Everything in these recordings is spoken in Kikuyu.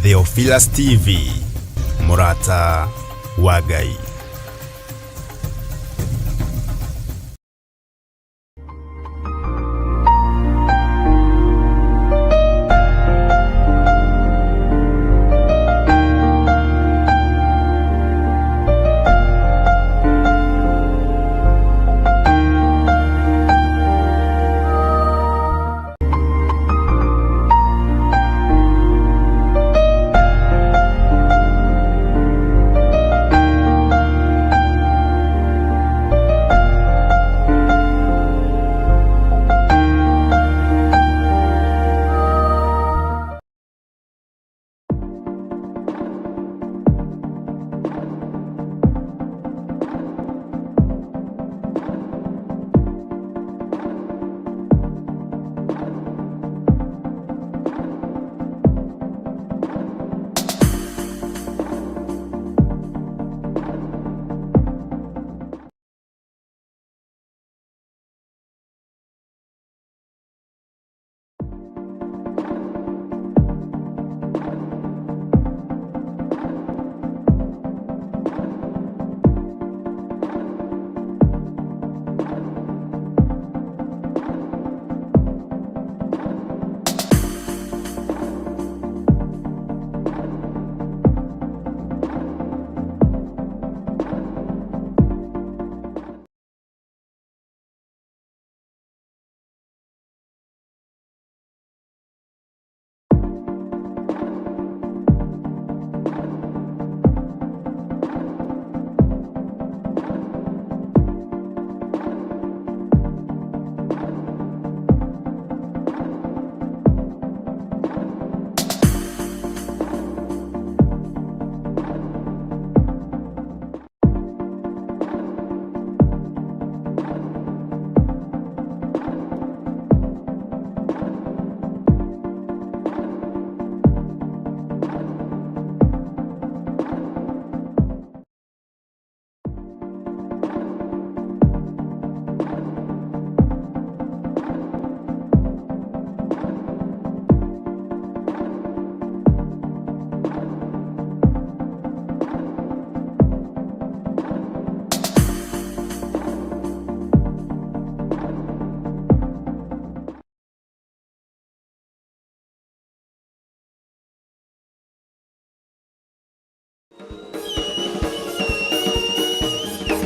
Theophilus TV, mũrata wa Ngai.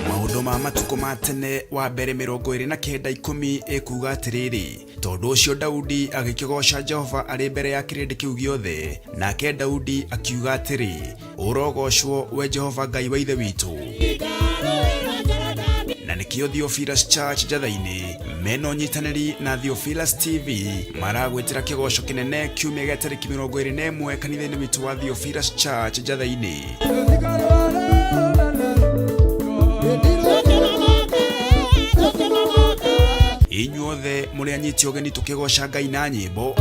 Maũndũ ma matukũ ma tene wa mbere 29:10 ĩkuuga atĩrĩrĩ, tondũ ũcio Daudi agĩkĩgooca Jehova arĩ mbere ya kĩrĩndĩ kĩu gĩothe, nake Daudi akiuga atĩrĩ, Ũrogoocwo we Jehova Ngai wa ithe witũ. Na nĩkĩo Theophilus Church Njatha-inĩ mena ũnyitanĩri na Theophilus TV maragwĩtĩra kĩgoco kĩnene kiumia gĩa tarĩki 21 kanitha-inĩ witũ wa Theophilus Church Njatha-inĩ. Inyuothe mũrĩ anyiti ũgeni tũkĩgoca Ngai na nyĩmbo.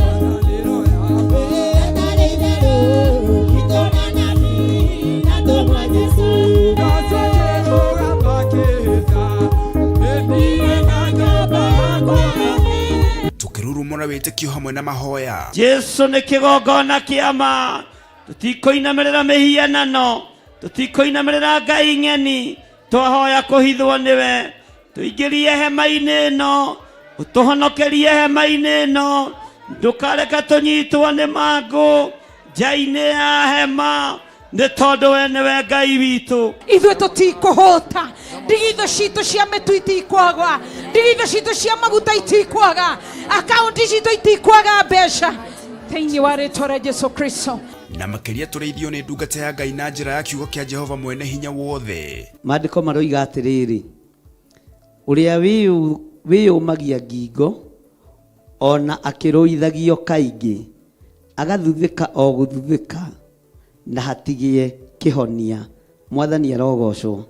Tũkĩrurumũra wĩtĩkio hamwe na mahoya. Jesu nĩ kĩgongona kĩa ma. Tũtikũinamĩrĩra mĩhianano, tũtikũinamĩrĩra ngai ng'eni, twahoya kũhithwo nĩwe. Tũingĩrie hema-inĩ ĩno, ũtũhonokerie hema-inĩ ĩno, ndũkareke tũnyitwo nĩ mangũ nja-inĩ ya hema, nĩ tondũ we nĩwe Ngai witũ. Ithuĩ tũtikũhũta, ndigithũ citũ cia mĩtu itikwaga, ndigithũ citũ cia maguta itikwaga, akaunti citũ itikwaga mbeca thĩinĩ wa rĩtwa rĩa Jesu Kristo. Na makĩria tũrĩithio nĩ ndungata ya Ngai na njĩra ya kiugo kĩa Jehova mwene hinya wothe. Maandĩko maroiga atĩrĩrĩ, ũrĩa wĩyũmagia ngingo, o na akĩrũithagio kaingĩ, agathuthĩka o gũthuthĩka, na hatigĩe kĩhonia. Mwathani arogocwo.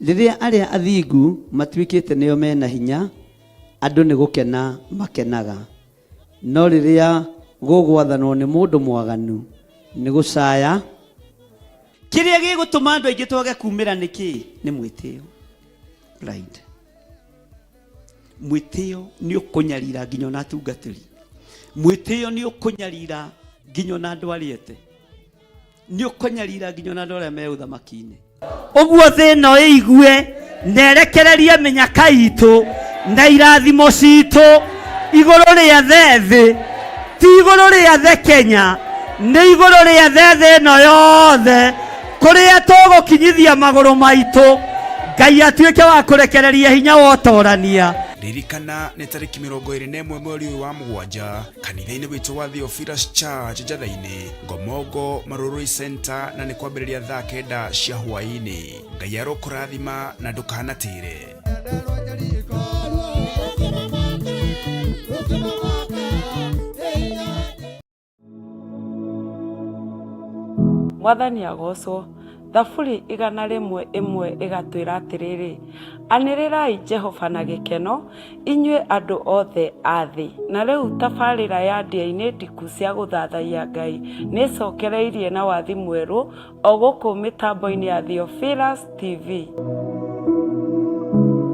Rĩrĩa arĩa athingu matuĩkĩte nĩo mena hinya, andũ nĩ gũkena makenaga. No rĩrĩa gũgwathanwo nĩ mũndũ mwaganu, nĩ gũcaya. Kĩrĩa gĩgũtũma andũ aingĩ twage kumĩra nĩ kĩĩ? Nĩ mwĩtĩo. Pride. Mwĩtĩo nĩ ũkũnyarira nginya ona atungatĩri. Mwĩtĩo nĩ ũkũnyarira. Nginya ona andũ arĩa ete nĩ ũkũnyarira, nginya ona andũ arĩa me ũthamaki-inĩ. Ũguo thĩ ĩno ĩigue na ĩrekererie mĩnyaka itũ na irathimo citũ igũrũ rĩa thĩ, ti igũrũ rĩa the Kenya, nĩ igũrũ rĩa thĩ ĩno yothe kũrĩa tũgũkinyithia magũrũ maitũ. Ngai atuĩke wa kũrekereria hinya wa ũtorania. Ririkana nĩ tarĩki 21 mweri ũyũ wa mũgwanja kanitha-inĩ witũ wa Theophilus Church Njatha-inĩ, Ngomongo Marurui Center, na nĩ kwambĩrĩria thaa 9 cia hwaĩ-inĩ. Ngai arokũrathima na ndũkanatĩre. Mwathani agocwo. Thaburi 101 ĩgatwĩra atĩrĩrĩ, anĩrĩrai Jehova na gĩkeno, inyuĩ andũ othe a thĩ. Na rĩu tabarĩra ya ndĩa-inĩ ndiku cia gũthathaiya Ngai nĩ ĩcokereirie na wathi mwerũ o gũkũ mĩtambo-inĩ ya Theophilus TV.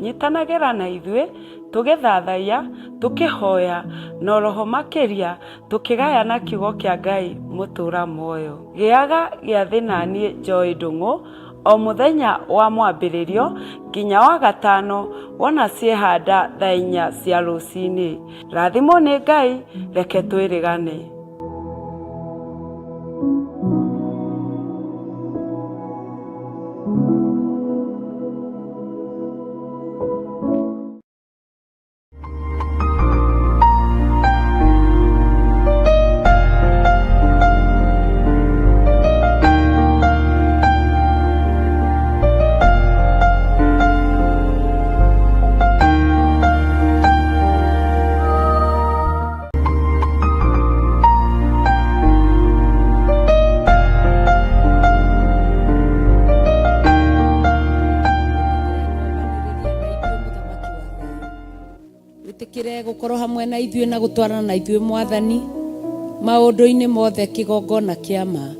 Nyitanagĩra na ithuĩ tũgĩthathaiya, tũkĩhoya, na oroho makĩria tũkĩgayana kiugo kĩa Ngai mũtũra muoyo. Gĩaga gĩathĩ na niĩ Joy Ndung'u o mũthenya wa mwambĩrĩrio nginya wa gatano wona ciehanda thaa 4 cia rũcinĩ. Rathimwo nĩ Ngai, reke twĩrĩgane. Wĩtĩkĩre gũkorwo hamwe na ithuĩ na gũtwarana na ithuĩ Mwathani maũndũ-inĩ mothe, kĩgongona kĩa ma.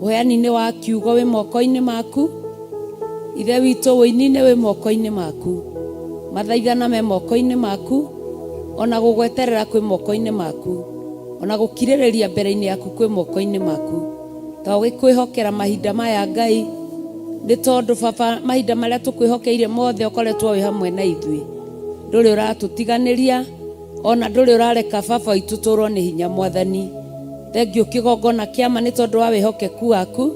Ũheani-inĩ wa kiugo wĩ moko-inĩ maku, Ithe witũ, ũini-inĩ wĩ moko-inĩ maku, mathaithana me moko-inĩ maku, ona gũgweterera kwĩ moko-inĩ maku, ona gũkirĩrĩria mbere-inĩ yaku kwĩ moko-inĩ maku. Twagĩkwĩhokera mahinda maya Ngai, nĩ tondũ Baba mahinda marĩa tũkwĩhokeire mothe ũkoretwo wĩ hamwe na ithuĩ. Ndũrĩ ũratũtiganĩria, ona ndũrĩ ũrareka Baba witũ tũrwo nĩ hinya Mwathani. Thengiũ kĩgongona kĩa ma nĩ tondũ wa wĩhokeku waku.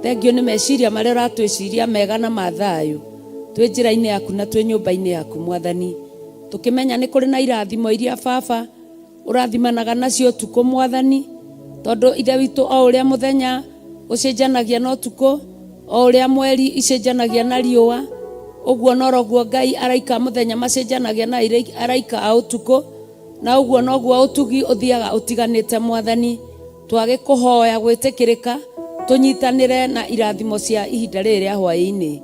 Thengiũ nĩ meciria marĩa ũratwĩciria mega na ma thayũ. Twĩ njĩra-inĩ yaku na twĩ nyũmba-inĩ yaku Mwathani. Tũkĩmenya nĩ kũrĩ na irathimo iria Baba ũrathimanaga nacio ũtukũ Mwathani, tondũ Ithe witũ o ũrĩa mũthenya ũcenjanagia na ũtukũ, o ũrĩa mweri icenjanagia na riũa, ũguo noroguo Ngai araika mũthenya macenjanagia na araika a ũtukũ, na ũguo noguo ũtugi ũthiaga ũtiganĩte Mwathani. Twagĩkũhoya gwĩtĩkĩrĩka tũnyitanĩre na irathimo cia ihinda rĩrĩ rĩa hwaĩ-inĩ.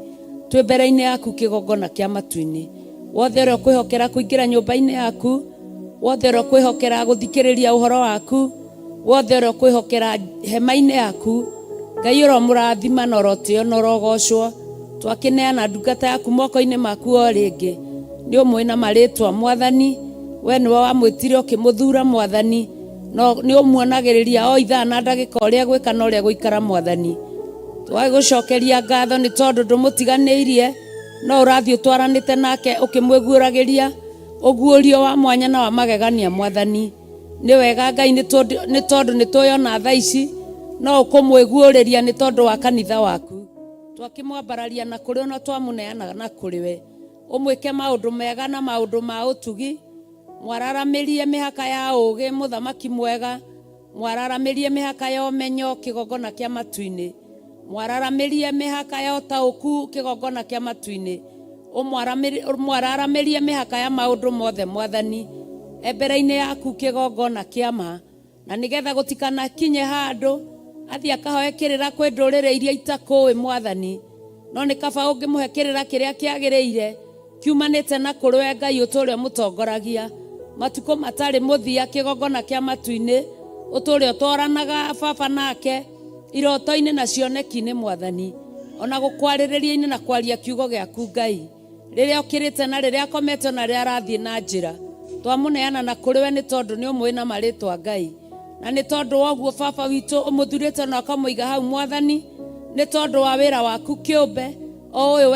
Twĩ mbere-inĩ yaku kĩgongona kĩa matu-inĩ. Wothe ũrĩa ũkwĩhokera kũingĩra nyũmba-inĩ yaku, wothe ũrĩa ũkwĩhokera gũthikĩrĩria ũhoro waku, wothe ũrĩa ũkwĩhokera hema-inĩ yaku, Ngai ũromũrathima na ũrotĩo na ũrogocwo. Twakĩneana ndungata yaku moko-inĩ maku o rĩngĩ. Nĩ ũmũĩ na marĩtwa Mwathani, we nĩwe wamwĩtire ũkĩmũthura Mwathani, no nĩ ũmuonagĩrĩria o ithaa na ndagĩka ũrĩa gwĩka na ũrĩa gũikara Mwathani. Twagĩgũcokeria ngatho nĩ tondũ ndũmũtiganĩirie, no ũrathiĩ ũtwaranĩte nake ũkĩmwĩguũragĩria ũguũrio wa mwanya na wa magegania Mwathani. Nĩ wega Ngai nĩ tondũ nĩ tũĩ ona thaa ici no ũkũmwĩguũrĩria nĩ tondũ wa kanitha waku. Twakĩmwambararia na kũrĩ ona twamũneana na kũrĩ we. Ũmwĩke maũndũ mega na maũndũ ma ũtugi, mwararamĩrie mĩhaka ya ũũgĩ mũthamaki mwega, mwararamĩrie mĩhaka ya ũmenyo kĩgongona kĩa matu-inĩ, mwararamĩrie mĩhaka ya ũtaũku kĩgongona kĩa matu-inĩ, ũmwararamĩrie mĩhaka ya maũndũ mothe Mwathani, e mbere-inĩ yaku kĩgongona kĩa ma, na nĩgetha gũtikanakinye handũ athiĩ akahoe kĩrĩra kwĩ ndũrĩrĩ iria itakũĩ Mwathani, no nĩ kaba ũngĩmũhe kĩrĩra kĩrĩa kĩagĩrĩire kiumanĩte na kũrĩ we Ngai ũtũũre ũmũtongoragia matukũ matarĩ mũthia kĩgongona kĩa matu-inĩ, ũtũũre ũtwaranaga Baba nake iroto-inĩ na cioneki-inĩ Mwathani, ona gũkwarĩrĩria-inĩ na kwaria kiugo gĩaku Ngai, rĩrĩa okĩrĩte na rĩrĩa akomete ona rĩrĩa arathiĩ na njĩra. Twamũneana na kũrĩ we nĩ tondũ nĩ ũmũĩ na marĩtwa Ngai. Na nĩ tondũ wa ũguo baba witũ ũmũthurĩte na ũkamũiga hau mwathani, nĩ tondũ wa wĩra waku kĩũmbe o ũyũ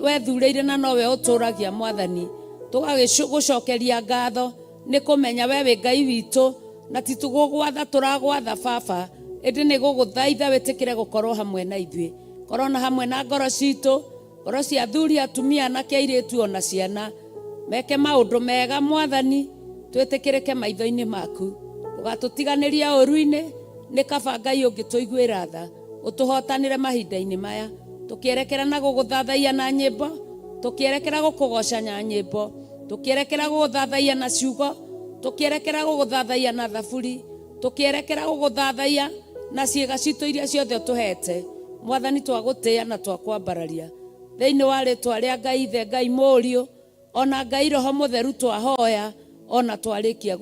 wethurĩire na nowe ũtũragia mwathani. Tũgagĩgũcokeria ngatho nĩ kũmenya we wĩ Ngai witũ na ti tũgũgwatha tũragwatha baba, ĩndĩ nĩ gũgũthaitha wĩtĩkĩre gũkorwo hamwe na ithuĩ. Korwo na hamwe na ngoro citũ, ngoro cia athuri, atumia, anake, airĩtu ona ciana, meke maũndũ mega mwathani, twĩtĩkĩrĩke maitho-inĩ maku. Ndũgatũtiganĩrie ũru-inĩ, nĩ kaba Ngai ũngĩtũiguĩra tha, ũtũhotanĩre mahinda-inĩ maya. Tũkĩerekera na gũgũthathaiya na nyĩmbo, tũkĩerekera gũkũgoca na nyĩmbo, tũkĩerekera gũgũthathaiya na ciugo, tũkĩerekera gũgũthathaiya na thaburi, tũkĩerekera gũgũthathaiya na ciĩga citũ iria ciothe ũtũhete. Mwathani twagũtĩĩa na twakwambararia. Thĩinĩ wa rĩtwa rĩa Ngai Ithe, Ngai Mũriũ, ona Ngai Roho Mũtheru twahoya ona twarĩkia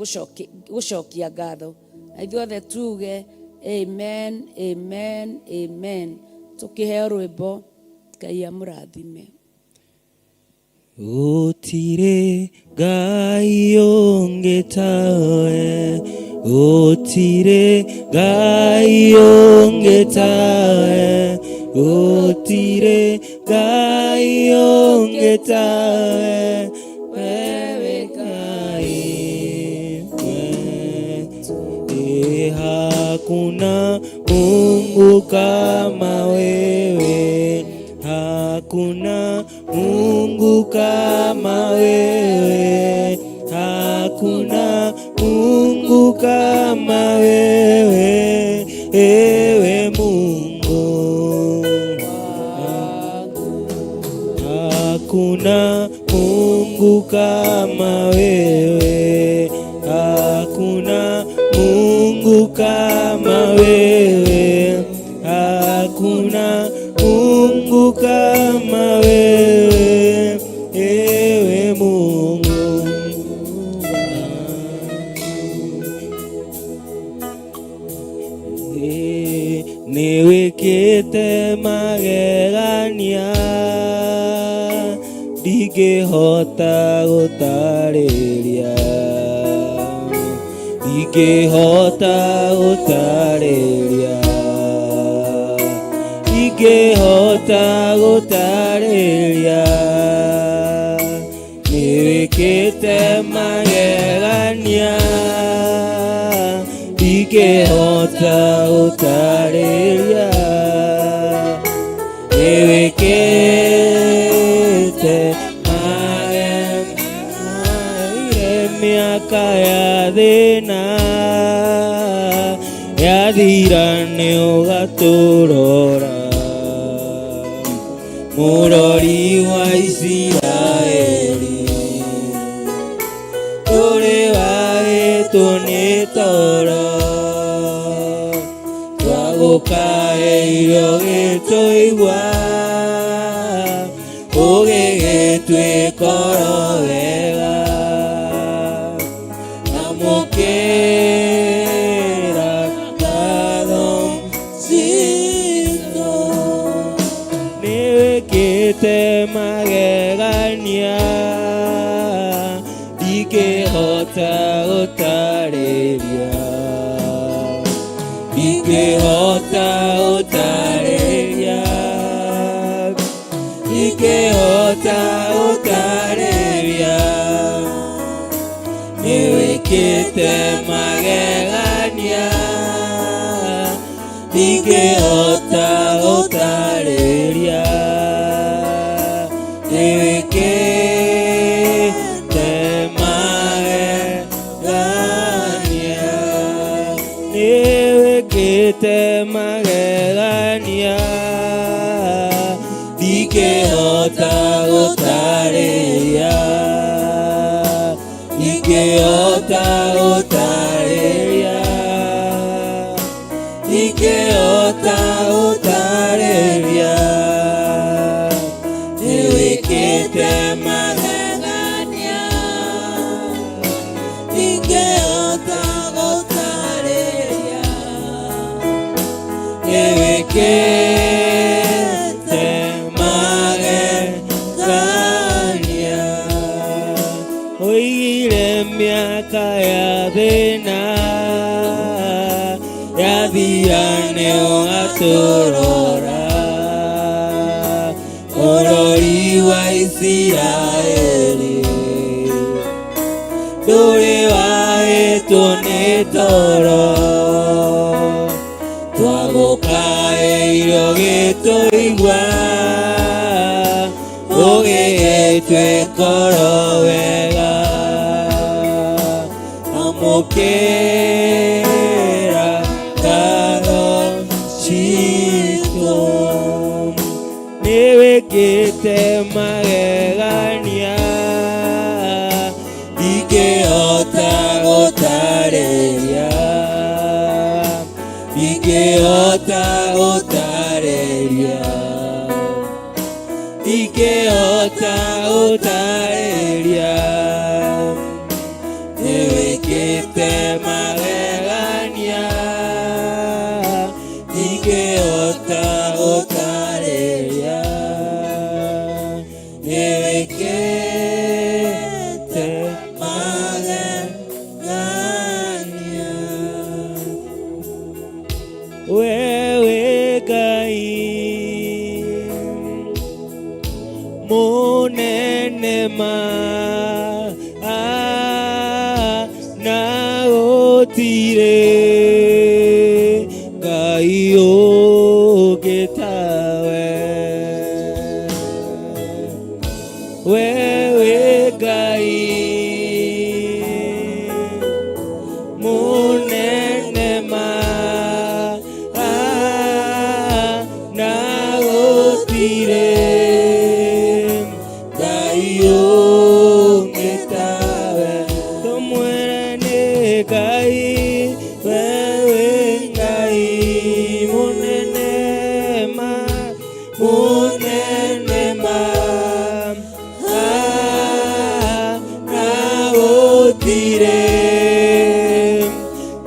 gũcokia ngatho. Na ithuothe tuge amen, amen, amen. Tũkĩheo rwĩmbo, Ngai amũrathime. Gũtirĩ Ngai ũngĩ tawe, gũtirĩ Ngai ũngĩ tawe, gũtirĩ Ngai ũngĩ tawe, wewe Ngai we. Hakuna Mungu kama wewe, hakuna Mungu kama wewe, hakuna Mungu kama wewe, ewe Mungu. Hakuna Mungu kama wewe, hakuna Mungu kama wewe, hakuna Mungu kama wewe, ewe Mungu. Nĩwĩkĩte magegania ndingĩhota gũtarĩria, ndingĩhota gũtarĩria, ndingĩhota gũtarĩria. Nĩwĩkĩte magegania ndingĩhota gũtarĩria, nĩwĩkĩte magegania. Mĩaka ya thĩna yathira nĩũgatũrora, mũrori wa Isiraeli, ndũrĩ wahĩtwo nĩ toro, twagũkaĩire ũgĩtũigua, ũgĩgĩtwĩka oro wega. Amũkĩra ngatho citũ, nĩwĩkĩte magegania ndingĩhota gũtarĩria, ndingĩhota gũtarĩria, ndingĩhota gũtarĩria. Nĩwĩkĩte magegania ndingĩhota gũtarĩria, nĩwĩkĩte magegania, nĩwĩkĩte magegania ndingĩhota gũtarĩria, ndingĩhota gũtarĩria, ndingĩhota gũtarĩria. Nĩwĩkĩte magegania ndingĩhota gũtarĩria, nĩwĩkĩte magegania. Oigire mĩaka ya thĩna Yathira nĩ ũgatũrora Mũrori wa Isiraeli Ndũrĩ wahĩtwo nĩ toro Twagũkaĩire ũgĩtũigua Ũgĩgĩtwĩkoro wega Amũkĩra ngatho citũ Nĩwĩkĩte magegania Ndingĩhota gũtarĩria Ndingĩhota gũtarĩria Ndingĩhota gũtarĩria Nĩwĩkĩte magegania Ndingĩhota gũtarĩria Nĩwĩkĩte magegania Wewe Ngai Munene ma na gũtirĩ Ngai ũngĩ tawe Wewe Ngai Munene ma na gũtirĩ Ngai ũngĩ tawe Tũmwĩre nĩ Ngai wewe Ngai mũnene ma mũnene ma na gũtirĩ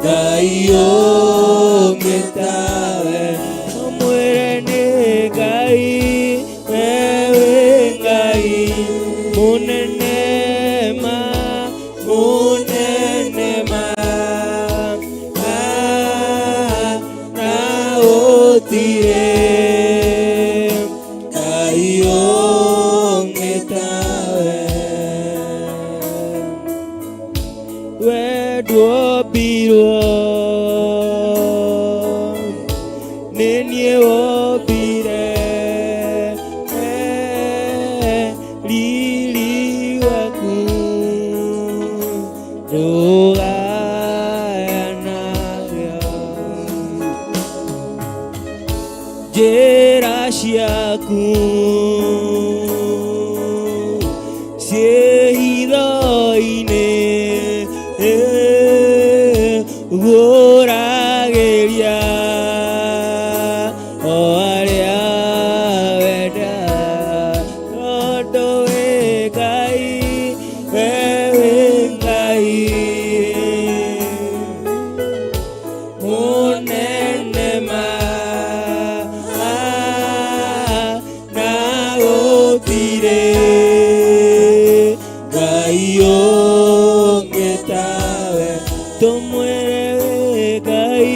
Ngai ũngĩ tawe Tũmwĩre nĩ Ngai wewe Ngai mũnene ma mũnene ma na gũtirĩ Ngai ũngĩ tawe Wendwombirwo nĩ niĩ wombire riri waku ndũgayanagio njĩra ciaku ciĩ hitho-inĩ guũragĩria o arĩa wenda tondũ wĩ Ngai we wĩ Ngai mũnene ma na gũtirĩ Ngai ũngĩ tawe tũmwĩre wĩ Ngai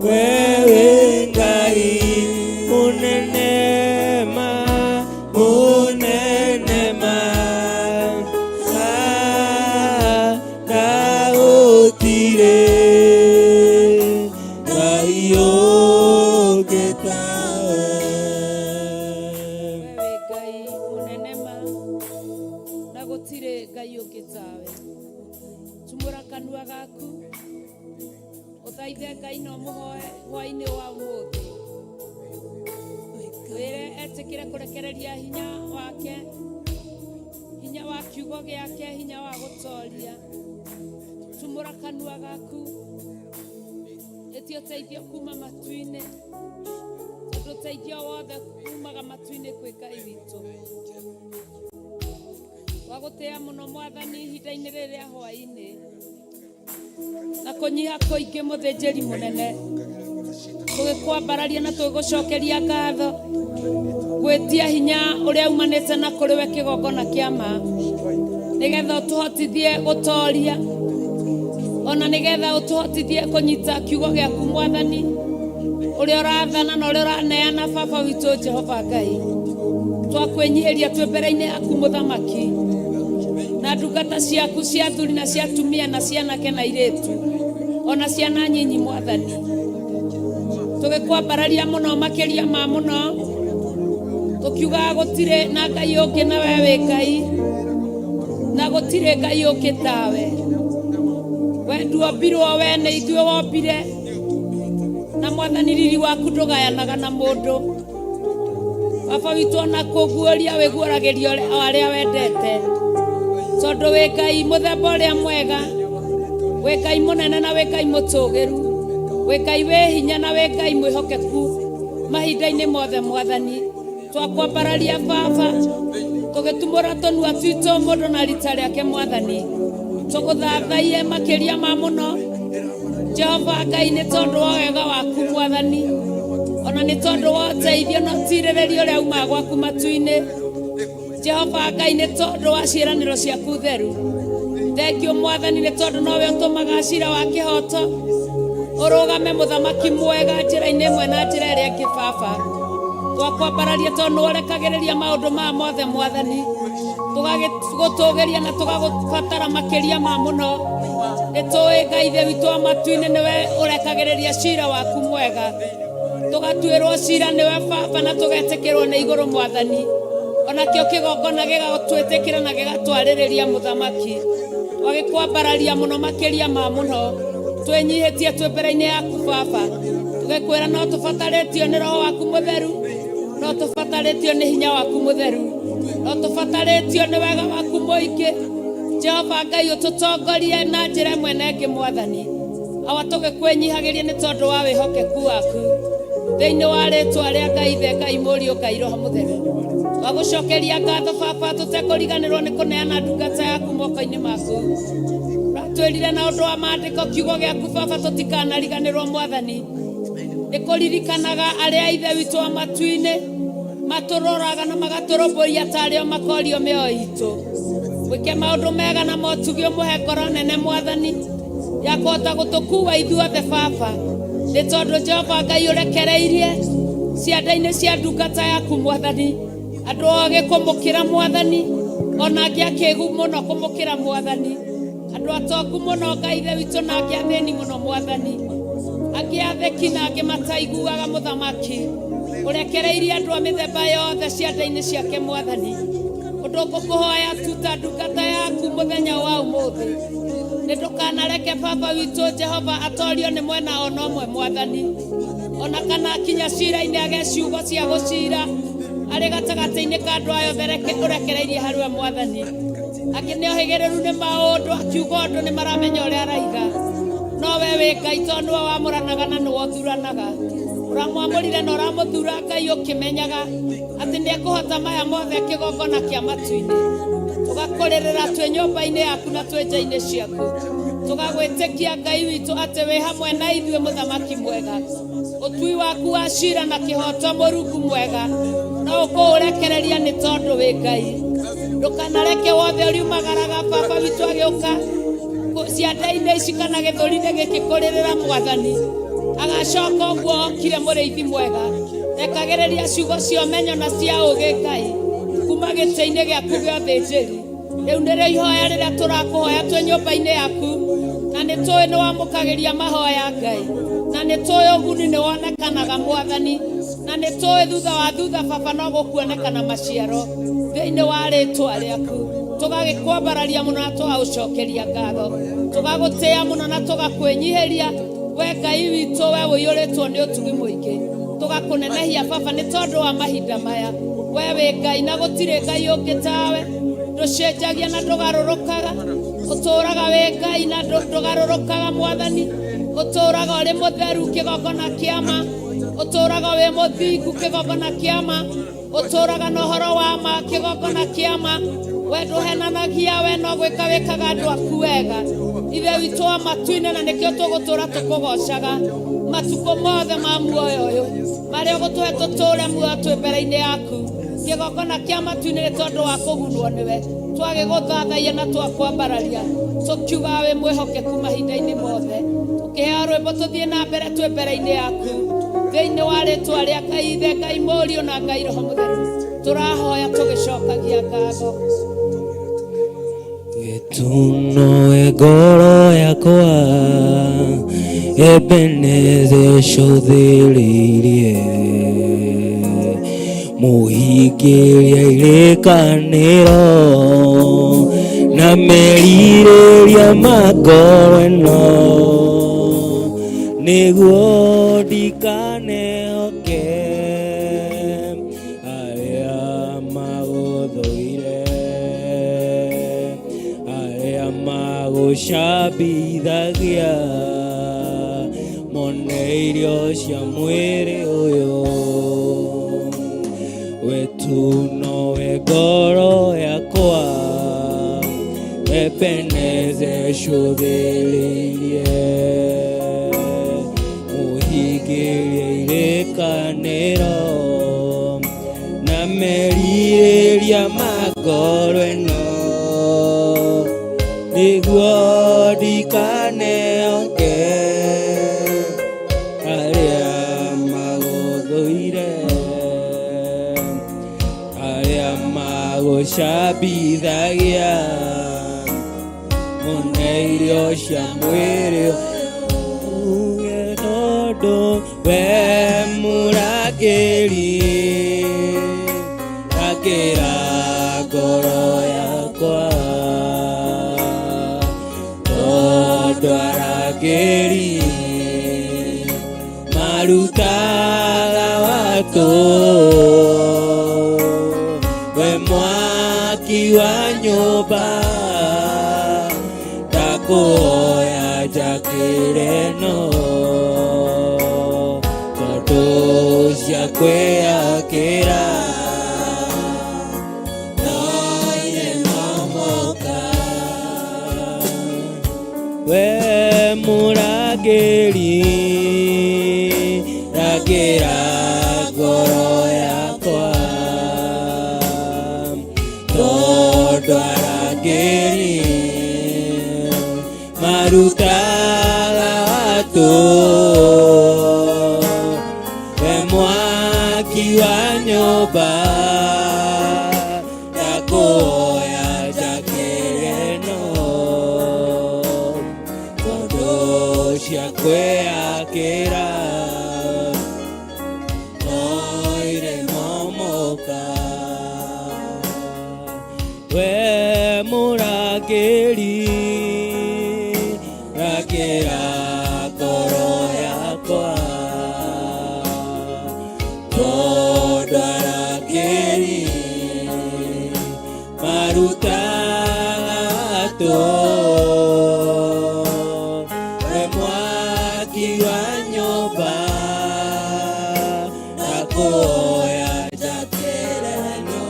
we wĩ Ngai mũnene ma mũnene ma na gũtirĩ Ngai ũngĩ tawe Wewe Ngai mũnene ma na gũtirĩ Ngai ũngĩ tawe. Tumũra kanua gaku ũthaithe Ngai na ũmũhoe hwaĩ-inĩ wa ũmũthĩ. Wĩre etĩkĩre kũrekereria hinya wake, hinya wa kiugo gĩake, hinya wa gũtoria. Tumũra kanua gaku ĩtia ũteithio kuma matu-inĩ tondũ ũteithio wothe umaga matu-inĩ kwĩ Ngai witũ. Twagũtĩĩa mũno mwathani ihinda-inĩ rĩrĩ rĩa hwaĩ-inĩ na kũnyiha kũingĩ mũthĩnjĩri mũnene tũgĩkwambararia na tũgĩgũcokeria ngatho gwĩtia hinya ũrĩa umanĩte na kũrĩ we kĩgongona kĩa ma nĩgetha ũtũhotithie gũtoria. Ona nĩgetha ũtũhotithie kũnyita kiugo gĩaku Mwathani, ũrĩa ũrathana na ũrĩa ũraneana Baba witũ Jehova Ngai. Twakwĩnyihĩria twĩ mbere-inĩ yaku Mũthamaki, na ndungata ciaku cia athuri na cia atumia na cia anake na airĩtu, ona ciana nyinyi Mwathani. Tũgĩkwambararia mũno makĩria ma mũno, tũkiugaga gũtirĩ na Ngai ũngĩ na we wĩ Ngai, na gũtirĩ Ngai ũngĩ tawe. We nduombirwo, we nĩ ithuĩ wombire, na Mwathani riri waku ndũgayanaga na mũndũ. Baba witũ ona kũguũria wĩguũragĩria o arĩa wendete, tondũ wĩ Ngai mũthemba ũrĩa mwega, wĩ Ngai mũnene na wĩ Ngai mũtũgĩru, wĩ Ngai wĩ hinya na wĩ Ngai mwĩhokeku mahinda-inĩ mothe. Mwathani, twakwambararia Baba, tũgĩtumũra tũnua twitũ mũndũ na rita rĩake. Mwathani, tũgũthathaiye makĩria ma mũno Jehova Ngai, nĩ tondũ wa wega waku Mwathani, ona nĩ tondũ wa ũteithio na ũtirĩrĩrio ũrĩa umaga gwaku matu-inĩ. Jehova Ngai, nĩ tondũ wa ciĩranĩro ciaku theru. Thengiũ Mwathani, nĩ tondũ nowe ũtũmaga cira wa kĩhoto ũrũgame, mũthamaki mwega, njĩra-inĩ ĩmwe na njĩra ĩrĩa ĩngĩ. Baba, twakwambararia tondũ nĩũrekagĩrĩria maũndũ maya mothe. Mwathani, tũgagĩgũtũgĩria na tũgagũbatara makĩria ma mũno. Nĩ tũĩ Ngai Ithe witũ wa matu-inĩ nĩwe ũrekagĩrĩria cira waku mwega, tũgatuĩrwo cira nĩwe Baba, na tũgetĩkĩrwo nĩ igũrũ. Mwathani, onakĩo kĩgongona gĩgatwĩtĩkĩra na gĩgatwarĩrĩria. Mũthamaki, twagĩkwambararia mũno makĩria ma mũno, twĩnyihĩtie twĩ mbere-inĩ yaku Baba, tũgĩkwĩra no tũbatarĩtio nĩ Roho waku Mũtheru, no tũbatarĩtio nĩ hinya waku mũtheru, no tũbatarĩtio nĩ wega waku mũingĩ. Jehova Ngai, ũtũtongorie na njĩra ĩmwe na ĩngĩ. Mwathani awa, tũgĩkwĩnyihagĩria nĩ tondũ wa wĩhokeku waku, thĩinĩ wa rĩtwa rĩa Ngai Ithe, Ngai Mũriũ, Ngai Roho Mũtheru, twagũcokeria ngatho Baba, tũtekũriganĩrwo nĩ kũneana ndungata yaku moko-inĩ maku. Ũratwĩrire na ũndũ wa maandĩko kiugo gĩaku Baba, tũtikanariganĩrwo Mwathani nĩ kũririkanaga arĩa Ithe witũ wa matu-inĩ matũroraga na magatũrũmbũiya tarĩo makorio mĩoyo itũ. Wĩke maũndũ mega na motugi, ũmũhe ngoro nene Mwathani ya kũhota gũtũkuua ithuothe Baba, nĩ tondũ Jehova Ngai ũrekereirie cianda-inĩ cia ndungata yaku Mwathani andũ ogĩ kũmũkĩra Mwathani, ona angĩ akĩgu mũno kũmũkĩra Mwathani, andũ atongu mũno Ngai Ithe witũ na angĩ athĩni mũno Mwathani, angĩ atheki na angĩ mataiguaga. Mũthamaki, ũrekereirie andũ a mĩthemba yothe cianda-inĩ ciake. Mwathani, ũndũ ngũkũhoya tu ta ndungata yaku mũthenya wa ũmũthĩ nĩ ndũkanareke Baba witũ Jehova atorio nĩ mwena ona ũmwe Mwathani, ona kana akinya cira-inĩ age ciugo cia gũcira arĩ gatagatĩ-inĩ ka andũ aya othe ũrekereirie harĩ we. Mwathani, angĩ nĩ ohĩgĩrĩru nĩ maũndũ, akiuga ũndũ nĩ maramenya ũrĩa araiga, no we wĩ Ngai tondũ nĩwe wamũranaga na nĩwe ũthuranaga. Ũramwamũrire na ũramũthura Ngai ũkĩmenyaga atĩ nĩ ekũhota maya mothe kĩgongona kĩa matu-inĩ. Tũgakũrĩrĩra twĩ nyũmba-inĩ yaku na twĩ nja-inĩ ciaku, tũgagwĩtĩkia Ngai witũ atĩ wĩ hamwe na ithuĩ. Mũthamaki mwega, ũtui waku wa cira na kĩhoto, Mũrungu mwega, no ũkũũrekereria nĩ tondũ wĩ Ngai. Ndũkanareke wothe ũriumagaraga Baba witũ agĩũka cianda-inĩ ici kana gĩthũri-inĩ gĩkĩ kũrĩrĩra Mwathani agacoka ũguo okire. Mũrĩithi mwega, rekagĩrĩria ciugo cia ũmenyo na cia ũũgĩ Ngai kuma gĩtĩ-inĩ gĩaku gĩa ũthĩnjĩri. Rĩu nĩrĩo ihoya rĩrĩa tũrakũhoya twĩ nyũmba-inĩ yaku, na nĩ tũĩ nĩ wamũkagĩria mahoya Ngai, na nĩ tũĩ ũguni nĩ wonekanaga Mwathani, na nĩ tũĩ thutha wa thutha Baba no gũkuonekana maciaro thĩinĩ wa rĩtwa rĩaku. Tũgagĩkwambararia mũno na tũgagũcokeria ngatho, tũgagũtĩĩa mũno na tũgakwĩnyihĩria we Ngai witũ, we ũiyũrĩtwo nĩ ũtugi mũingĩ. Tũgakũnenehia Baba nĩ tondũ wa mahinda maya. We wĩ Ngai na gũtirĩ Ngai ũngĩ tawe. Ndũcenjagia na ndũgarũrũkaga, ũtũũraga wĩ Ngai na ndũgarũrũkaga. Mwathani, ũtũũraga ũrĩ mũtheru, kĩgongona kĩama, ũtũũraga wĩ mũthingu, kĩgongona kĩama, ũtũũraga na ũhoro wa ma, kĩgongona kĩama. We ndũhenanagia, we no gwĩka wĩkaga andũ aku wega, Ithe witũ wa matu-inĩ, na nĩkĩo tũgũtũũra tũkũgocaga matukũ mothe ma muoyo ũyũ marĩa ũgũtũhe tũtũũre muoyo twĩ mbere-inĩ yaku, kĩgongona kĩa matu-inĩ, nĩ tondũ wa kũgunwo nĩwe. Twagĩgũthathaiya na twakwambararia tũkiugaga wĩ mwĩhokeku mahinda-inĩ mothe. Tũkĩheo rwĩmbo tũthiĩ na mbere twĩ mbere-inĩ yaku thĩinĩ wa rĩtwa rĩa Ngai Ithe, Ngai Mũriũ na Ngai Roho Mũtheru, tũrahoya tũgĩcokagia ngatho. Gĩtunoe ngoro yakwa Ebeneze cũthĩrĩirie Mũhingĩria irĩkanĩro Na merirĩria ma ngoro ĩno Nĩguo ndikanehoke Arĩa magũthũire Arĩa magũcambithagia Mone irio cia mwĩrĩ ũyũ We tu nowe ngoro yakwa Ebeneze cũthĩrĩirie Mũhingĩrie irĩkanĩro Na merirĩria ma ngoro ĩno Nĩguo ndikanehoke Arĩa magũthũire Arĩa magũcambithagia Mone irio cia mwĩrĩ uge tondũ we mũrangĩri rangĩra ngoro yakwa tondũ arangĩri marutaga watũ we mwaki wa nyũmba ndakũhoya njakĩre no tondũ cia kwĩyakĩra no iremomoka we mũrangĩri rangĩra ngoro yakwa tondũ arangĩri marutaga watũ we mwaki wa nyũmba ndakũhoya njakĩre no tondũ cia kwĩyakĩra no iremomoka we mũrangĩri rangĩra ngoro yakwa tondũ arangĩri marutaga watũ we mwaki wa nyũmba ndakũhoya njakĩre no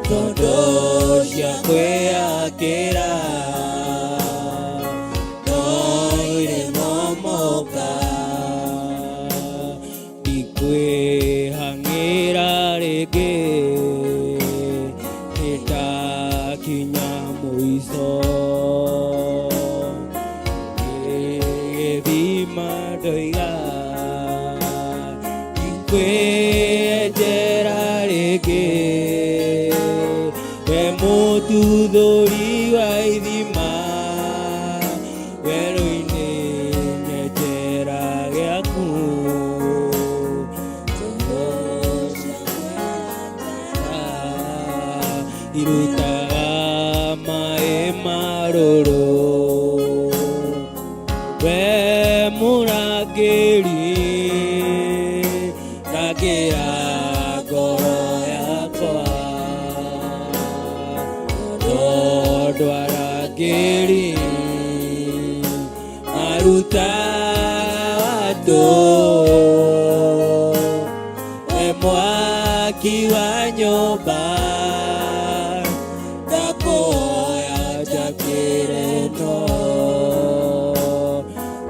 tondũ cia kwĩyakĩra no iremomoka ndikwĩhang'ĩra rĩngĩ nĩndakinya mũico gĩthima ndoiga ndikwĩenjera rĩngĩ we mũtuthũri wa ithima werũ-inĩ nyenjera gĩaku irutaga maĩ marũrũ we mũrangĩri rangĩra ngoro yakwa tondũ arangĩri marutaga watũ we mwaki wa nyũmba ndakũhoya njakĩre no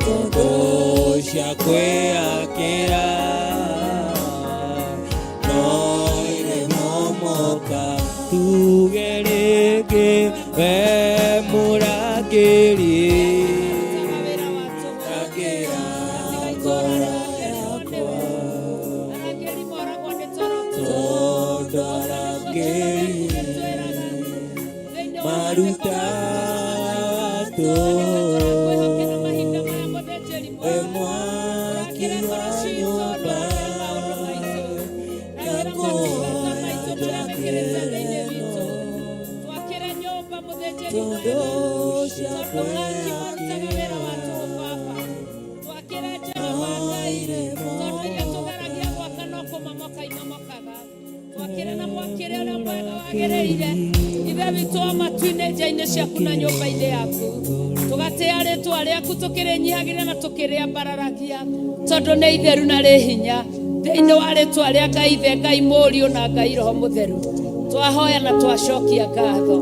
tondũ cia kwĩyakĩra no iremomoka tu. Mũrangĩri, rangĩra ngoro yakwa, tondũ arangĩri maruta we mwaki wa nyũmba ndakũhoya njakĩre no tondũ cia kwĩyakĩra Twakĩre na mwakĩre ũrĩa mwega wagĩrĩire. Ithe witũ wa matu-inĩ, nja-inĩ ciaku na nyũmba-inĩ yaku, tũgatĩa rĩtwa rĩaku, tũkĩrĩnyihagĩria na tũkĩrĩambararagia, tondũ nĩ itheru na rĩ hinya. Thĩinĩ wa rĩtwa rĩa Ngai Ithe, Ngai Mũriũ na Ngai Roho Mũtheru, twahoya na twacokia ngatho.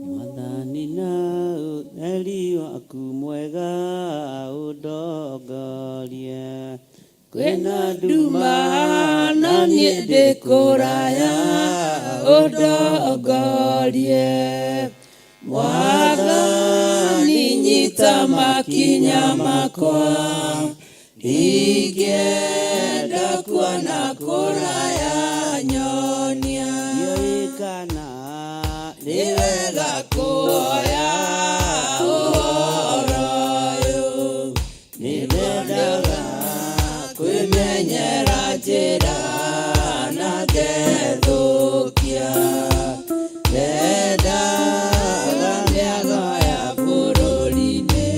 Mwathani na ũtheri waku mwega ũndongorie. Kwĩna nduma na niĩ ndĩ kũraya, ũndongorie. Mwathani nyita makinya makwa, ingĩenda kuona kũraya nyonia. Ndiũĩ kana nĩ wega kuoya ũhoro ũyũ, nĩndendaga kwĩmenyera njĩra na ngethũkia. Ndendaga mĩago ya bũrũri-inĩ,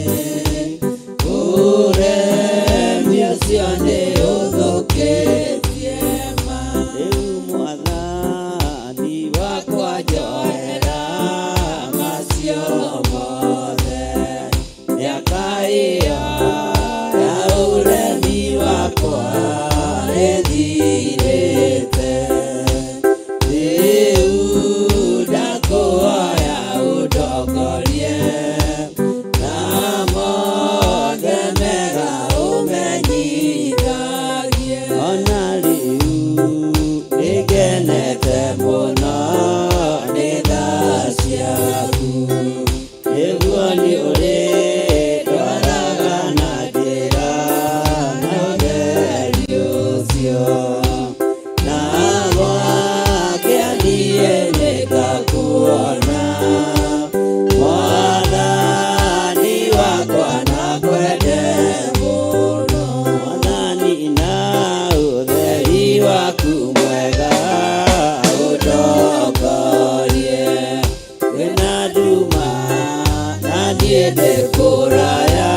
ũremi ũcio nĩ ũthũkĩtie ma. Rĩu Mwathani wakwa njohera macio mothe, mĩaka ĩyo ya ũremi wakwa ĩthirĩte. Rĩu ndakũhoya ũndongorie, na mothe mega ũmenyithagie. Ona rĩu nĩngenete mũno nĩ tha ciaku, nĩguo nĩ ũrĩndwaraga na njĩra na ũtheri ũcio, na gwakĩa niĩ nĩngakuona. Mwathani wakwa nakwende mũno. Mwathani na ũtheri waku mwega ũndongorie. Kwĩna nduma na niĩ ndĩ kũraya,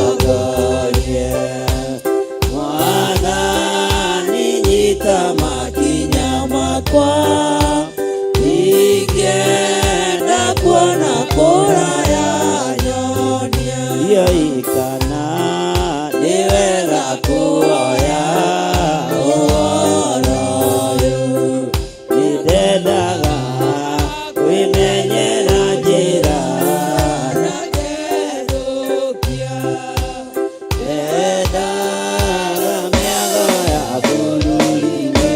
ũndongorie. Mwathani nyita makinya makwa, ingĩenda kuona kũraya nyonia. Ndiũĩ kana nĩ wega kuoya ũhoro ũyũ, nĩndendaga kwĩmenyera njĩra na ngethũkia. Ndendaga mĩago ya bũrũri-inĩ,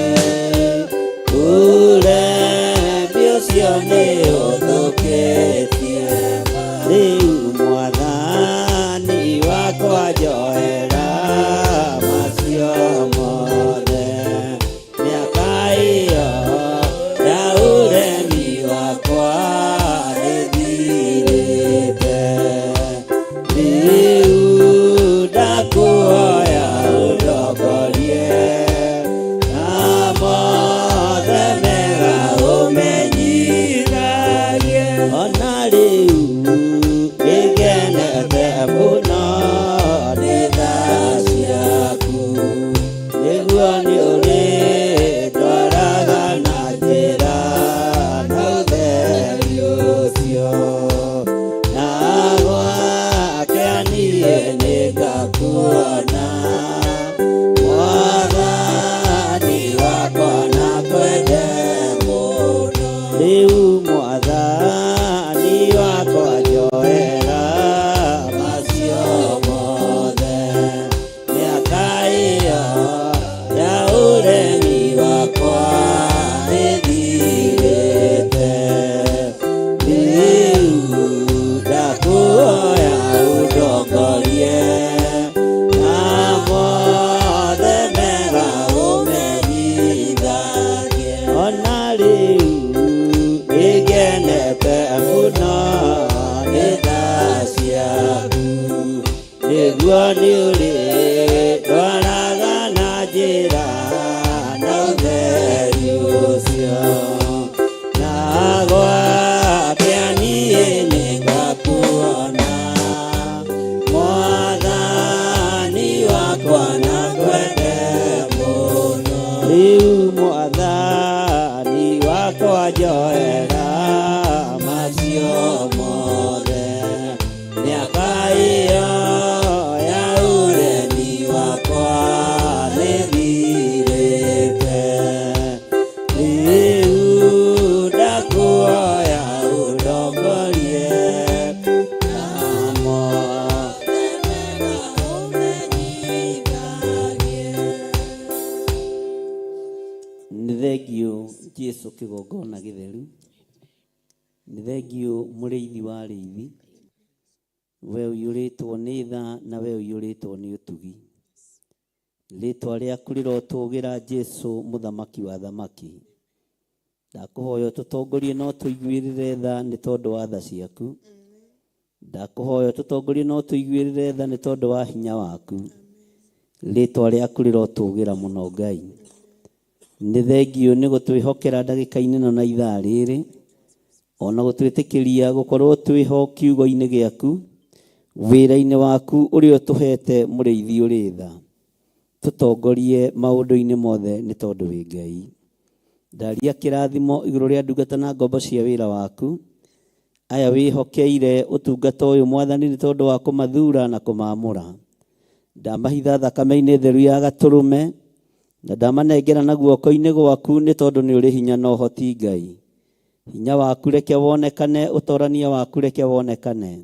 rĩakwa nĩthirĩte rĩu ndakuoya ũndongorie namo Nĩ thengiũ Jesu kĩgongona gĩtheru, nĩ thengiũ mũrĩithi wa arĩithi, we ũiyũrĩtwo nĩ tha na we ũiyũrĩtwo nĩ ũtugi. Rĩtwa rĩaku rĩrotũgĩra Jesu mũthamaki wa athamaki. Ndakũhoya ũtũtongorie na ũtũiguĩrĩre tha nĩ tondũ wa tha ciaku. Ndakũhoya ũtũtongorie na ũtũiguĩrĩre tha nĩ tondũ wa hinya waku. Rĩtwa rĩaku rĩrotũgĩra mũno Ngai. Nĩ thengiũ nĩ gũtwĩhokera ndagĩka-inĩ ĩno na ithaa rĩrĩ, ona gũtwĩtĩkĩria gũkorwo twĩho kiugo-inĩ gĩaku, wĩra-inĩ waku ũrĩa ũtũhete mũrĩithi ũrĩ tha. Tũtongorie maũndũ-inĩ mothe nĩ tondũ wĩ Ngai. Ndaria kĩrathimo igũrũ rĩa ndungata na ngombo cia wĩra waku, aya wĩhokeire ũtungata ũyũ Mwathani nĩ tondũ wa kũmathura na kũmaamũra. Ndamahitha thakame-inĩ theru ya gatũrũme, na ndamanengera na guoko-inĩ gwaku nĩ tondũ nĩ ũrĩ hinya na ũhoti Ngai. Hinya waku reke wonekane, ũtorania waku reke wonekane.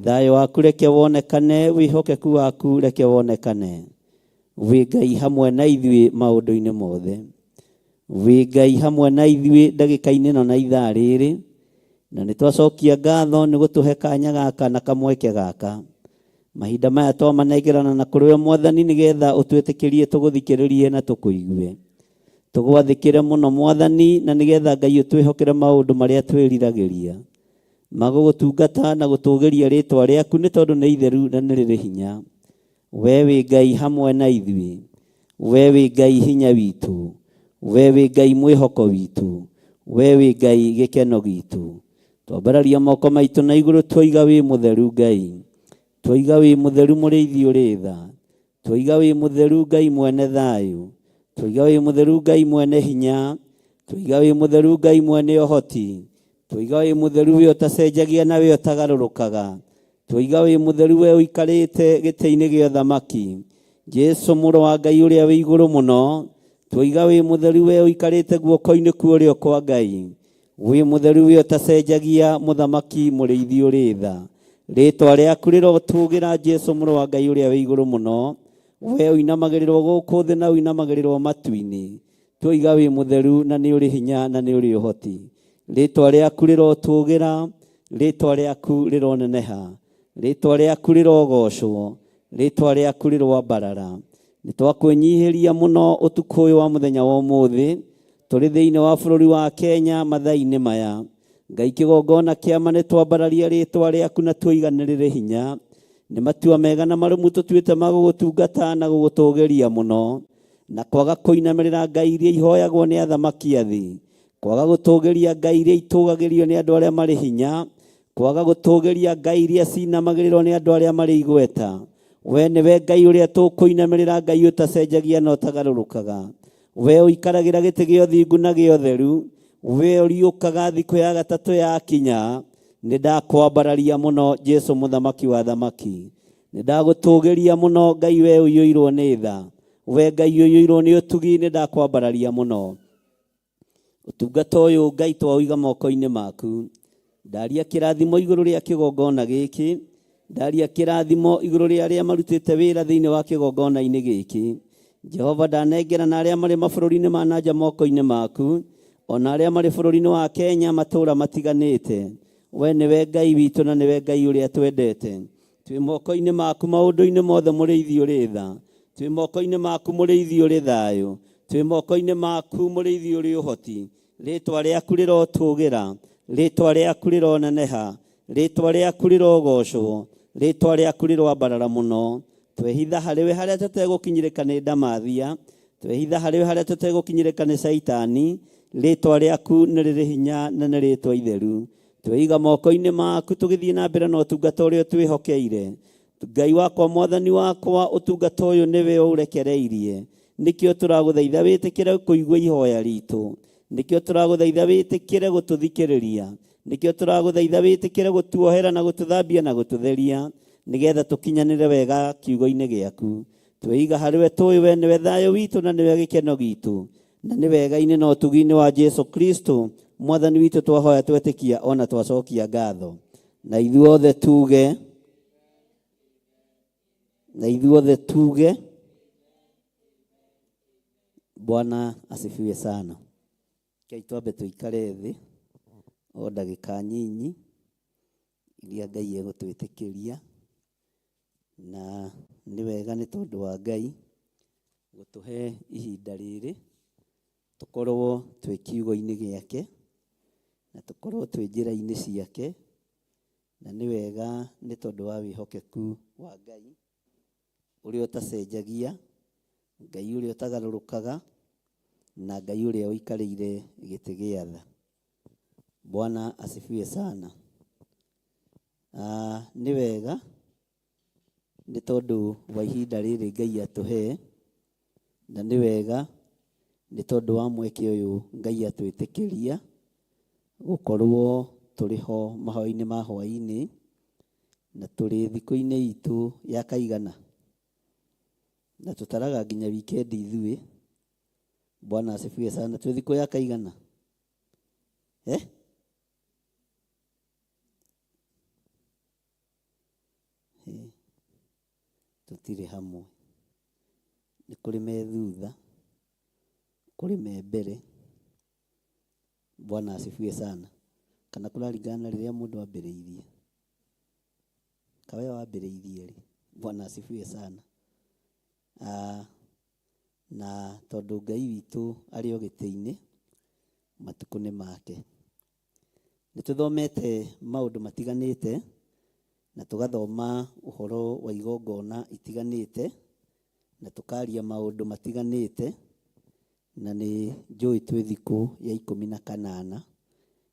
Thayũ waku reke wonekane, wĩhokeku waku reke wonekane. Wĩ Ngai hamwe na ithuĩ maũndũ-inĩ mothe. Wĩ Ngai hamwe na ithuĩ ndagĩka-inĩ ĩno na ithaa rĩrĩ, na nĩ twacokia ngatho nĩ gũtũhe kanya gaka na kamweke gaka. Mahinda maya twamanengerana na kũrĩ we Mwathani nĩgetha ũtwĩtĩkĩrie tũgũthikĩrĩrie na tũkũigue. Tũgwathĩkĩre mũno Mwathani na nĩgetha Ngai ũtwĩhokere maũndũ marĩa twĩriragĩria. Magũgũtungata na gũtũgĩria rĩtwa rĩaku nĩ tondũ nĩ itheru na nĩ rĩrĩ hinya. We wĩ Ngai hamwe na ithuĩ. We wĩ Ngai hinya witũ. We wĩ Ngai mwĩhoko witũ. We wĩ Ngai gĩkeno gitũ. Twambararia moko maitũ na igũrũ twoiga wĩ mũtheru Ngai. Twoiga wĩ mũtheru mũrĩithi ũrĩ tha. Twoiga wĩ mũtheru Ngai mwene thayũ. Twoiga wĩ mũtheru Ngai mwene hinya. Twoiga wĩ mũtheru Ngai mwene ũhoti. Twoiga wĩ mũtheru we ũtacenjagia na we ũtagarũrũkaga. Twoiga wĩ mũtheru we ũikarĩte gĩtĩ-inĩ gĩa ũthamaki. Jesu mũrũ wa Ngai ũrĩa wĩ igũrũ mũno. Twoiga wĩ mũtheru we ũikarĩte guoko-inĩ kwa ũrĩo kwa Ngai. Wĩ mũtheru we ũtacenjagia mũthamaki mũrĩithi ũrĩ tha. Rĩtwa rĩaku rĩrotũgĩra Jesu mũrũ wa Ngai ũrĩa wĩ igũrũ mũno. We ũinamagĩrĩrwo gũkũ thĩ na ũinamagĩrĩrwo matu-inĩ. Twoiga wĩ mũtheru na nĩ ũrĩ hinya na nĩ ũrĩ ũhoti. Rĩtwa rĩaku rĩrotũgĩra, rĩtwa rĩaku rĩroneneha, rĩtwa rĩaku rĩrogocwo, rĩtwa rĩaku rĩroambarara. Nĩ twakwĩnyihĩria mũno ũtukũ ũyũ wa mũthenya wa ũmũthĩ, tũrĩ thĩinĩ wa bũrũri wa Kenya mathaa-inĩ maya. Ngai kĩgongona kĩama nĩ twambararia rĩtwa rĩaku na twoiga nĩ rĩrĩ hinya. Nĩ matua mega na marũmu tũtuĩte ma gũgũtungata na gũgũtũgĩria mũno, na kwaga kũinamĩrĩra ngai iria ihoyagwo nĩ athamaki a thĩ, kwaga gũtũgĩria ngai iria itũgagĩrio nĩ andũ arĩa marĩ hinya, kwaga gũtũgĩria ngai iria cinamagĩrĩrwo nĩ andũ arĩa marĩ igweta. We nĩwe Ngai ũrĩa tũkũinamĩrĩra, Ngai ũtacenjagia na ũtagarũrũkaga. We ũikaragĩra gĩtĩ gĩa ũthingu na gĩa ũtheru, we ũriũkaga thikũ ya gatatũ yakinya. Nĩ ndakwambararia mũno Jesu mũthamaki wa athamaki. Nĩ ndagũtũgĩria mũno Ngai we ũiyũirwo nĩ tha. We Ngai ũiyũirwo nĩ ũtugi, nĩ ndakwambararia mũno. Ũtungata ũyũ Ngai twaũiga moko-inĩ maku. Ndaria kĩrathimo igũrũ rĩa kĩgongona gĩkĩ. Ndaria kĩrathimo igũrũ rĩa arĩa marutĩte wĩra thĩinĩ wa kĩgongona-inĩ gĩkĩ. Jehova ndanengera na arĩa marĩ mabũrũri-inĩ ma na nja moko-inĩ maku, ona arĩa marĩ bũrũri-inĩ wa Kenya matũũra matiganĩte. We nĩwe Ngai witũ na nĩwe Ngai ũrĩa twendete. Twĩ moko-inĩ maku maũndũ-inĩ mothe mũrĩithi ũrĩ tha. Twĩ moko-inĩ maku mũrĩithi ũrĩ thayũ. Twĩ moko-inĩ maku mũrĩithi ũrĩ ũhoti. Rĩtwa rĩaku rĩrotũgĩra, rĩtwa rĩaku rĩroneneha, rĩtwa rĩaku rĩrogocwo, rĩtwa rĩaku rĩroambarara mũno. Twehitha harĩ we harĩa tũtegũkinyĩrĩka nĩ ndamathia, twehitha harĩ we harĩa tũtegũkinyĩrĩka nĩ caitani. Rĩtwa rĩaku nĩ rĩrĩ hinya na nĩ rĩtwa itheru. Tweiga moko-inĩ maku tũgĩthiĩ na mbere na ũtungata ũrĩa ũtwĩhokeire. Ngai wakwa, Mwathani wakwa, ũtungata ũyũ nĩwe ũrekereirie. Nĩkĩo tũragũthaitha wĩtĩkĩre kũigua ihoya ritũ. Nĩkĩo tũragũthaitha wĩtĩkĩre gũtũthikĩrĩria. Nĩkĩo tũragũthaitha wĩtĩkĩre gũtuohera na gũtũthambia na gũtũtheria, nĩgetha tũkinyanĩre wega kiugo-inĩ gĩaku. Tweiga harĩ we tũĩ we nĩwe thayũ witũ na nĩwe gĩkeno gitũ na nĩ wega-inĩ na ũtugi-inĩ wa Jesu Kristo mwathani witũ twahoya twetĩkia ona twacokia ngatho na ithuothe tuge na ithuothe tuge Bwana asifiwe sana. Kei twambe tuikare thĩ o ndagĩka nyinyi iria Ngai egũtwĩtĩkĩria na nĩ wega nĩ tondũ wa Ngai gũtũhe ihinda rĩrĩ tũkorwo twĩ kiugo-inĩ gĩake na tũkorwo twĩ njĩra-inĩ ciake na nĩ wega nĩ tondũ wa wĩhokeku wa Ngai ũrĩa ũtacenjagia, Ngai ũrĩa ũtagarũrũkaga na Ngai ũrĩa ũikarĩire gĩtĩ gĩa tha. Bwana asifiwe sana. Ah, nĩ wega nĩ tondũ wa ihinda rĩrĩ Ngai atũhe na nĩ wega nĩ tondũ wa mweke ũyũ Ngai atwĩtĩkĩria gũkorwo tũrĩ ho mahoya-inĩ ma hwaĩ-inĩ na tũrĩ thikũ-inĩ itũ ya kaigana na tũtaraga nginya wikendi ithuĩ. Bwana asifiwe sana. Twĩ thikũ ya kaigana eh? Eh, tũtirĩ hamwe nĩ kũrĩ me thutha kũrĩ me mbere. Bwana asifiwe sana. Kana kũraringana na rĩrĩa mũndũ ambĩrĩirie kawe wambĩrĩirie rĩ. Bwana asifiwe sana. Ah, na tondũ Ngai witũ arĩ o gĩtĩ-inĩ matukũ nĩ make. Nĩ tũthomete maũndũ matiganĩte na tũgathoma ũhoro wa igongona itiganĩte na tũkaria maũndũ matiganĩte na nĩ njũĩ twĩ thikũ ya ikũmi na kanana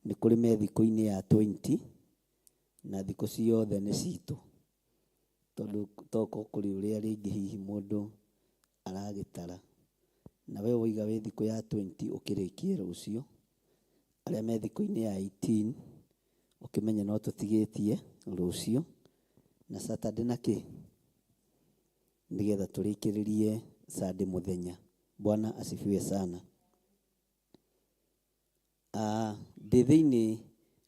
nĩ kũrĩ me thikũ-inĩ ya 20 na thikũ ciothe nĩ citũ tondũ tokorwo kũrĩ ũrĩa rĩngĩ hihi mũndũ aragĩtara na we waiga wĩ thikũ ya 20 ũkĩrĩkie rũciũ arĩa me thikũ-inĩ ya 18 ũkĩmenye no tũtigĩtie rũciũ na Saturday na kĩ nĩgetha tũrĩkĩrĩrie Sunday mũthenya. Bwana asifiwe sana. Ah, ndĩ thĩinĩ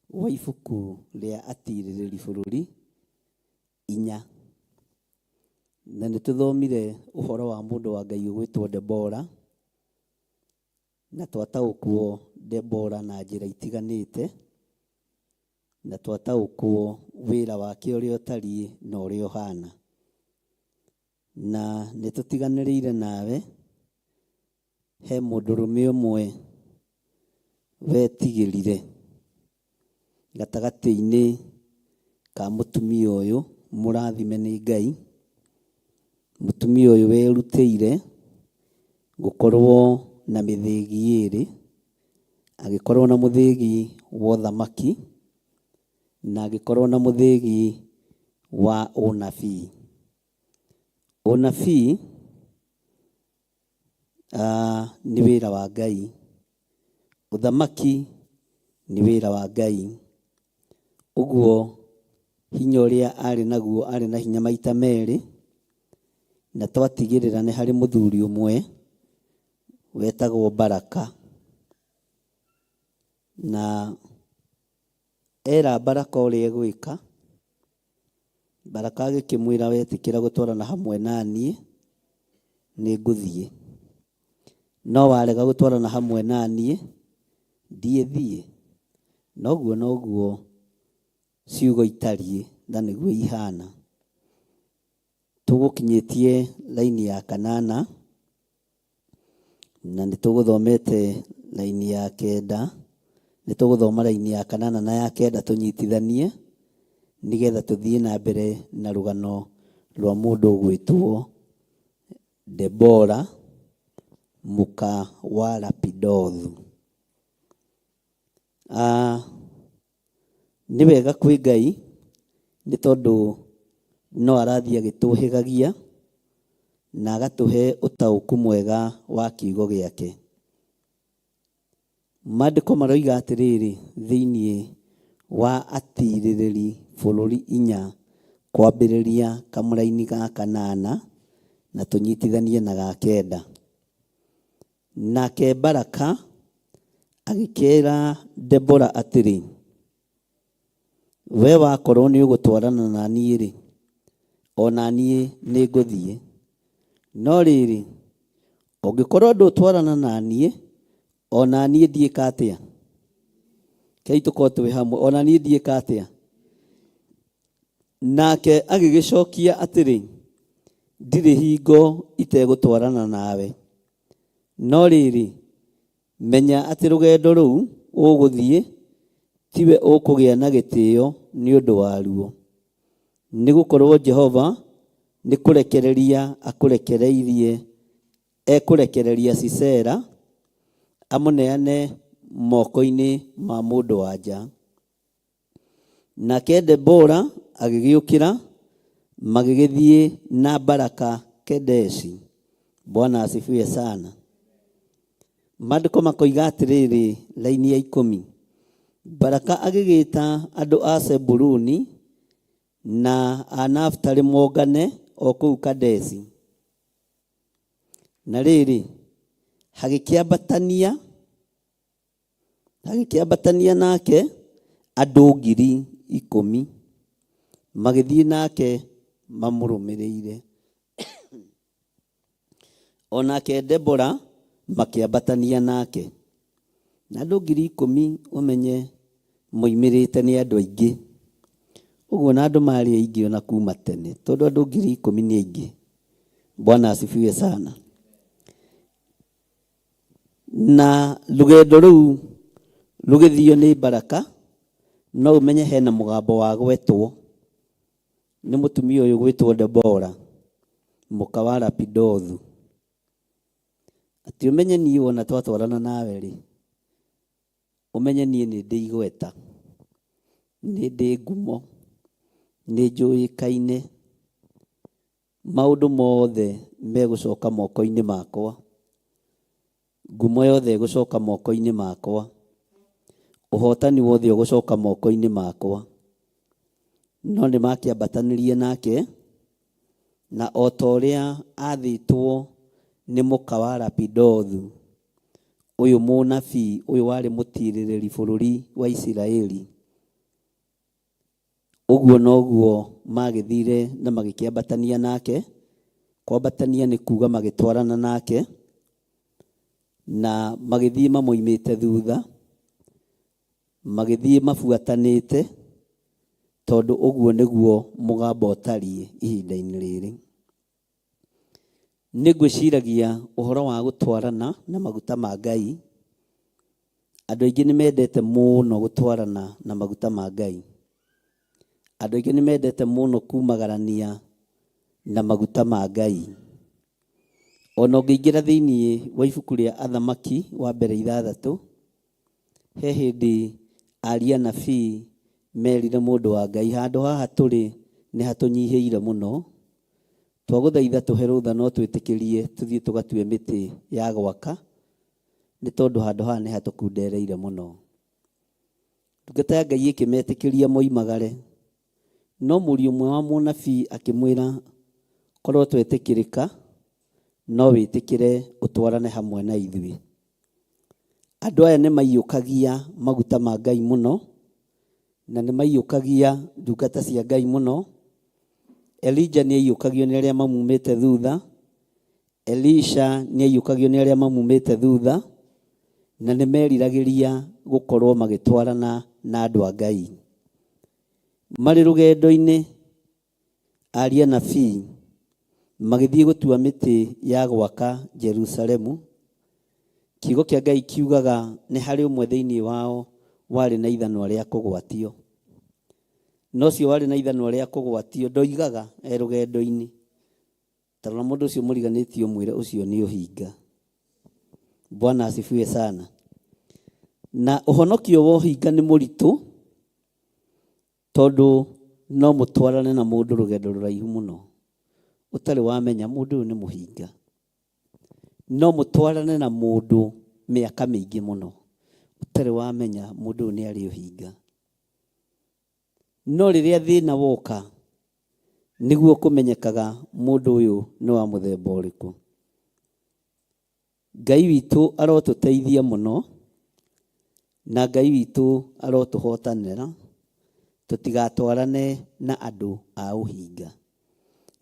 wa ibuku rĩa atirĩrĩri bũrũri inya na nĩ tũthomire ũhoro wa mũndũ wa Ngai ũgwĩtwo Debora na twataũkwo Debora na njĩra itiganĩte na twataũkwo wĩra wake ũrĩa ũtariĩ na ũrĩa ũhana na nĩ tũtiganĩrĩire nawe he mũndũrũme ũmwe wetigĩrire gatagatĩ-inĩ ka mũtumia ũyũ mũrathime nĩ Ngai mũtumia ũyũ werutĩire gũkorwo na mĩthĩgi ĩrĩ agĩkorwo na mũthĩgi wa ũthamaki na agĩkorwo na mũthĩgi wa ũnabii. Ũnabii ah, nĩ wĩra wa Ngai, ũthamaki nĩ wĩra wa Ngai. Ũguo hinya ũrĩa arĩ naguo arĩ na hinya maita merĩ na twatigĩrĩra nĩ harĩ mũthuri ũmwe wetagwo Baraka na era Baraka ũrĩa egwĩka, Baraka agĩkĩmwĩra wetĩkĩra gũtwarana hamwe na niĩ nĩ ngũthiĩ, no warega gũtwarana hamwe na niĩ ndiĩthiĩ. Noguo noguo ciugo itariĩ na nĩguo ihana. Tũgũkinyĩtie laini ya kanana na nĩ tũgũthomete laini ya kenda nĩ tũgũthoma laini ya kanana na ya kenda tũnyitithanie nĩgetha tũthiĩ na mbere na rũgano rwa mũndũ ũgwĩtwo Debora mũka wa Lapidothu. Ah, nĩ wega kwĩ Ngai nĩ tondũ no arathiĩ agĩtũhĩgagia na agatũhe ũtaũku mwega wa kiugo gĩake. Maandĩko maroiga atĩrĩrĩ thĩinĩ wa atirĩrĩri bũrũri inya kwambĩrĩria kamũraini ga kanana Na tũnyitithanie na ga kenda. Nake Baraka agĩkĩĩra Debora atĩrĩ, We wakorwo nĩũgũtwarana na niĩ-rĩ, o na niĩ nĩngũthiĩ. No rĩrĩ, ũngĩkorwo ndũtwarana na niĩ, o na niĩ ndiĩka atĩa? Kei tũkorwo twĩ hamwe, o na niĩ ndiĩka atĩa? Nake agĩgĩcokia atĩrĩ, Ndirĩ hingo itegũtwarana nawe, no rĩrĩ, menya atĩ rũgendo rũu ũgũthiĩ tiwe ũkũgĩa na gĩtĩo nĩ ũndũ waruo, nĩ gũkorũo Jehova nĩ kũrekereria akũrekereirie ekũrekereria Sisera amũneane moko-inĩ ma mũndũ-wa-nja. Nake Debora agĩgĩũkĩra, magĩgĩthiĩ na Baraka Kedeshi. Bwana asifiwe sana. Maandĩko makoiga atĩrĩrĩ, raini ya ikũmi, Baraka agĩgĩta andũ a Zebuluni na a Nafitali mongane o kũu Kadeshi. Na rĩrĩ, hagĩkĩambatania Agĩkĩambatania nake andũ 10,000, magĩthiĩ nake mamũrũmĩrĩire. O nake Debora makĩambatania nake. Na andũ 10,000 ũmenye moimĩrĩte nĩ andũ aingĩ. Ũguo na andũ marĩ aingĩ ona kuma tene, tondũ andũ 10,000 nĩ aingĩ. Bwana asifiwe sana. Na rũgendo rũu rũgĩthio nĩ Baraka, no ũmenye hena mũgambo wa gwetwo nĩ mũtumia ũyũ gwĩtwo Debora, mũka wa Lapidothu. Atĩ ũmenye niĩ wona twatwarana nawe rĩ, ũmenye niĩ nĩ ndĩ igweta, nĩ ndĩ ngumo, nĩ njũĩkaine. Maũndũ mothe megũcoka moko-inĩ makwa. Ngumo yothe ĩgũcoka moko-inĩ makwa. Ũhotani wothe ũgũcoka moko-inĩ makwa. No nĩ makĩambatanirie nake, na o ta ũrĩa aathĩtwo nĩ mũka wa Lapidothu, ũyũ mũnabii, ũyũ warĩ mũtiirĩrĩri bũrũri wa Isiraeli, Ũguo noguo maagĩthiire na magĩkĩambatania nake, kwambatania nĩ kuuga magĩtwarana nake, na magĩthiĩ mamoimĩte thutha, magĩthiĩ mabuatanĩte, tondũ ũguo nĩguo mũgambo ũtariĩ ihinda-inĩ rĩrĩ. Nĩ ngwĩciragia ũhoro wa gũtwarana na maguta ma Ngai. Andũ aingĩ nĩ mendete mũno gũtwarana na maguta ma Ngai. Andũ aingĩ nĩ mendete mũno kumagarania na maguta ma Ngai. Ona ũngĩingĩra thĩinĩ wa ibuku rĩa Athamaki wa mbere ithathatũ, He hĩndĩ aria anabii merire mũndũ wa Ngai, handũ haha tũrĩ nĩ hatũnyihĩire mũno, twagũthaitha tũhe rũtha no twĩtĩkĩrie tũthiĩ tũgatue mĩtĩ ya gwaka, nĩ tondũ handũ haha nĩ hatũkundereire mũno. Ndungata ya Ngai ĩkĩmetĩkĩria moimagare, no mũriũ ũmwe wa mũnabii akĩmwĩra, korwo twetĩkĩrĩka, no wĩtĩkĩre ũtwarane hamwe na ithuĩ. Andũ aya nĩ maiyũkagia maguta ma Ngai mũno, na nĩ maiyũkagia ndungata cia Ngai mũno. Elija nĩ aiyũkagio nĩ arĩa mamumĩte thutha, Elisha nĩ aiyũkagio nĩ arĩa mamumĩte thutha, na nĩ meriragĩria gũkorwo magĩtwarana na andũ a Ngai. Marĩ rũgendo-inĩ, Aria anabii magĩthiĩ gũtua mĩtĩ ya gwaka Jerusalemu. Kiugo kĩa Ngai kiugaga nĩ harĩ ũmwe thĩinĩ wao warĩ na ithanwa rĩa kũgwatio. Na ũcio warĩ na ithanwa rĩa kũgwatio ndoigaga e rũgendo-inĩ. Ta rora mũndũ ũcio mũriganĩtie ũmwĩre ũcio nĩ ũhinga. Bwana asifiwe sana. Na ũhonokio wa ũhinga nĩ mũritũ Tondũ no mũtwarane na mũndũ rũgendo rũraihu mũno ũtarĩ wamenya mũndũ ũyũ nĩ mũhinga. No mũtwarane na mũndũ mĩaka mĩingĩ mũno ũtarĩ wamenya mũndũ ũyũ nĩ arĩ ũhinga. No rĩrĩa thĩna woka, Nĩguo kũmenyekaga mũndũ ũyũ nĩ wa mũthemba ũrĩkũ. Ngai witũ arotũteithia mũno, na Ngai witũ arotũhotanĩra, tũtigatwarane na andũ a ũhinga.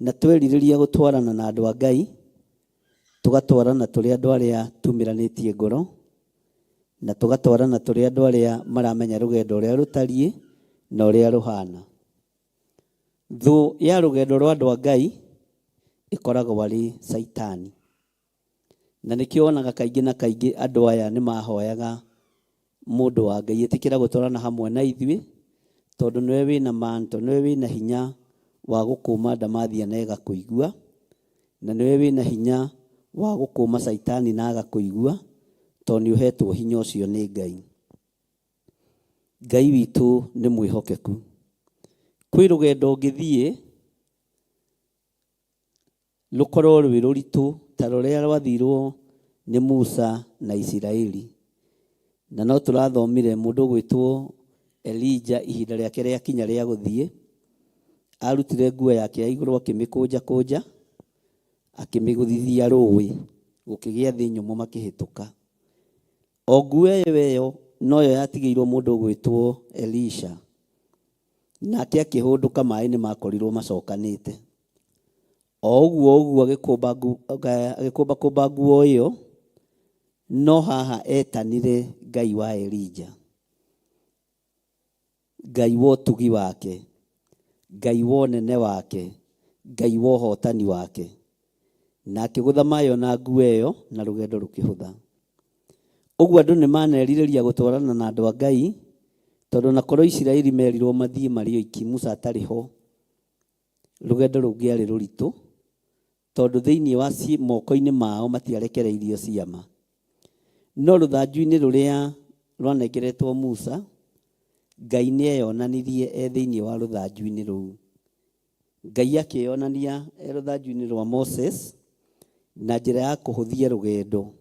Na twerirĩria gũtwarana na andũ a Ngai, tũgatwarana tũrĩ andũ arĩa tumĩranĩtie ngoro, na tũgatwarana tũrĩ andũ arĩa maramenya rũgendo ũrĩa rũtariĩ na ũrĩa rũhana. Thũ ya rũgendo rwa andũ a Ngai ĩkoragwo arĩ Caitani. Na nĩkĩo wonaga kaingĩ na kaingĩ andũ aya nĩ mahoyaga mũndũ wa Ngai ĩtĩkĩra gũtwarana hamwe na ithuĩ, tondũ nĩwe wĩna manto, nĩwe wĩna hinya wa gũkũma ndamathia na ĩgakũigua, na nĩwe wĩna hinya wa gũkũma Caitani na agakũigua, tondũ nĩ ũhetwo hinya ũcio nĩ Ngai. Ngai witũ nĩ mwĩhokeku. Kwĩ rũgendo ũngĩthiĩ rũkorwo rwĩ rũritũ ta rũrĩa rwathirwo nĩ Musa na Isiraeli. Na no tũrathomire mũndũ ũgwĩtwo Elija ihinda rĩake rĩakinya rĩa gũthiĩ, arutire nguo yake ya igũrũ akĩmĩkũnja kũnja, akĩmĩgũthithia rũĩ, gũkĩgĩa thĩ nyũmũ makĩhĩtũka. O nguo ĩyo ĩyo noyo yatigĩirwo mũndũ ũgwĩtwo Elisha, nake akĩhũndũka maĩ nĩ makorirwo macokanĩte. O ũguo ũguo agĩkũmbakũmba nguo ĩyo, no haha etanire Ngai wa Elija, Ngai wa ũtugi wake, Ngai wa ũnene wake, Ngai wa ũhotani wake. Na akĩgũtha maĩ ona nguo ĩyo na rũgendo rũkĩhũtha. Ũguo andũ nĩ manerirĩria gũtwarana na andũ a Ngai, tondũ na korwo Isiraeli merirwo mathiĩ marĩ oiki Musa atarĩ ho, rũgendo rũngĩarĩ rũritũ, tondũ thĩinĩ wa moko-inĩ mao matiarekereirio ciama. No rũthanju-inĩ rũrĩa rwanengeretwo Musa, Ngai nĩ eyonanirie e thĩinĩ wa rũthanju-inĩ rũu. Ngai akĩyonania e rũthanju-inĩ rwa Moses na njĩra ya kũhũthia rũgendo.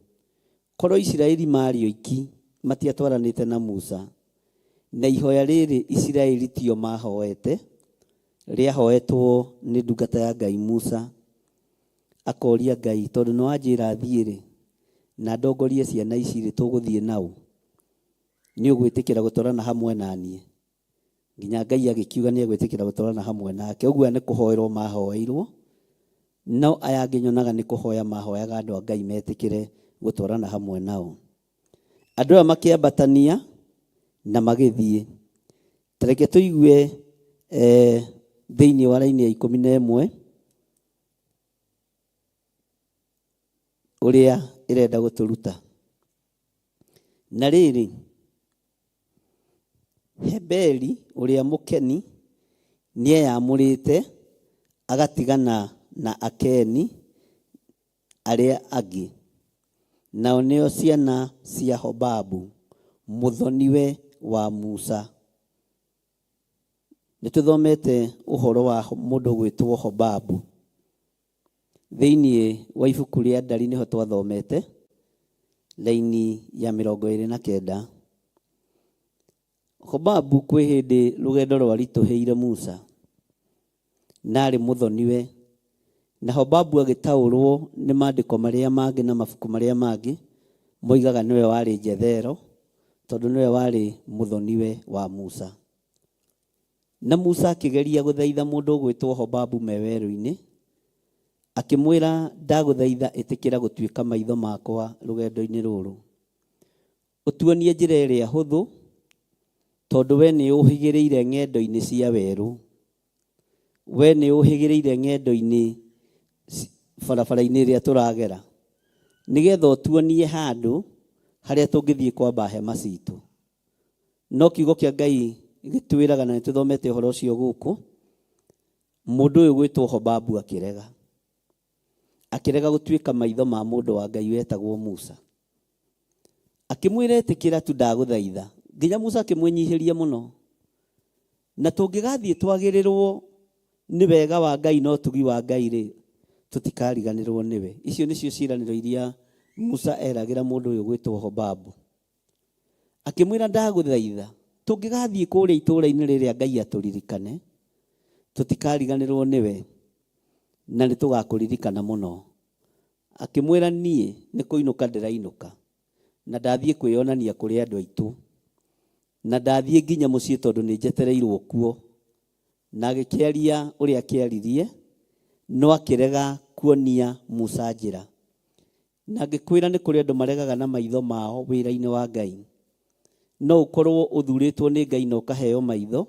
Korwo Isiraeli marĩ oiki, matiatwaranĩte na Musa, na ihoya rĩrĩ Isiraeli tio mahoete, rĩahoetwo nĩ ndungata ya Ngai Musa, akoria Ngai, tondũ nĩ wanjĩra thiĩ-rĩ, na ndongorie ciana ici-rĩ, tũgũthiĩ naũ? Nĩ ũgwĩtĩkĩra gũtwarana hamwe na niĩ? Nginya Ngai agĩkiuga nĩ egwĩtĩkĩra gũtwarana hamwe nake. Ũguo aya nĩ kũhoerwo mahoeirwo, no aya angĩ nyonaga nĩ kũhoya mahoyaga andũ a Ngai metĩkĩre gũtwarana hamwe nao. Andũ aya makĩambatania na magĩthiĩ. Ta reke tũigue eh, thĩinĩ wa raini ya 11 ũrĩa ĩrenda gũtũruta. Na rĩrĩ, Heberi ũrĩa Mũkeni nĩeyamũrĩte agatigana na Akeni arĩa angĩ, nao nĩo ciana cia Hobabu, mũthoniwe wa Musa. Nĩtũthomete ũhoro wa mũndũ ũgwĩtwo Hobabu. Thĩinĩ wa ibuku rĩa Ndari nĩho twathomete, raini ya 29. Hobabu kwĩ hĩndĩ rũgendo rwaritũhĩire Musa, na arĩ mũthoniwe, na Hobabu agĩtaũrwo nĩ maandĩko marĩa mangĩ na mabuku marĩa mangĩ, moigaga nĩwe warĩ Jethero, tondũ nĩwe warĩ mũthoniwe wa Musa. Na Musa akĩgeria gũthaitha mũndũ ũgwĩtwo Hobabu me werũ-inĩ, akĩmwĩra, Ndagũthaitha ĩtĩkĩra gũtuĩka maitho makwa rũgendo-inĩ rũrũ, ũtuonie njĩra ĩrĩa hũthũ, tondũ we nĩũhĩgĩrĩire ng'endo-inĩ cia werũ, we nĩũhĩgĩrĩire ng'endo-inĩ barabara-inĩ ĩrĩa tũragera, nĩgetha ũtuonie handũ harĩa tũngĩthiĩ kwamba hema citũ. No kiugo kĩa Ngai gĩtwĩraga na nĩtũthomete ũhoro ũcio gũkũ, mũndũ ũyũ gwĩtwo Hobabu akĩrega. Akĩrega gũtuĩka maitho ma mũndũ wa Ngai wetagwo Musa. Akĩmwĩra ĩtĩkĩra tu ndagũthaitha. Nginya Musa akĩmwĩnyihĩria mũno. Na tũngĩgathiĩ twagĩrĩrwo nĩ wega wa Ngai na ũtugi wa Ngai rĩ, tũtikariganĩrwo nĩwe. Icio nĩcio ciĩranĩro iria Musa eragĩra mũndũ ũyũ gwĩtwo Hobabu. Akĩmwĩra ndagũthaitha, tũngĩgathiĩ kũrĩa itũũra-inĩ rĩrĩa Ngai atũririkane, Tũtikariganĩrwo nĩwe na nĩ tũgakũririkana mũno. Akĩmwĩra niĩ nĩ kũinũka ndĩrainũka na ndathiĩ kwĩyonania kũrĩ andũ aitũ na ndathiĩ nginya mũciĩ tondũ nĩ njetereirwo kuo. Na agĩkĩaria ũrĩa akĩaririe no akĩrega kuonia Musa njĩra. Na ngĩkwĩra nĩ kũrĩ andũ maregaga na maitho mao wĩra-inĩ wa Ngai. No ũkorwo ũthurĩtwo nĩ Ngai na ũkaheo maitho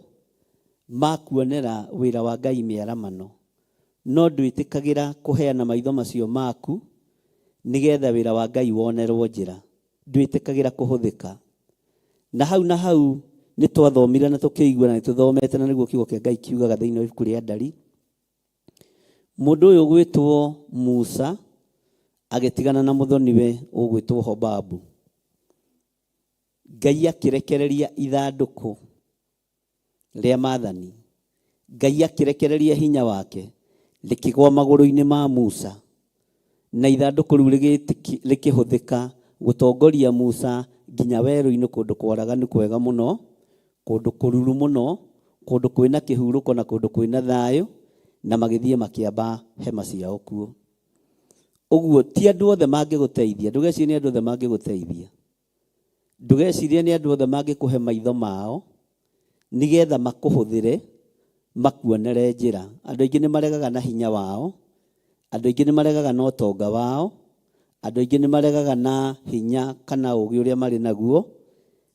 ma kuonera wĩra wa Ngai mĩaramano, no ndwĩtĩkagĩra kũheana maitho macio maku nĩgetha wĩra wa Ngai wonerwo njĩra. Ndwĩtĩkagĩra kũhũthĩka. Na hau na hau nĩ twathomire na tũkĩigua na nĩ tũthomete na nĩguo kiugo kĩa Ngai kiugaga thĩinĩ wa ibuku rĩa Ndari. Mũndũ ũyũ ũgwĩtwo Musa agĩtigana na mũthoniwe ũgwĩtwo Hobabu. Ngai akĩrekereria ithandũkũ rĩa maathani. Ngai akĩrekereria hinya wake rĩkĩgwa magũrũ-inĩ ma Musa, na ithandũkũ rĩu rĩkĩhũthĩka gũtongoria Musa nginya werũ-inĩ kũndũ kwaraganu kwega mũno, kũndũ kũruru mũno, kũndũ kwĩna kĩhurũko na kũndũ kwĩna thayũ, na magĩthiĩ makĩamba hema ciao kuo. Ũguo ti andũ othe mangĩgũteithia, ndũgecirie nĩ andũ othe mangĩgũteithia. Ndũgecirie nĩ andũ othe mangĩkũhe maitho mao nĩgetha makũhũthĩre makuonere njĩra. Andũ aingĩ nĩ maregaga na hinya wao, andũ aingĩ nĩ maregaga na ũtonga wao, andũ aingĩ nĩ maregaga na hinya kana ũũgĩ ũrĩa marĩ naguo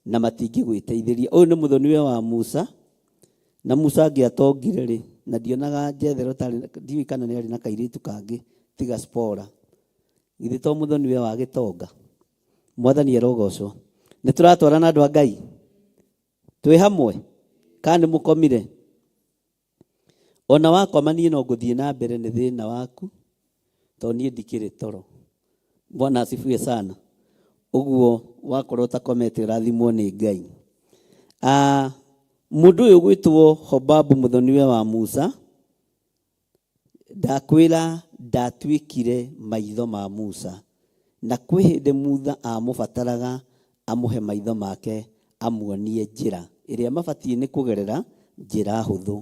na matingĩgwĩteithĩria. Ũyũ nĩ mũthoniwe wa Musa, na Musa angĩatongire rĩ, na ndionaga Jethero tarĩ, ndiũĩ kana nĩ arĩ na kairĩtu kangĩ tiga Zipporah. Githĩ to mũthoniwe wa gĩtonga? Mwathani arogocwo. Nĩ tũratwarana andũ a Ngai? Twĩ hamwe? Kana nĩ mũkomire? Ona wakoma niĩ no ngũthiĩ na mbere nĩ thĩna waku tondũ niĩ ndikĩrĩ toro. Bwana asifiwe sana. Ũguo wakorwo ũtakomete ũrathimwo nĩ Ngai. Ah, mũndũ ũyũ ũgwĩtwo Hobabu mũthoniwe wa Musa, Ndakwĩra ndatuĩkire maitho ma Musa, na kwĩ hĩndĩ Mutha amũbataraga amũhe maitho make amuonie njĩra ĩrĩa mabatiĩ nĩ kũgerera, njĩra hũthũ.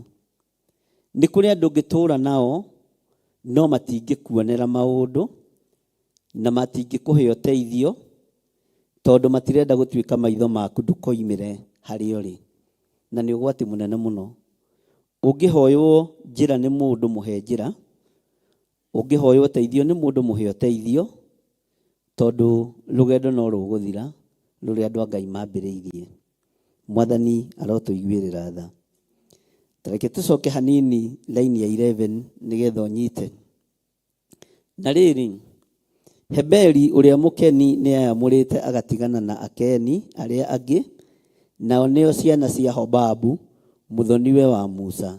Nĩ kũrĩ andũ ũngĩtũũra nao no matingĩkuonera maũndũ na matingĩkũhe ũteithio tondũ matirenda gũtuĩka maitho maku ndũkoimĩre harĩa ũrĩ. Na nĩ ũgwati mũnene mũno. Ũngĩhoywo njĩra nĩ mũndũ mũhe njĩra, ũngĩhoywo ũteithio nĩ mũndũ mũhe ũteithio, tondũ rũgendo no rũgũthira rũrĩa andũ a Ngai mambĩrĩirie. Mwathani arotũiguĩrĩra tha. Ta reke tũcoke hanini raini ya 11 nĩgetha ũnyite. Na rĩrĩ, Heberi ũrĩa Mũkeni nĩeyamũrĩte agatigana na Akeni arĩa angĩ, nao nĩo ciana cia Hobabu, mũthoniwe wa Musa.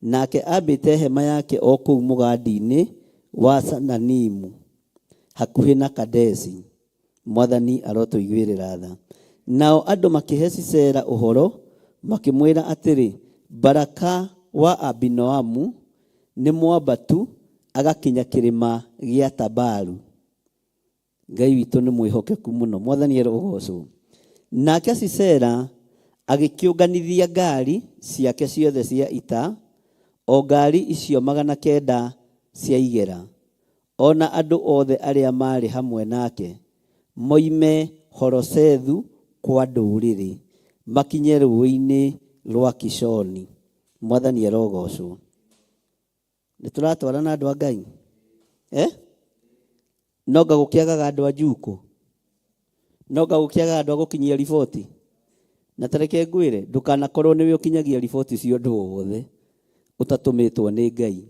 Nake aambĩte hema yake o kũu mũgandi-inĩ wa Saananimu, hakuhĩ na Kadeshi. Mwathani arotũiguĩrĩra tha. Nao andũ makĩhe Sisera ũhoro, makĩmwĩra atĩrĩ, Baraka wa Abinoamu nĩ mwambatu agakinya kĩrĩma gĩa Tabaru. Ngai witũ nĩ mwĩhokeku mũno. Mwathani arogoocwo. Nake Sisera agĩkĩũnganithia ngaari ciake ciothe cia ita, o ngaari icio 900 cia igera, O na andũ othe arĩa maarĩ hamwe nake, moime Horosethu kwa ndũrĩrĩ, makinye rũũĩ-inĩ rwa Kishoni. Mwathani arogoocwo. Nĩ tũratwarana andũ a Ngai? Eh? No nga gũkĩagaga andũ a njukũ? No nga gũkĩagaga andũ a gũkinyia riboti? Na ta reke ngwĩre, ndũkanakorwo nĩwe ũkinyagia riboti cia ũndũ o wothe ũtatũmĩtwo nĩ Ngai.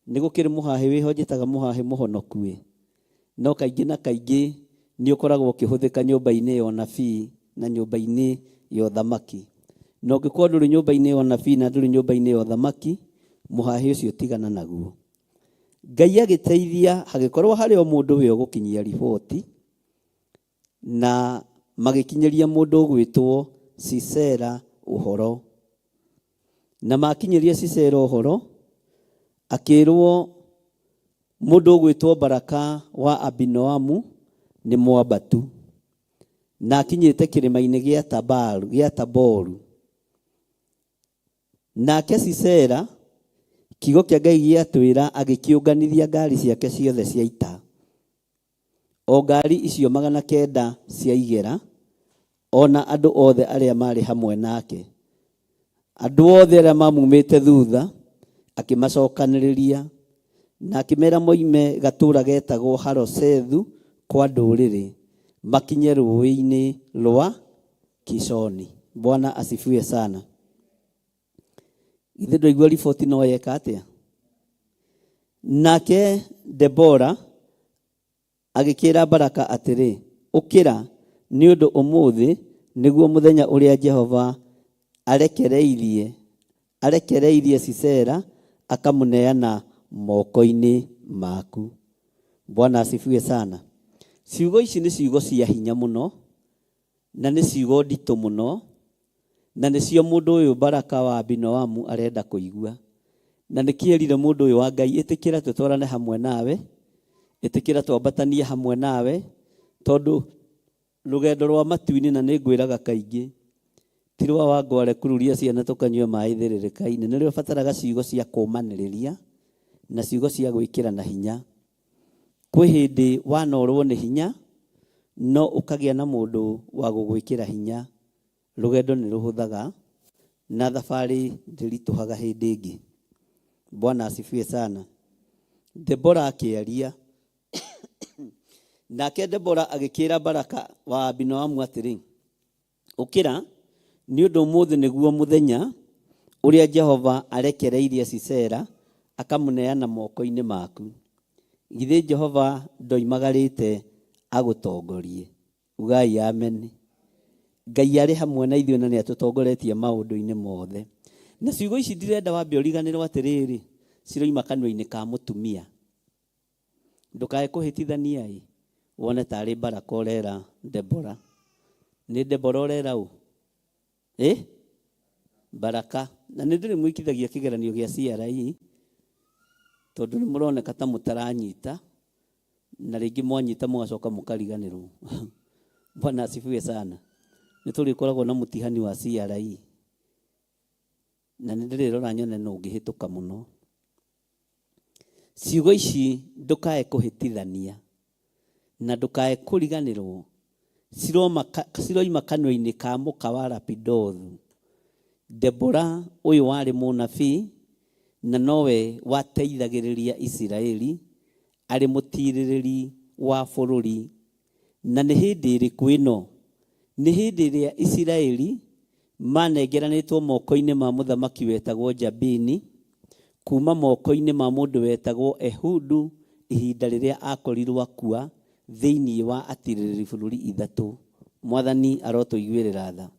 Nĩ gũkĩrĩ mũhahĩ wĩho njĩtaga mũhahĩ mũhonoku ĩ, no kaingĩ na kaingĩ nĩ ũkoragwo ũkĩhũthĩka nyũmba-inĩ ya ũnabii na nyũmba-inĩ ya ũthamaki. Na ũngĩkorwo ndũrĩ nyũmba-inĩ ya ũnabii na ndũrĩ nyũmba-inĩ ya ũthamaki, mũhahĩ ũcio tigana naguo. Ngai agĩteithia hagĩkorwo harĩ o mũndũ we ũgũkinyia riboti, na magĩkinyĩria mũndũ ũgwĩtwo Sisera ũhoro. Na makinyĩria Sisera ũhoro, akĩrwo mũndũ ũgwĩtwo Baraka wa Abinoamu nĩ mwambatu, na akinyĩte kĩrĩma-inĩ gĩa Tabaru, gĩa Taboru. Nake Sisera Kiugo kĩa Ngai gĩatwĩra agĩkĩũnganithia ngari ciake ciothe cia ita, o ngari icio 900 cia igera, o na andũ othe arĩa maarĩ hamwe nake. Andũ othe arĩa maamumĩte thutha akĩmacokanĩrĩria, na akĩmeera moime gatũũra getagwo Harosethu kwa ndũrĩrĩ, makinye rũũĩ-inĩ rwa Kishoni. Bwana asifiwe sana. Githĩ ndwaigua riboti no yeka atĩa? Nake Debora agĩkĩĩra Baraka atĩrĩ, Ũkĩra, nĩ ũndũ ũmũthĩ nĩguo mũthenya ũrĩa Jehova arekereirie, arekereirie Sisera akamũneana moko-inĩ maku. Bwana asifiwe sana. Ciugo ici nĩ ciugo cia hinya mũno, na nĩ ciugo nditũ mũno, na nĩcio mũndũ ũyũ Baraka wa Abinoamu arenda kũigua. Na nĩkĩo erire mũndũ ũyũ wa Ngai, ĩtĩkĩra tũtwarane hamwe nawe, ĩtĩkĩra twambatanie hamwe nawe, tondũ rũgendo rwa matu-inĩ, na nĩngwĩraga kaingĩ, ti rwa Wangware kururia ciana tũkanyue maĩ thĩrĩrĩka-inĩ, nĩ rũbataraga ciugo cia kũmanĩrĩria na ciugo cia gwĩkĩrana hinya. Kwĩ hĩndĩ wanorwo nĩ hinya, no ũkagĩa na mũndũ wa gũgwĩkĩra hinya. Rũgendo nĩ rũhũthaga na thabarĩ ndĩritũhaga hĩndĩ ĩngĩ. Bwana asifiwe sana. Debora akĩaria. Nake Debora agĩkĩra Baraka wa Abinoamu atĩrĩ, Ũkĩra, nĩ ũndũ ũmũthĩ nĩguo mũthenya ũrĩa Jehova arekereirie Sisera akamũneana moko-inĩ maku. Githĩ Jehova ndoimagarĩte agũtongorie? Ugai amen. Ngai arĩ hamwe na ithuĩ na nĩ atũtongoretie maũndũ-inĩ mothe. Na ciugo ici ndirenda wambe ũriganĩrwo atĩrĩrĩ, ciroima kanua-inĩ ka mũtumia. Ndũkae kũhĩtithania ĩ, wone tarĩ Baraka ũrera Debora. Nĩ Debora ũrera ũ? Ĩ? Baraka. Na nĩ ndĩrĩmwĩkithagia kĩgeranio gĩa CRE, tondũ nĩ mũroneka ta mũtaranyita, na rĩngĩ mwanyita mũgacoka mũkariganĩrwo. Bwana asifiwe sana. Nĩ tũrĩkoragwo na mũtihani wa CRE, na nĩ ndĩrĩrora nyone nũ ũngĩhĩtũka mũno. Ciugo ici ndũkae kũhĩtithania na ndũkae kũriganĩrwo ciroima kanua-inĩ ka mũka wa Lapidothu. Debora ũyũ warĩ mũnabii na nowe wateithagĩrĩria Isiraeli arĩ mũtiirĩrĩri wa bũrũri. Na nĩ hĩndĩ ĩrĩkũ ĩno? Nĩ hĩndĩ ĩrĩa Isiraeli maanengeranĩtwo moko-inĩ ma mũthamaki wetagwo Jabini, kuuma moko-inĩ ma mũndũ wetagwo Ehudu ihinda rĩrĩa aakorirwo akua thĩinĩ wa atiirĩrĩri bũrũri ithatũ. Mwathani arotũiguĩrĩra tha.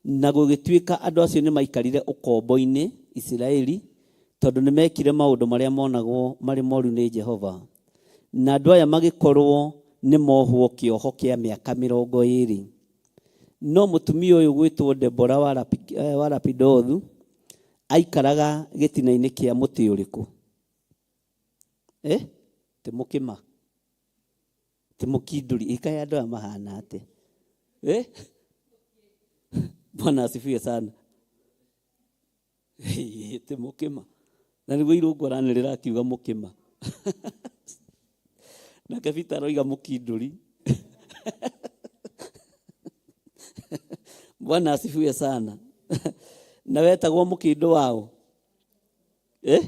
Na gũgĩtuĩka andũ acio nĩmaikarire ũkombo-inĩ Isiraeli, tondũ nĩmekire maũndũ marĩa monagwo marĩ moru nĩ Jehova. Na andũ aya magĩkorwo nĩmohwo kĩoho kĩa mĩaka 20. No mũtumia ũyũ gwĩtwo Debora wa Lapidothu aikaraga gĩtina-inĩ kĩa mũtĩ ũrĩkũ? Eh? Ti mũkĩma? Ti mũkindũri? Ĩkaĩ andũ aya mahana atĩa? Eh? Bwana asifiwe sana. Ti mũkĩma? Na nĩguo Irũngũ aranĩrĩra akiuga mũkĩma. Nake Peter aroiga mũkindũri. Bwana asifiwe sana. Na wetagwo mũkindũ waũ? Eh?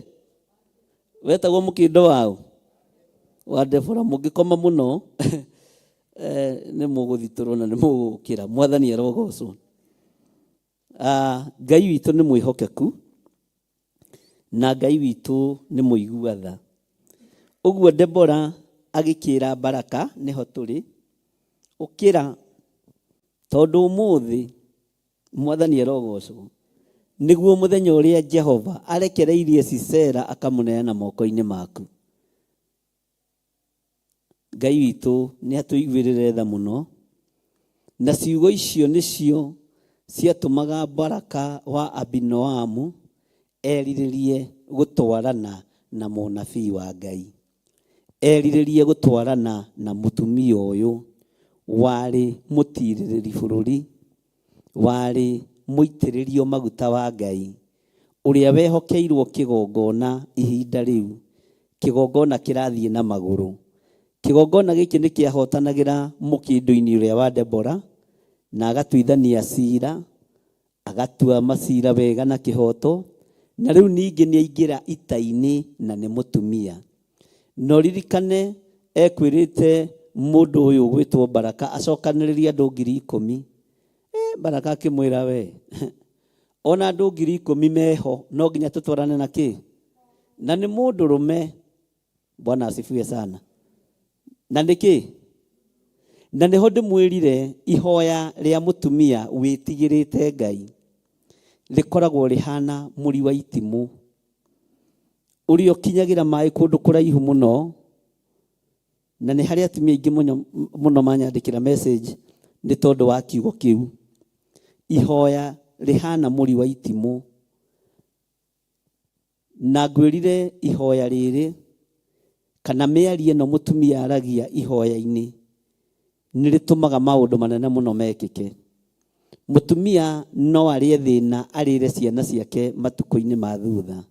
Wetagwo mũkĩndo waũ? Wa Debora. Mũngĩkoma mũno eh, nĩ mũgũthitũrwo na nĩ mũgũkĩra. Mwathani arogocwo. Ah, Ngai witũ nĩ mwĩhokeku na Ngai witũ nĩ mũigua tha. Ũguo Debora agĩkĩra Baraka, nĩho tũrĩ, ũkĩra tondũ ũmũthĩ Mwathani arogocwo, nĩguo mũthenya ũrĩa Jehova arekereirie Sisera akamũneana moko-inĩ maku. Ngai witũ nĩ atũiguĩrĩre tha mũno, na ciugo icio nĩcio ciatũmaga Baraka wa Abinoamu erirĩrie gũtwarana na mũnabii wa Ngai, erirĩrie gũtwarana na mũtumia ũyũ warĩ mũtirĩrĩri bũrũri, warĩ mũitĩrĩrio maguta wa Ngai, Ũrĩa wehokeirwo kĩgongona ihinda rĩu, kĩgongona kĩrathiĩ na magũrũ. Kĩgongona gĩkĩ nĩ kĩahotanagĩra mũkĩndũ-inĩ ũrĩa wa Debora, na agatuithania cira, agatua macira wega na kĩhoto, na rĩu ningĩ nĩ aingĩra ita-inĩ na nĩ mũtumia. Na ũririkane ekwĩrĩte mũndũ ũyũ ũgwĩtwo Baraka acokanĩrĩrie andũ 10,000. Eh, Baraka akĩmwĩra we, ona andũ 10,000 meho no nginya tũtwarane na kĩ? Na nĩ mũndũrũme. Bwana asifiwe sana. Na nĩkĩ? Na nĩho ndĩmwĩrire ihoya rĩa mũtumia wĩtigĩrĩte Ngai rĩkoragwo rĩhana mũri wa itimũ ũrĩa ũkinyagĩra maĩ kũndũ kũraihu mũno. Na nĩ harĩ atumia aingĩ mũno, mũno manyandĩkĩra message nĩ tondũ wa kiugo kĩu. Ihoya rĩhana mũri wa itimũ. Na ngwĩrire ihoya rĩrĩ, kana mĩario ĩno mũtumia aragia ihoya-inĩ, nĩ rĩtũmaga maũndũ manene mũno mekĩke. Mũtumia no arĩe thĩna arĩre ciana ciake matukũ-inĩ ma thutha.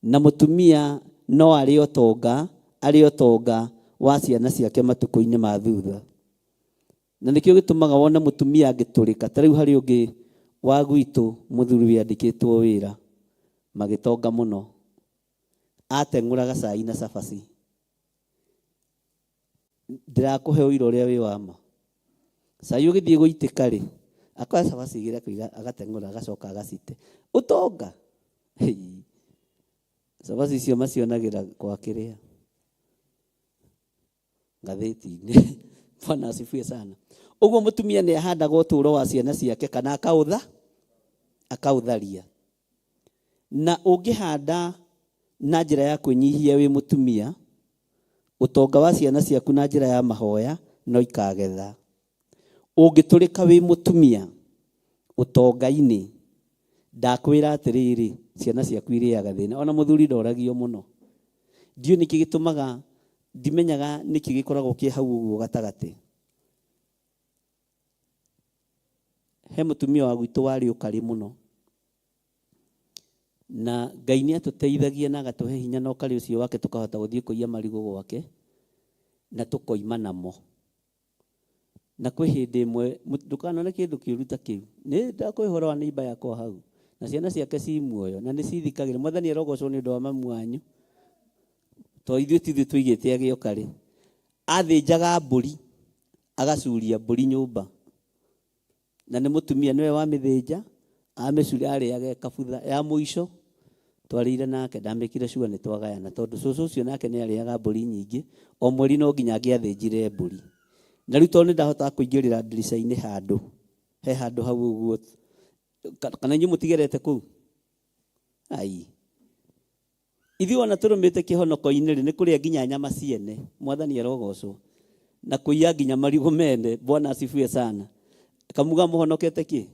Na mũtumia no arĩe ũtonga, arĩe ũtonga wa ciana ciake matukũ-inĩ ma thutha. Na nĩkĩo gĩtũmaga wone mũtumia angĩtũrĩka, ta rĩu harĩ ũngĩ wa gwitũ mũthuri wĩandĩkĩtwo wĩra, magĩtonga mũno, ateng'ũraga cai na cabaci. Ndĩrakũhe ũira ũrĩa wĩ wa ma. Cai ũgĩthiĩ gũitĩka rĩ, akoya cabaci igĩrĩ akaiga agateng'ũra agacoka agacite. Ũtonga! Hei! Cabaci icio macionagĩra kwa kĩrĩa? Ngathĩti-inĩ. Bwana asifiwe sana. Ũguo mũtumia nĩ ahandaga ũtũũro wa ciana ciake kana akaũtha akaũtharia. Na ũngĩhanda na njĩra ya kwĩnyihia wĩ mũtumia, ũtonga wa ciana ciaku na njĩra ya mahoya no ikagetha. Ũngĩtũrĩka wĩ mũtumia ũtonga-inĩ, ndakwĩra atĩrĩrĩ, ciana ciaku irĩaga thĩna. Ona mũthuri ndoragio mũno. Ndiũĩ nĩkĩ gĩtũmaga ndimenyaga nĩkĩ gĩkoragwo kĩ hau ũguo gatagatĩ. He mũtumia wa gwitũ warĩ ũkarĩ mũno. Na Ngai nĩ atũteithagia na agatũhe hinya na ũkarĩ ũcio wake tũkahota gũthiĩ kũiya marigũ gwake na tũkoima namo. Na kwĩ hĩndĩ ĩmwe, ndũkanone kĩndũ kĩũru ta kĩu. Nĩ ndakũhe ũhoro wa neighbor yakwa hau, na ciana ciake ci muoyo, na nĩ cithikagĩrĩria. Mwathani arogocwo nĩ ũndũ wa mamu wanyu, to ithuĩ ti ithuĩ tũigĩte agĩoka rĩ. Athĩnjaga mbũri, agacuria mbũri nyũmba. Na nĩ mũtumia nĩwe wamĩthĩnja, amĩcuria arĩaga ĩkabutha. Ya mũico twarĩire nake ndamĩkire sure nĩ twagayana tondũ cũcũ ũcio nake nĩ arĩaga mbũri nyingĩ, o mweri no nginya angĩathĩnjire mbũri. Na rĩu tondũ nĩ ndahotaga kũingĩrĩra ndirica-inĩ handũ, he handũ hau ũguo, kana inyuĩ mũtigerete kũu? Ai. Ithuĩ ona tũrũmĩte kĩhonoko-inĩ rĩ, nĩ kũrĩa nginya nyama ciene. Mwathani arogocwo. Na kũiya nginya marigũ mene. Bwana asifiwe sana. Kamuga mũhonokete kĩ?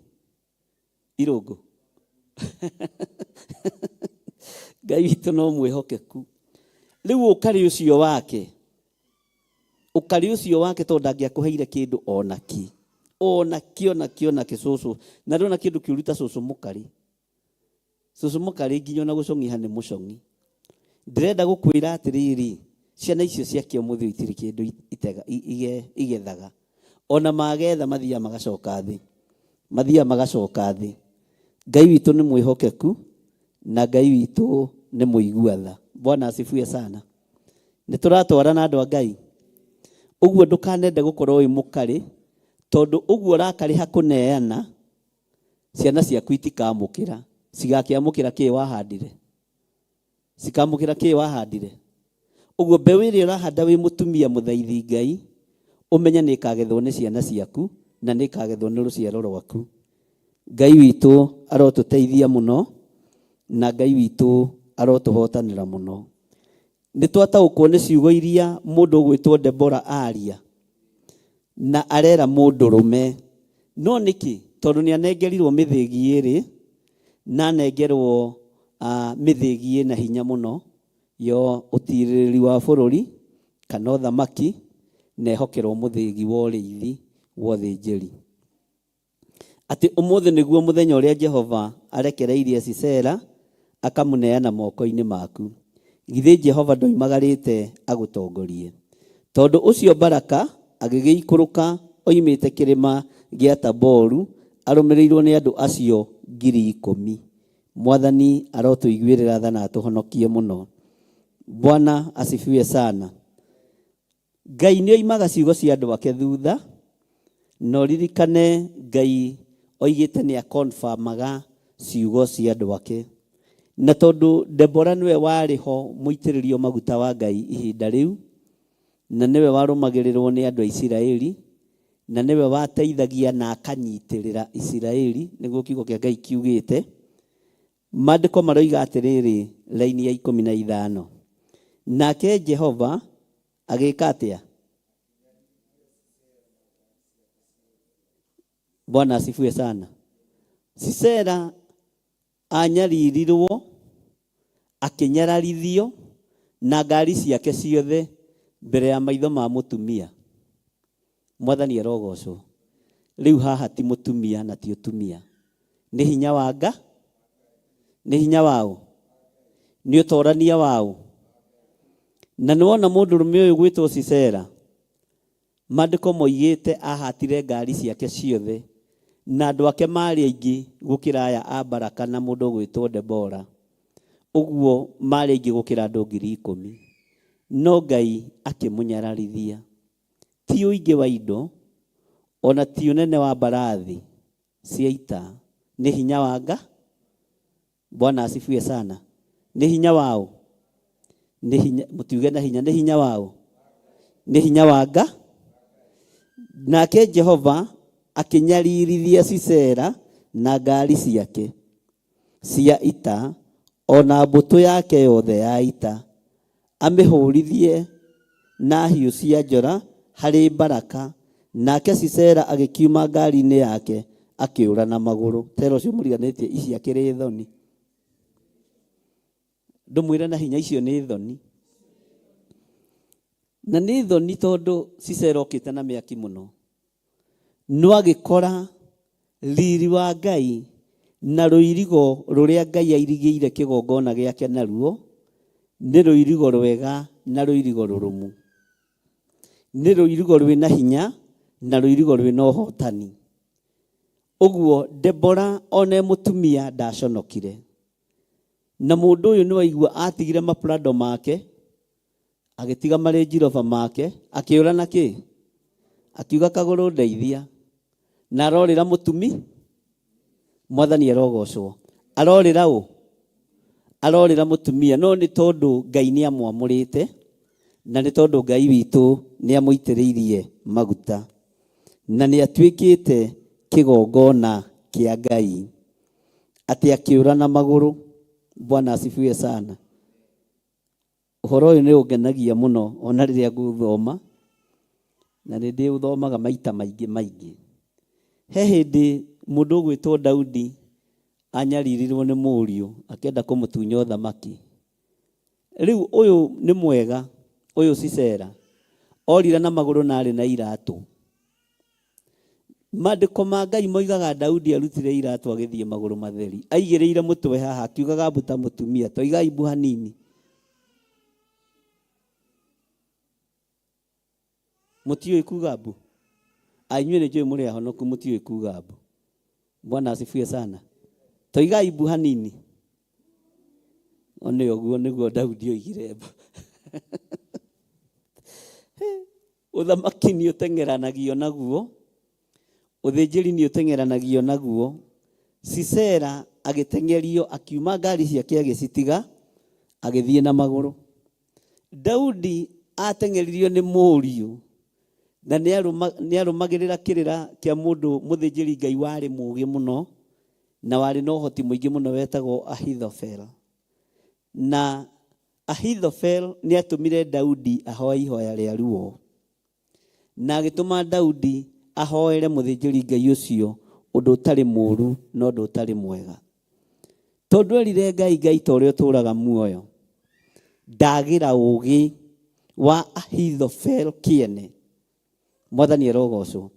Irũngũ. Ngai witũ no mwĩhokeku. Rĩu ũkarĩ ũcio wake, ũkarĩ ũcio wake tondũ ndangĩakũheire kĩndũ ona kĩ. Ona kĩ, ona kĩ, ona kĩ cũcũ. Na ndona kĩndũ kĩũru ta cũcũ mũkarĩ. Cũcũ mũkarĩ nginya ona gũcong'iha nĩ mũcong'i. Ndĩrenda gũkwĩra atĩrĩrĩ, ciana icio ciake ũmũthĩ ũyũ itirĩ kĩndũ igethaga. Ona magetha mathiaga magacoka thĩ. Mathiaga magacoka thĩ. Ngai witũ nĩ mwĩhokeku na Ngai witũ nĩ mũigua tha. Bwana asifiwe sana. Nĩ tũratwarana andũ a Ngai? Ũguo ndũkanende gũkorwo wĩ mũkarĩ, tondũ ũguo ũrakarĩha kũneana, Ciana ciaku itikamũkĩra. Cigakĩamũkĩra kĩĩ wahandire? Cikamũkĩra kĩĩ wahandire? Ũguo mbeũ ĩrĩa ũrahanda wĩ mũtumia mũthaithi Ngai, ũmenye nĩ ĩkagethwo nĩ ciana ciaku na nĩ ĩkagethwo nĩ rũciaro rwaku. Ngai witũ arotũteithia mũno na Ngai witũ arotũhotanĩra mũno. Nĩ twataũkwo nĩ ciugo iria mũndũ ũgwĩtwo Debora aria na arera mũndũrũme. No nĩkĩ? Tondũ nĩ anengerirwo mĩthĩgi ĩrĩ na anengerwo mĩthĩgi ĩna hinya mũno ya ũtirĩrĩri wa bũrũri kana ũthamaki na ehokerwo mũthĩgi wa ũrĩithi wa ũthĩnjĩri. Atĩ ũmũthĩ nĩguo mũthenya ũrĩa Jehova arekereirie Sisera akamũneana moko-inĩ maku. Githĩ Jehova ndoimagarĩte agũtongorie? Tondũ ũcio Baraka agĩgĩikũrũka oimĩte kĩrĩma gĩa Taboru arũmĩrĩirũo nĩ andũ acio 10,000. Mwathani arotũiguĩrĩra tha na atũhonokie mũno. Bwana asifiwe sana. Ngai nĩ oimaga ciugo cia andũ ake thutha, na ũririkane Ngai oigĩte nĩ akonfamaga ciugo cia andũ ake. Na tondũ Debora nĩwe warĩ ho mũitĩrĩrio maguta wa Ngai ihinda rĩu, na nĩwe warũmagĩrĩrwo nĩ andũ a Isiraeli, na nĩwe wateithagia na akanyitĩrĩra Isiraeli, nĩguo kiugo kĩa Ngai kiugĩte. Maandĩko maroiga atĩrĩrĩ, raini ya 15, nake Jehova agĩka atĩa? Bwana asifiwe sana. Sisera anyaririrwo, akĩnyararithio na ngari ciake ciothe mbere ya maitho ma mũtumia. Mwathani arogocwo. Rĩu haha ti mũtumia na ti ũtumia. Nĩ hinya wa nga? Nĩ hinya waũ? Nĩ ũtorania waũ? Na nĩ wona mũndũrũme ũyũ gwĩtwo Sisera, maandĩko moigĩte ahatire ngari ciake ciothe na andũ ake maarĩ aingĩ gũkĩra aya a Baraka na mũndũ ũgwĩtwo Debora. Ũguo maarĩ aingĩ gũkĩra andũ 10,000. No Ngai akĩmũnyararithia. Ti ũingĩ wa indo, o na ti ũnene wa mbarathi cia ita, nĩ hinya wa nga. Bwana asifiwe sana. Nĩ hinya waũ? Nĩ hinya, mũtiuge na hinya, nĩ hinya waũ? Nĩ hinya wa nga. Nake Jehova akĩnyaririthia Sisera na ngari ciake cia ita, o na mbũtũ yake yothe ya ita, amĩhũũrithie na hiũ cia njora harĩ Baraka, nake Sisera agĩkiuma ngaari-inĩ yake akĩũra na magũrũ. Tera ũcio mũriganĩtie ici akĩrĩ thoni. Ndũmwĩre na hinya icio nĩ thoni. Na nĩ thoni tondũ Sisera okĩte na mĩaki mũno. No agĩkora riri wa Ngai na rũirigo rũrĩa Ngai airigĩire kĩgongona gĩake naruo nĩ rũirigo rwega na rũirigo rũrũmu. Nĩ rũirigo rwĩna hinya na rũirigo rwĩna ũhotani. Ũguo Debora ona e mũtumia ndaconokire. Na mũndũ ũyũ nĩwaigua atigire maprado make, agĩtiga Range Rover make, akĩũra na kĩ? Akiuga kagũrũ ndeithia. Na arorĩra mũtumi, Mwathani arogocwo. Arorĩra ũ? Arorĩra mũtumia. No nĩ tondũ Ngai nĩ amwamũrĩte, na nĩ tondũ Ngai witũ nĩ amũitĩrĩirie maguta. Na nĩ atuĩkĩte kĩgongona kĩa Ngai. Atĩ akĩũra na magũrũ. Bwana asifiwe sana. Ũhoro ũyũ nĩ ũngenagia mũno ona rĩrĩa ngũthoma, na nĩ ndĩũthomaga maita maingĩ maingĩ. He hĩndĩ mũndũ ũgwĩtwo Daudi anyaririrwo nĩ mũriũ akĩenda kũmũtunya ũthamaki. Rĩu ũyũ nĩ mwega, ũyũ Sisera, orire na magũrũ na arĩ na iratũ. Maandĩko ma Ngai moigaga Daudi arutire iratũ agĩthiĩ magũrũ matheri. Aigĩrĩire mũtwe haha akiugaga mbu ta mũtumia. Toigai mbu hanini. Mũtiũĩ kuga mbu? A inyuĩ nĩ njũĩ mũrĩ ahonoku mũtiũĩ kuga mbu. Bwana asifiwe sana. Toigai mbu hanini. One ũguo nĩguo Daudi oigire mbu. Ũthamaki nĩ ũteng'eranagio naguo, ũthĩnjĩri nĩ ũteng'eranagio naguo. Sisera agĩteng'erio akiuma ngari ciake agĩcitiga, agĩthiĩ na magũrũ. Daudi ateng'eririo nĩ mũriũ na nĩ arũmagĩrĩra kĩrĩra kĩa mũndũ mũthĩnjĩri Ngai warĩ mũũgĩ mũno na warĩ na ũhoti mũingĩ mũno wetagwo Ahithofel. Na Ahithofel nĩ atũmire Daudi ahoe ihoya rĩa ruo, na agĩtũma Daudi ahoere mũthĩnjĩri-Ngai ũcio ũndũ ũtarĩ mũũru na ũndũ ũtarĩ mwega. Tondũ erire Ngai, Ngai ta ũrĩa ũtũũraga muoyo, ndagĩra ũũgĩ wa Ahithofel kĩene. Mwathani arogocwo.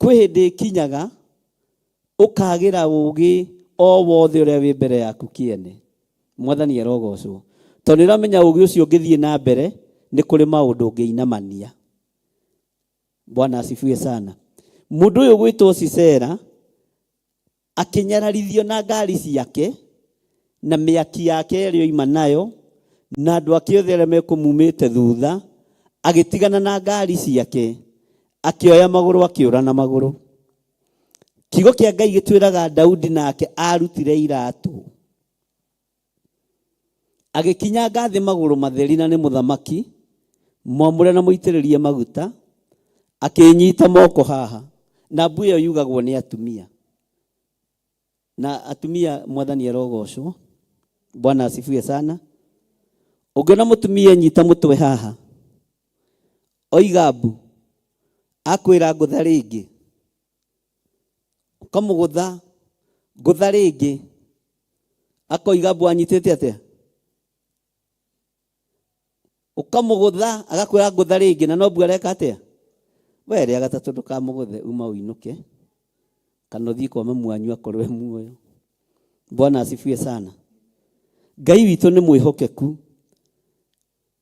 Kwĩ hĩndĩ ĩkinyaga Ũkagĩra ũũgĩ o wothe ũrĩa wĩ mbere yaku kĩene. Mwathani arogocwo. Tondũ nĩ ũramenya ũũgĩ ũcio ũngĩthiĩ na mbere nĩ kũrĩ maũndũ ũngĩinamania. Bwana asifiwe sana. Mũndũ ũyũ ũgwĩtwo Sisera akĩnyararithio na ngari ciake na mĩaki yake ĩrĩa oima nayo na andũ ake othe arĩa mekũmumĩte thutha, agĩtigana na ngari ciake, akĩoya magũrũ akĩũra na magũrũ. Kiugo kĩa Ngai gĩtwĩraga Daudi nake arutire iratũ agĩkinyanga thĩ magũrũ matheri na nĩ mũthamaki mwamũre na mũitĩrĩrie maguta, akĩnyita moko haha na mbu ĩyo yugagwo nĩ atumia na atumia. Mwathani arogocwo. Bwana asifiwe sana. Ũngĩona mũtumia enyita mũtwe haha oiga mbu, akwĩra ngũtha rĩngĩ, ũkamũgũtha, ngũtha rĩngĩ, akoiga mbu anyitĩte atĩa, ũkamũgũtha agakwĩra ngũtha rĩngĩ, na no mbu areka atĩa. We rĩa gatatũ ndũkamũgũthe, uma ũinũke kana ũthiĩ kwa mamu wanyu akorwo e muoyo. Bwana asifiwe sana. Ngai witũ nĩ mwĩhokeku.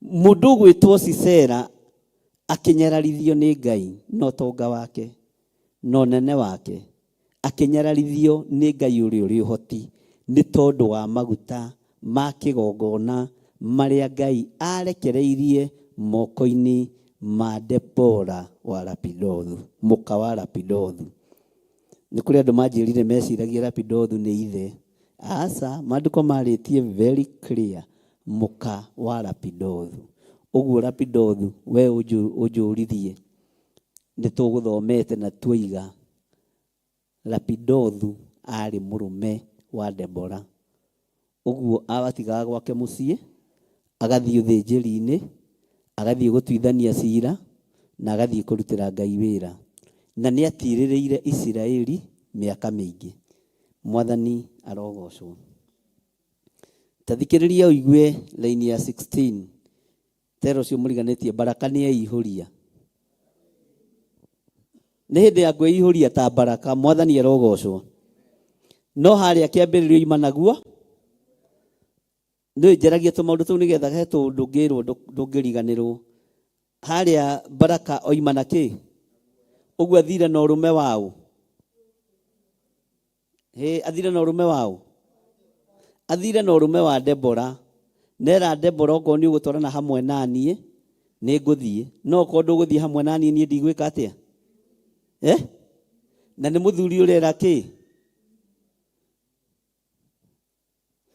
Mũndũ ũgwĩtwo Sisera akĩnyararithio nĩ Ngai na ũtonga wake na ũnene wake, akĩnyararithio nĩ Ngai ũrĩa ũrĩ ũhoti nĩ tondũ wa maguta ma kĩgongona marĩa Ngai aarekereirie moko-inĩ ma Debora wa Lapidothu, mũka wa Lapidothu. Nĩ kũrĩ andũ manjĩrire meciragia Lapidothu nĩ ithe. Aca, maandĩko marĩtie very clear, mũka wa Lapidothu. Ũguo Lapidothu we ũnjũririe, nĩ tũgũthomete na tuoiga Lapidothu arĩ mũrũme wa Debora. Ũguo abatigaga gwake mũciĩ, agathiĩ ũthĩnjĩri-inĩ, agathiĩ gũtuithania cira, na agathiĩ kũrutĩra Ngai wĩra. Na nĩatirĩrĩire Isiraeli mĩaka mĩingĩ. Mwathani arogocwo. Ta thikĩrĩria ũigue raini ya 16. Tera ũcio mũriganĩtie Baraka nĩ eihũria. Nĩ hĩndĩ ya kwĩihũria ta Baraka, Mwathani arogocwo. No harĩa kĩambĩrĩrio ima naguo, nĩ njaragia tũmaũndũ tũu nĩgetha he tũũndũ ngĩrwo ndũngĩriganĩrwo. Harĩa Baraka oima na kĩ? Ũguo athire na ũrũme waũ? Hĩ, athire na ũrũme waũ? Athire na ũrũme wa Debora. Nera Debora okorwo nĩ ũgũtwarana hamwe na niĩ, nĩ ngũthiĩ. No okorwo ndũgũthiĩ hamwe na niĩ, niĩ ndigwĩka atĩa? Eh? Na nĩ mũthuri ũrera kĩ?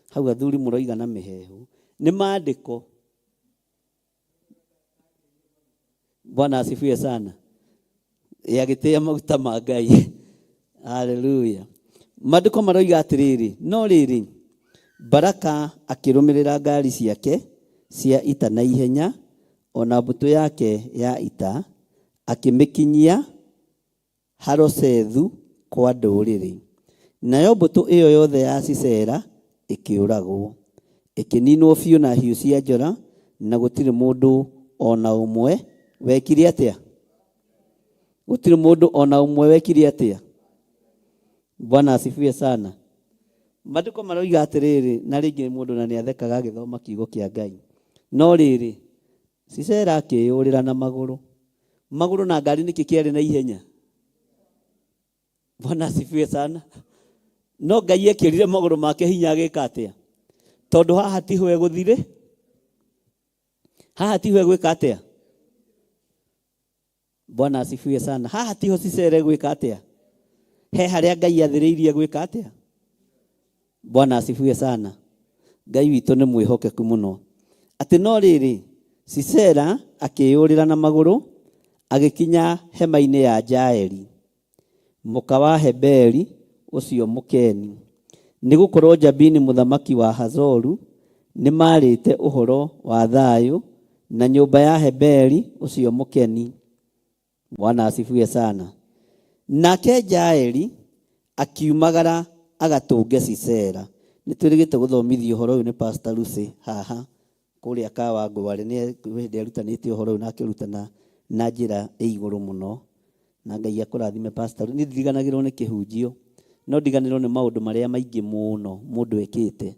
Hau athuri mũroiga na mĩhehu. Nĩ maandĩko. Bwana asifiwe sana. Agĩtĩĩa maguta ma Ngai. Haleluya. Maandĩko maroiga atĩrĩrĩ, no rĩrĩ, Baraka akĩrũmĩrĩra ngari ciake cia ita na ihenya, o na mbũtũ yake ya ita, akĩmĩkinyia Harosethu kwa ndũrĩrĩ. Nayo mbũtũ ĩyo yothe ya Sisera ĩkĩũragwo, ĩkĩniinwo biũ na hiũ cia njora, na gũtirĩ mũndũ o na ũmwe wekire atĩa? Gũtirĩ mũndũ o na ũmwe wekire atĩa? Bwana asifiwe sana. Maandĩko maroiga atĩrĩrĩ, na rĩngĩ mũndũ na nĩathekaga agĩthoma kiugo kĩa Ngai. No rĩrĩ, Sisera akĩĩyũrĩra na magũrũ. Magũrũ na ngari nĩkĩ kĩarĩ na ihenya? Bwana asifiwe sana. No Ngai ekĩrire magũrũ make hinya agĩka atĩa? Tondũ haha tiho egũthirĩ. Haha tiho egwĩka atĩa? Bwana asifiwe sana. Haha tiho Sisera egwĩka atĩa? He harĩa Ngai athĩrĩirie gwĩka atĩa? Bwana asifiwe sana. Ngai witũ nĩ mwĩhokeku mũno. Atĩ no rĩrĩ, Sisera akĩĩyũrĩra na magũrũ, agĩkinya hema-inĩ ya Jaeli, mũka wa Heberi ũcio Mũkeni, nĩ gũkorũo Jabini mũthamaki wa Hazoru nĩmaarĩte ũhoro wa thayũ na nyũmba ya Heberi ũcio Mũkeni. Bwana asifiwe sana. Nake Jaeli akiumagara agatũnge Sisera. Nĩ twĩrĩgĩte gũthomithio ũhoro ũyũ nĩ Pastor Lucy haha kũrĩa Kawangware. Nĩ hĩndĩ arutanĩte ũhoro ũyũ na akĩrutana na njĩra ĩ igũrũ mũno. Na Ngai akũrathime Pastor. Niĩ ndiriganagĩrwo nĩ kĩhunjio. No ndiganĩrwo nĩ maũndũ marĩa maingĩ mũno mũndũ ekĩte,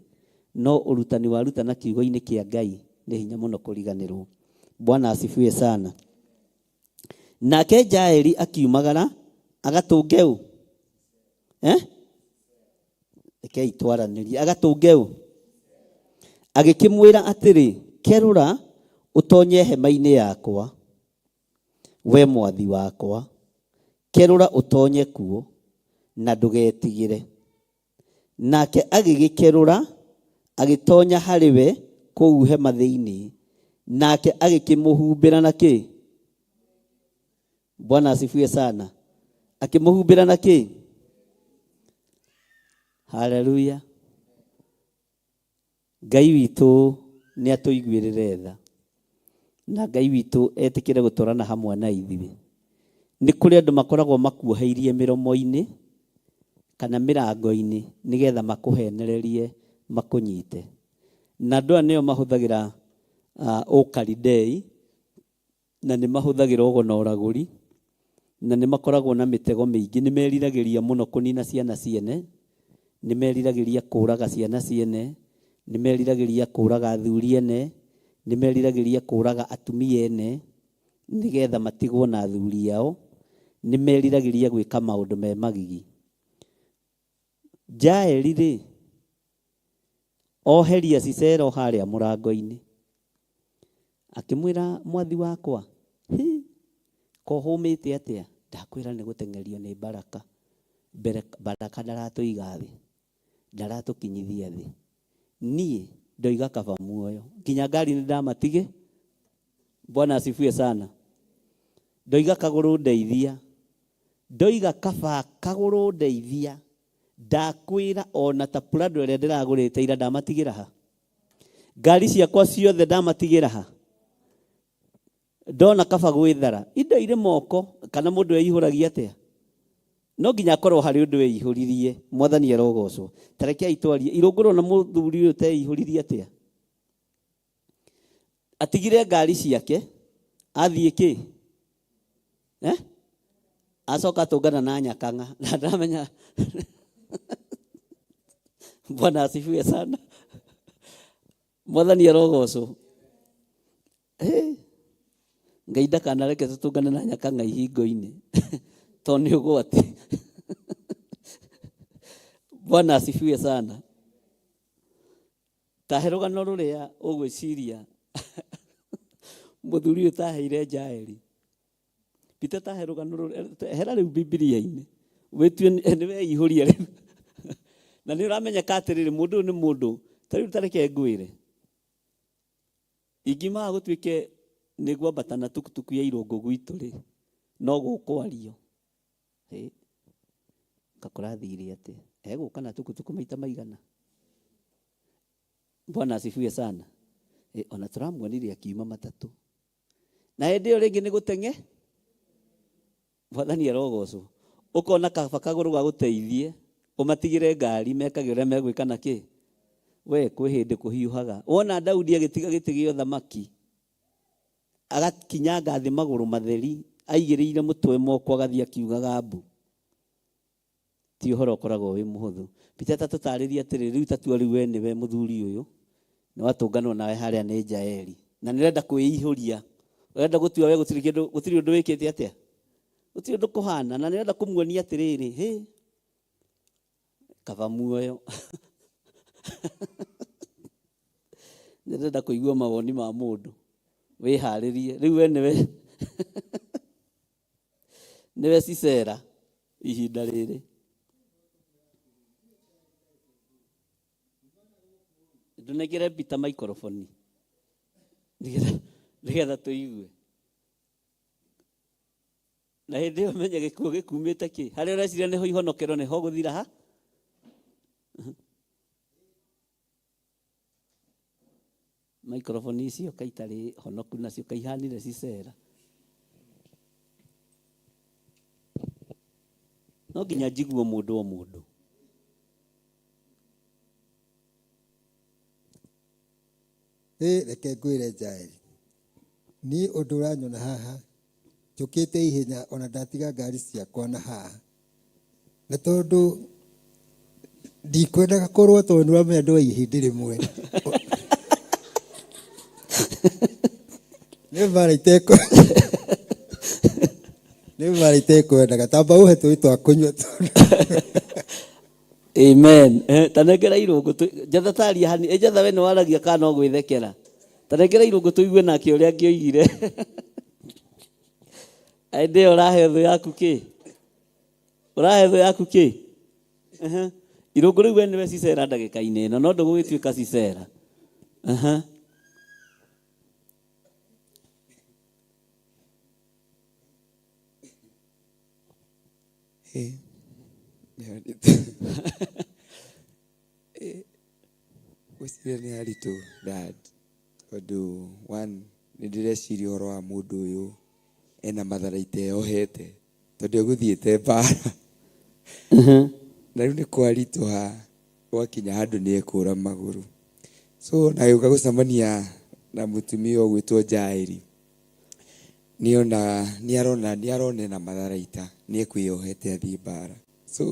no ũrutani warutana kiugo-inĩ kĩa Ngai nĩ hinya mũno kũriganĩrwo. Bwana asifiwe sana. Nake Jaeli akiumagara agatũnge ũ? Eh? Rekei twaranĩrie. Agatũnge ũ? Agĩkĩmwĩra atĩrĩ, Kerũra ũtonye hema-inĩ yakwa, we mwathi wakwa, kerũra ũtonye kuo, na ndũgetigĩre. Nake agĩgĩkerũra, agĩtonya harĩ we kũu hema thĩinĩ, nake agĩkĩmũhumbĩra na kĩ? Bwana asifiwe sana. Akĩmũhumbĩra na kĩ? Haleluya. Ngai witũ nĩ atũiguĩrĩre tha, na Ngai witũ etĩkĩre gũtwarana hamwe na ithuĩ. Nĩ kũrĩ andũ makoragwo makuoheirie mĩromo-inĩ kana mĩrango-inĩ nĩgetha makũhenererie makũnyite. Na andũ aya nĩo mahũthagĩra ũkalidei na nĩ mahũthagĩra ũgo na ũragũri, na nĩ makoragwo na mĩtego mĩingĩ. Nĩ meriragĩria mũno kũnina ciana ciene, nĩ meriragĩria kũraga ciana ciene, nĩ meriragĩria kũraga athuri ene, nĩ meriragĩria kũraga atumia ene, nĩgetha matigwo na athuri ao. Nĩ meriragĩria gwĩka maũndũ me magigi. Jaeli-rĩ, oheria Sisera o harĩa mũrango-inĩ. Akĩmwĩra, mwathi wakwa, hĩ, ko hũmĩte atĩa? Ndakwĩra nĩ gũteng'erio nĩ Baraka. Mbere Baraka ndaratũiga thĩ, ndaratũkinyithia thĩ. Niĩ ndoiga kaba muoyo. Nginya ngari nĩ ndamatige. Bwana asifiwe sana. Ndoiga kagũrũ ndeithia. Ndoiga kaba kagũrũ ndeithia. Ndakwĩra ona ta Prado ĩrĩa ndĩragũrĩte ira ndamatigĩra ha? Ngari ciakwa ciothe ndamatigĩra ha? Ndona kaba gwĩthara. Indo irĩ moko kana mũndũ eihũragia atĩa? No nginya akorwo harĩ ũndũ eihũririe. Mwathani arogocwo. Ta rekei twarie. Irũngũrũ na mũthuri ũyũ teihũririe atĩa? Atigire ngari ciake athiĩ kĩ? Eh? Acoka atũngana na Nyakang'a na ndamenya. Bwana asifiwe sana. Mwathani arogocwo. Hey. Ngai ndakanareke tũtũngane na Nyakang'a ihingo-inĩ tondũ nĩ ũgwati. Bwana asifiwe sana. Ta he rũgano rũrĩa ũgwĩciria mũthuri ũyũ taheire Jaeli. Peter ta he rũgano rũrĩa, hera rĩu Bibilia-inĩ. Wĩtue nĩ weihũria rĩu. Na nĩ ũramenyeka atĩrĩrĩ, mũndũ ũyũ nĩ mũndũ, ta rĩu ta reke ngwĩre. Ingiumaga gũtuĩke nĩ ngwambata na tukutuku ya irũngũ gwitũ rĩ, no gũkwario. Hĩ, kakũrathire atĩa? Egũka na tukutuku maita maigana? Bwana asifiwe sana. E, ona tũramuonire akiuma matatũ. Na hĩndĩ ĩyo rĩngĩ nĩ gũteng'e. Mwathani arogocwo. Ũkona kaba kagũrũ gagũteithie, ũmatigĩre ngari mekage ũrĩa megwĩka na kĩ. We kwĩ hĩndĩ kũhiũhaga. Wona Daudi agĩtiga gĩtĩ gĩa ũthamaki, agakinyanga thĩ magũrũ matheri, aigĩrĩire mũtwe moko agathiĩ akiugaga mbu. Ti ũhoro ũkoragwo wĩ mũhũthũ. Peter ta tũtarĩrie atĩrĩ, rĩu ta tua rĩu we nĩwe mũthuri ũyũ, nĩ watũnganwo nawe harĩa nĩ Jaeli, na nĩ ũrenda kwĩihũria, ũrenda gũtua we gũtirĩ kĩndũ, gũtirĩ ũndũ wĩkĩte atĩa, gũtirĩ ũndũ kũhana, na nĩ ũrenda kũmuonia atĩrĩrĩ, hĩ, kaba muoyo. Nĩ ndĩrenda kũigua mawoni ma mũndũ, wĩharĩrie, rĩu we nĩwe nĩwe Sisera ihinda rĩrĩ. Ndũnengere Peter maikoroboni nĩgetha tũigue. Na hĩndĩ ĩyo menye gĩkuũ gĩkumĩte kĩ harĩa ũreciria nĩho ihonokero nĩho gũthira ha. Maikoroboni icio kaitarĩ honoku nacio kaihanire Sisera. No nginya njiguo mũndũ o mũndũ. Ĩ reke ngwĩre Jaeli, niĩ ũndũ ũranyona haha, njũkĩte ihenya ona ndatiga ngari ciakwa na haha. Na tondũ Ndikwendaga kũrũa tondũ nĩũramenya ndũ wa ihĩndĩ rĩmwe. Nĩ mbara itekũ nĩ mbara itekwendaga tamba ũhe tũĩ twa kũnyua tondũ Amen. Eh, ta nengera irũngũ tũ- njatha taria hani eh, njatha we nĩ waragia kana no gwĩthekera ta nengera irũngũ tũigue nake ũrĩa angĩoigire hĩndĩ ĩyo ũrahe thũ yaku kĩ ũrahe thũ yaku kĩ Ehe. Irũngũ rĩu we nĩwe Sisera ndagĩka-inĩ ĩno no ndũgũgĩtuĩka Sisera. Ehe. Ĩ, nĩ haritũ. Ĩ, ngwĩciria nĩ haritũ dad tondũ one nĩ ndĩreciria ũhoro wa mũndũ ũyũ ena matharaita eyohete tondũ egũthiĩte mbara na rĩu nĩ kwaritũha gwakinya handũ nĩ ekũra magũrũ so na agĩũka gũcemania na mũtumia ũgwĩtwo Jaeli nĩona nĩarona nĩarona ena matharaita nĩ ekwĩyohete athiĩ mbara so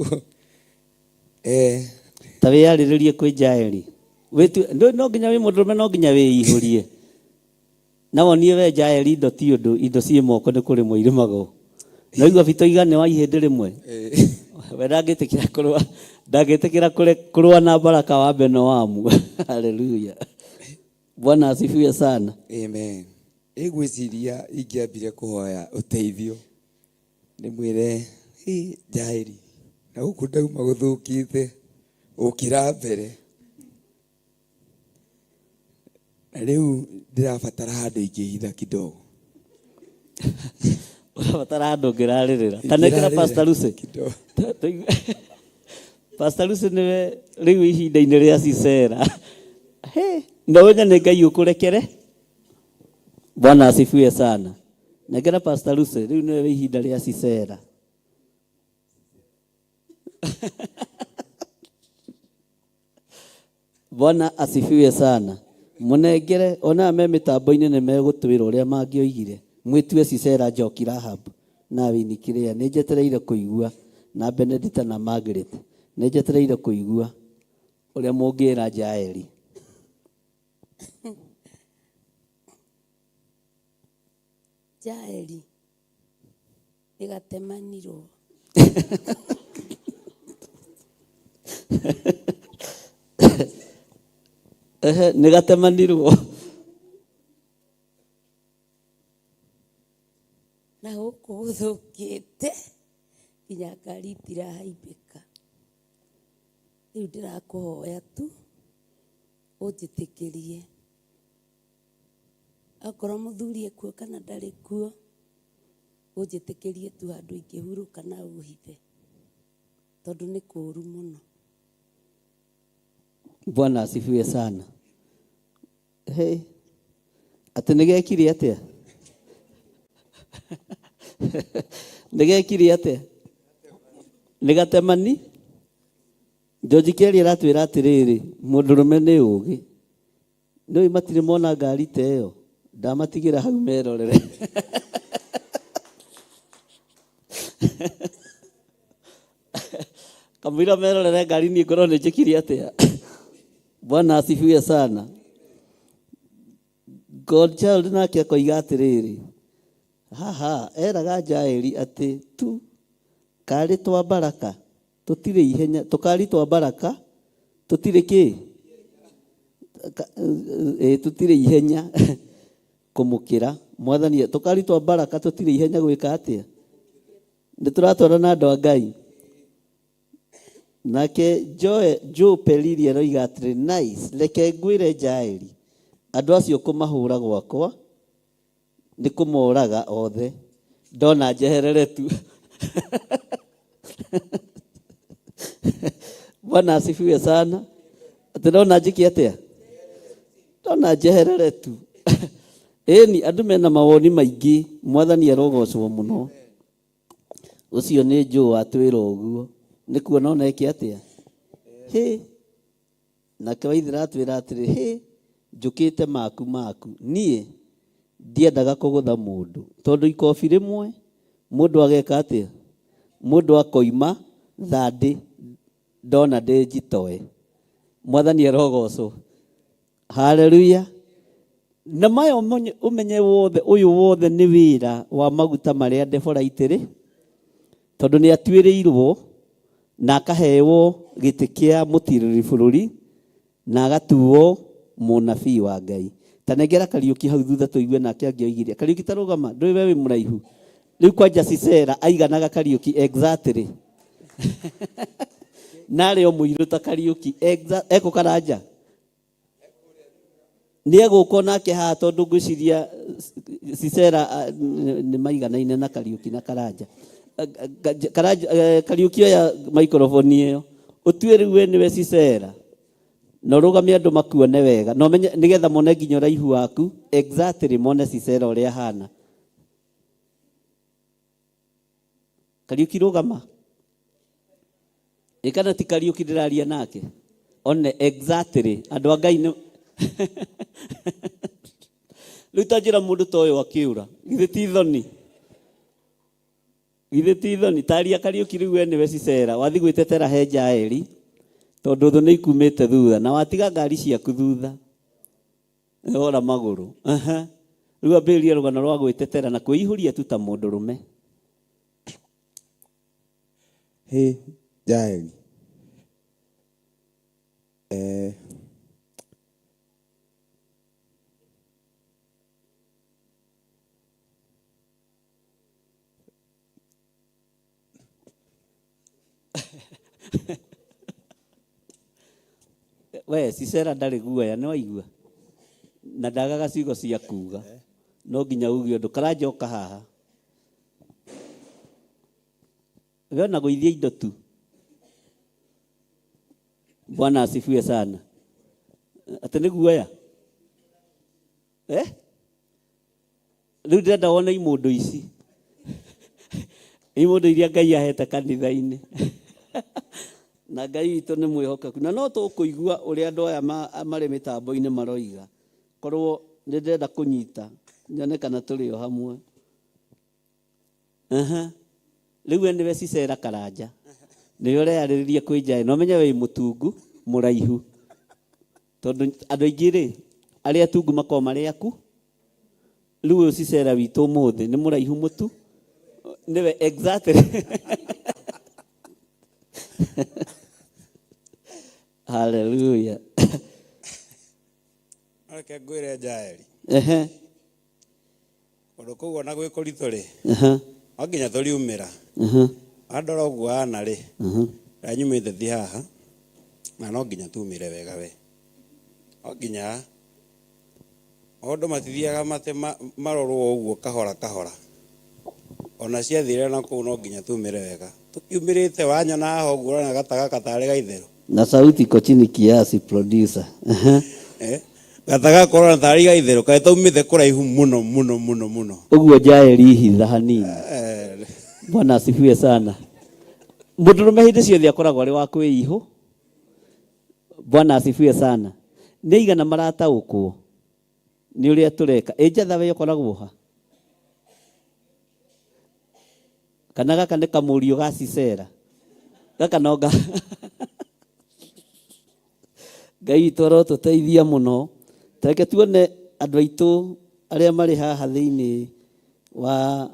eh, Ta wĩyarĩrĩrie kwĩ Jaeli. Wĩtue no nginya wĩ mũndũrũme no nginya wĩihũrie. Na wonie we Jaeli indo ti ũndũ, indo ciĩ moko nĩ kũrĩmwo irĩmagwo. Na igua bitoiga nĩ wa ihĩndĩ rĩmwe. We ndangĩtĩkĩra kũrũa, ndangĩtĩkĩra kũrũa na Baraka wa Benoamu. Haleluya. Bwana asifiwe sana. Amen. Ĩngwĩciria ingĩambire kũhoya ũteithio ndĩmwĩre "Ĩ, Jaeli na gũkũ ndauma gũthũkĩte ũkĩra mbere Na rĩu ndĩrabatara handũ ingĩhitha kidogo. Ũrabatara handũ ũngĩrarĩrĩra. Ta nengera Ingĩrarĩrĩra Pastor Lucy. kidogo. Pastor Lucy nĩwe rĩu ihinda-inĩ rĩa Sisera. He, no wenya nĩ Ngai ũkũrekere. Bwana asifiwe sana. Nengera Pastor Lucy, rĩu nĩwe wĩ ihinda rĩa Sisera. Bwana asifiwe sana. Mũnengere ona me mĩtambo-inĩ nĩ megũtwĩra ũrĩa mangĩoigire. Mwĩtue Sisera Njoki Rahab na Winnie Kĩrĩa. Nĩ njetereire kũigua na Benedita na Margaret. Nĩ njetereire kũigua ũrĩa mũngĩra Jaeli. Jaeli nĩ gatemanirwo. Ehe, nĩ gatemanirwo. Na gũkũ gũthũkĩte nginya ngari itirahaimbĩka. Rĩu ndĩrakũhoya tu ũnjĩtĩkĩrie. Akorwo mũthuri ekuo kana ndarĩ kuo, ũnjĩtĩkĩrie tu handũ ingĩhurũka na ũhithe, tondũ nĩ kũũru mũno. Bwana asifiwe sana. Hey. Atĩ nĩ gekire atĩa? Nĩ gekire atĩa? Nĩ gatemani? George Kelly aratwĩra atĩrĩrĩ, mũndũrũme nĩ ũgĩ. Nĩũĩ matirĩ mona ngari ta ĩyo? Ndamatigĩra hau merorere. Kamũira merorere ngari niĩ ngorwo nĩ njĩkire atĩa? Bwana asifiwe sana. God child nake akoiga atĩrĩrĩ, haha eraga Jaeli atĩ tu karĩ twa baraka tũtirĩ ihenya tũkari twa baraka tũtirĩ kĩ ĩ tũtirĩ ihenya kũmũkĩra mwathani tũkari twa baraka tũtirĩ ihenya gwĩka atĩa nĩ tũratwarana andũ a Ngai nake Joe Joe Pelili aroiga atĩrĩ nice reke ngwĩre Jaeli andũ acio kũmahũra gwakwa nĩ kũmoraga othe ndona njeherere tu bwana asifiwe sana atĩ ndona njĩke atĩa ndona njeherere tu ĩni andũ mena mawoni maingĩ mwathani arogocwo mũno ũcio nĩ njũũ atwĩra ũguo nĩ kuona ona eke atĩa hĩ Nake Waithera atwĩra atĩrĩ, Hĩ, njũkĩte maku maku. Niĩ ndiendaga kũgũtha mũndũ tondũ ikobi rĩmwe mũndũ ageka atĩa? Mũndũ akoima thandĩ Ndona ndĩ njitoe. Mwathani arogocwo. Haleluya. Na maya ũmenye wothe ũyũ wothe nĩ wĩra wa maguta marĩa Debora aitĩrĩ, tondũ nĩ atuĩrĩirwo na akaheo gĩtĩ kĩa mũtirĩrĩri bũrũri na agatuo mũnabii wa Ngai. Ta nengera Kariũki hau thutha tũigue nake angĩoigire. Kariũki ta rũgama, ndũĩ we wĩ mũraihu. Rĩu kwanja Sisera aiganaga Kariũki exactly. Na arĩ o mũirũ ta Kariũki. Ekũ Karanja? Nĩ egũka onake haha tondũ ngwĩciria Sisera nĩ maiganaine na Kariũki na Karanja. Karanja Kariũki oya microphone ĩyo. Ũtue rĩu we nĩwe Sisera. Na ũrũgamie andũ makuone wega. Na ũmenye nĩgetha mone nginya ũraihu waku exactly mone Sisera ũrĩa ahana. Kariũki rũgama. Ĩ kana ti Kariũki ndĩraria nake? One exactly andũ a Ngai nĩ Rĩu ta njĩra mũndũ ta ũyũ akĩũra. Githĩ ti thoni? Githĩ ti thoni? Taria Kariũki rĩu we nĩwe Sisera. Wathiĩ gwĩtetera he Jaeli tondũ thũ nĩ ikumĩte thutha na watiga ngari ciaku thutha. Ora magũrũ. Aha. Rĩu ambĩrĩria rũgano rwa gwĩtetera na kwĩihũria tu ta mũndũrũme. Hĩ, Jaeli. Eh. We Sisera ndarĩ guoya nĩ waigua na ndagaga ciugo cia kuga no nginya uge ũndũ Karanja ũka haha we ona gũithia indo tu Bwana asifiwe sana atĩ nĩ guoya eh? Rĩu ndĩrenda wone imũndũ ici imũndũ iria Ngai ahete kanitha-inĩ na Ngai witũ nĩ mwĩhokeku na no tũkũigua ũrĩa andũ aya marĩ mĩtambo-inĩ maroiga korwo nĩ ndĩrenda kũnyita nyone kana tũrĩ o hamwe. Aha. Rĩu we nĩwe Sisera Karanja nĩwe ũreyarĩrĩria kwĩ Njaĩ na ũmenye wĩ mũtungu mũraihu tondũ andũ aingĩ rĩ arĩa atungu makoragwo marĩ aku Rĩu ũyũ Sisera witũ ũmũthĩ nĩ mũraihu mũtu nĩwe exactly haleluya Reke ngwĩre Jaeli, ehe kũndũ kũu ona gwĩ kũritũ rĩ, ehe no nginya tũriumĩra. ehe Wandora ũguo hana rĩ, ehe rĩrĩa nyumĩte ti haha, na no nginya tumĩre wega we. No nginya Maũndũ matithiaga matĩ marorwo ũguo kahora kahora. Ona ciathire na kũu no nginya tumĩre wega. Tũkiumĩrĩte wanyona haha ũguo ũrona gata gaka tarĩ gaitherũ. Na sauti iko chini kiasi producer. Eh, gata gaka ũrona tarĩ gaitherũ kaĩ taumĩte kũraihu mũno mũno mũno mũno. Ũguo Jaeli hitha hanini. Eh. Bwana asifiwe sana. Mũndũrũme hĩndĩ ciothe akoragwo arĩ wa kwĩihũ. Bwana asifiwe sana. Nĩ aigana marataũkwo nĩ ũrĩa tũreka? Ĩ njatha we ũkoragwo ha? Kana gaka nĩ kamũriũ ga Sisera? Gaka no ga Ngai witũ arotũteithia mũno. Ta reke tuone andũ aitũ arĩa marĩ haha thĩinĩ wa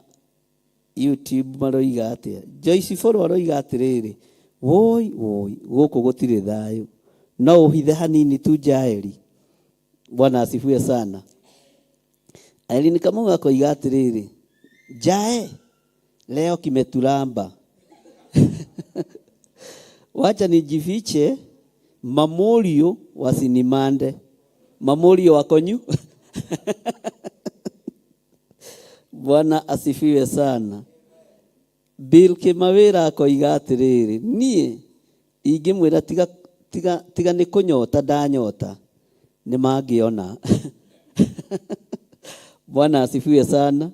YouTube maroiga atĩa? Joyce Bũrũ aroiga atĩrĩrĩ, woi woi, gũkũ gũtirĩ thayũ. No ũhithe hanini tu Jaeli. Bwana asifiwe sana. Irene Kamau akoiga atĩrĩrĩ, Jae, leo kimetulamba. Wacha nijifiche mamorio wasinimande. Mamorio wakonyu. Bwana asifiwe sana. Bill Kimawira akoiga atĩrĩrĩ, niĩ ingĩmwĩra tiga, tiga, tiga nĩ kũnyota ndanyota nĩ mangĩona. Bwana asifiwe sana.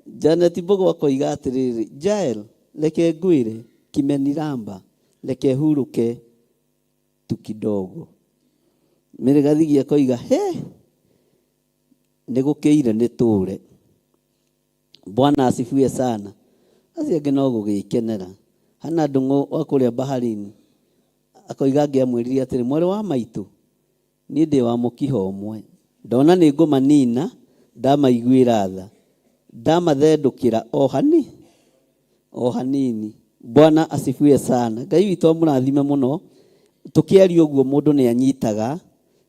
Janet Mbogo akoiga atĩrĩrĩ, Jael, reke ngwĩre, kimeniramba, reke hurũke tu kidogo. Mary Gathigi akoiga, he, Nĩ gũkĩire nĩ tũre. Bwana asifiwe sana. Acio angĩ no gũgĩkenera. Hana Ndung'u wa kũrĩa Baharini. Akoiga angĩamwĩrire atĩrĩ, mwarĩ wa maitũ, niĩ ndĩ wa mũkiha ũmwe, ndona nĩ ngũmanina, ndamaiguĩra tha, ndamathendũkĩra o hani o hanini. Bwana asifiwe sana. Ngai witũ amũrathime mũno. Tũkĩaria ũguo mũndũ nĩ anyitaga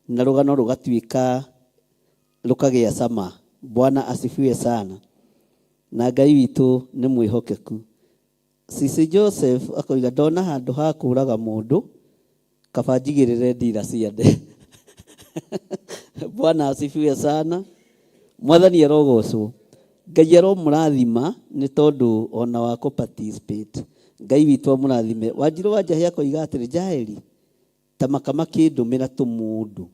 na rũgano rũgatuĩka rũkagĩa cama. Bwana asifiwe sana. Na Ngai witũ nĩ mwĩhokeku. Sisi Joseph akoiga ndona handũ ha kũraga mũndũ kaba njigĩrĩre ndira ciande. Bwana asifiwe sana. Mwathani arogocwo. Ngai aromũrathima nĩ tondũ ona wa kũ participate. Ngai witũ amũrathime. Wanjirũ wa Njahĩ akoiga atĩrĩ, Jaeli, ta maka makĩndũmĩra tũmũndũ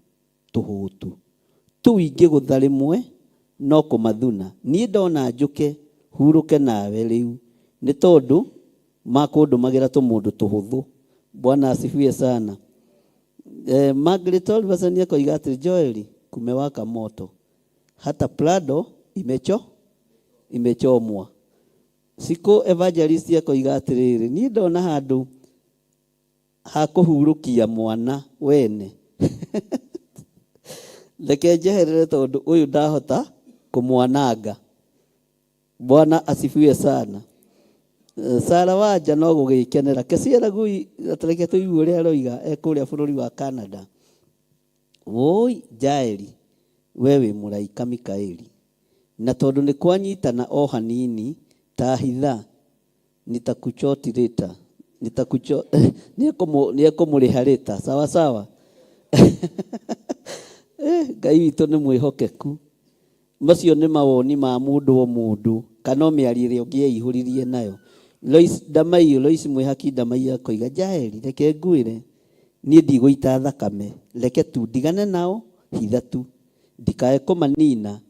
tũhũtu. Tũu ingĩgũtha rĩmwe no kũmathuna. Niĩ ndona njũke hurũke nawe rĩu nĩ tondũ makũndũmagĩra tũmũndũ tũhũthũ. Bwana asifiwe sana. Eh, Margaret Oliverson akoiga atĩrĩ, Joeli, kumewaka moto hata Prado imecho imechomwa. Siko Evangelist akoiga atĩrĩrĩ, niĩ ndona handũ ha kũhurũkia mwana wene reke njeherere tondũ ũyũ ndahota kũmwananga. Bwana asifiwe sana. Sara Wanja no gũgĩkenera Kesiera Gui, reke tũigue ũrĩa aroiga e kũrĩa bũrũri wa Canada. Wũi Jaeli, we wĩ mũraika Mikaeli, na tondũ nĩ kwanyitana o hanini ta hitha nitakuchoti later nitakucho nĩekũmũrĩha later sawa sawa. Eh, Ngai witũ nĩ mwĩhokeku. Macio nĩ mawoni ma mũndũ o mũndũ kana o mĩario ĩrĩa ũngĩeihũririe nayo. Lois Ndamaiyo, Lois Mwĩhaki Ndamaiyo akoiga, Jaeli, reke ngwĩre, niĩ ndigũita thakame, reke tu ndigane nao, hitha tu, ndikae kũmanina.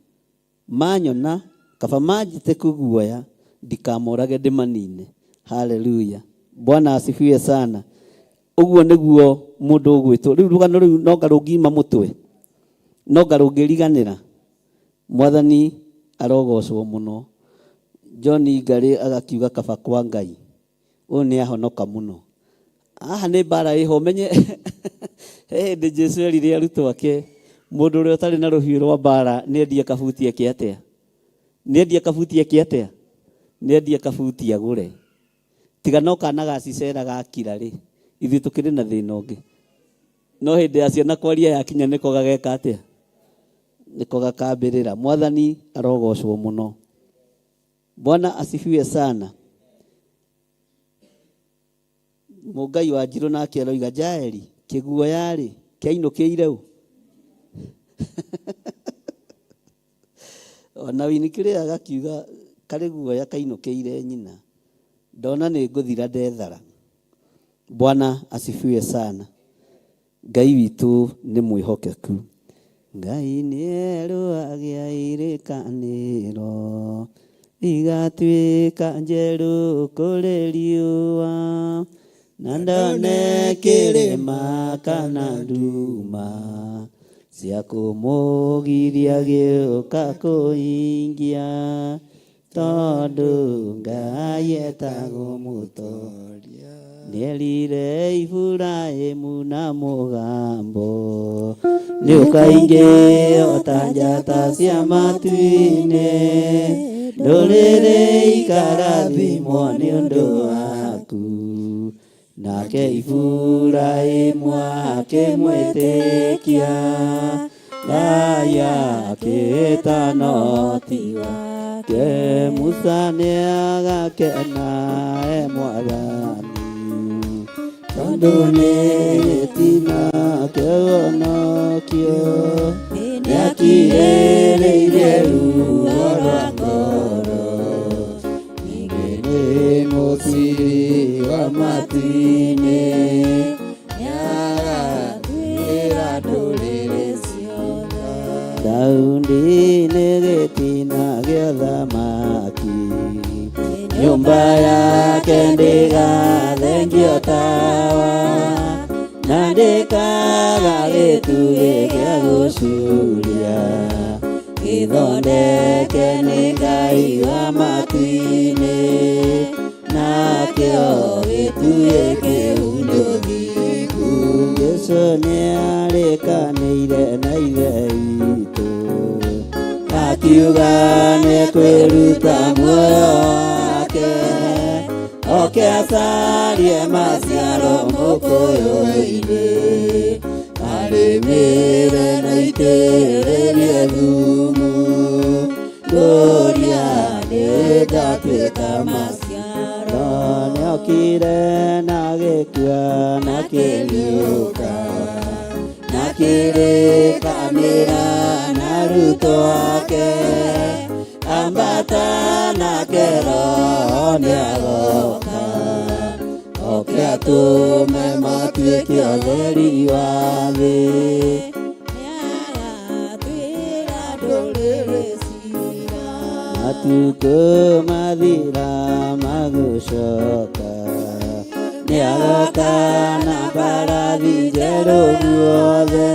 Manyona, kaba manjĩte kũguoya, ndikamorage ndĩmanine. Haleluya. Bwana asifiwe sana. Ũguo nĩguo mũndũ ũgwĩtwo. Rĩu rũgano rũu nonga rũngiuma mũtwe, nonga rũngĩriganĩra. Mwathani arogocwo mũno. John Ngarĩ agakiuga kaba kwa Ngai. Ũyũ nĩ ahonoka mũno. Haha nĩ mbara ĩho menye he hĩndĩ Jesu erire arutwo ake mũndũ ũrĩa ũtarĩ na rũhiũ rwa mbara nĩ endie kabuti eke atĩa? Nĩ endie kabuti eke atĩa? Nĩ endie kabuti agũre. Tiga no kana ga Sisera gakira rĩ, ithuĩ tũkĩrĩ na thĩna ũngĩ. No hĩndĩ ya ciana kwaria yakinya nĩko gageka atĩa? Nĩko gakambĩrĩra. Mwathani arogocwo mũno. Bwana asifiwe sana. Mũngai wa Njirũ nake aroiga Jaeli, kĩguoya-rĩ, kĩainũkĩire ũ? Ona Winnie Claire agakiuga karĩ guoya kainũkĩire nyina. Ndona nĩ ngũthira ndethara. Bwana asifiwe sana. Ngai witũ nĩ mwĩhokeku. Ngai nĩerũagĩa irĩkanĩro, igatuĩka njerũ kũrĩ riũa, na ndone kĩrĩma kana nduma cia kũmũgiria gĩũka kũhingia, Tondũ Ngai etagwo mũtoria. Nĩerire Iburahimu na mũgambo, nĩũkaingĩ o ta njata cia matu-inĩ, ndũrĩrĩ ikarathimwo nĩ ũndũ waku. Nake Iburahimu akĩmwĩtĩkia, Ngai akĩĩta no ti wake. Musa nĩagakena e Mwathani, tondũ nĩ gĩtina kĩhonokio, nĩakirĩrĩirie ruo rwa ngoro. Ningĩ nĩ mũciri wa matu-inĩ, nĩagatuĩra ndũrĩrĩ ciothe. Daudi nĩ gĩtina gĩa thamaki, nyũmba yake ndĩgathengio tawa, na ndĩkaga gĩtugĩ gĩa gũcuria. Gĩthondeke nĩ Ngai wa matu-inĩ, nakĩo gĩtugĩ kĩu nĩ ũthingu. Akiuga nĩekwĩruta muoyo wake oke acarie maciaro mũkũyũ-inĩ arĩmĩre na itĩrĩrie thumu ngũria nĩngatuĩka maciaro nĩokire na gĩkua na kĩriũka na kĩrĩkanĩra na arutwo ake ambata nake Roho nĩagoka oke atũme matuĩke atheri wa thĩ matukũ mathira magũcoka nĩagoka na mbarathi njerũ guothe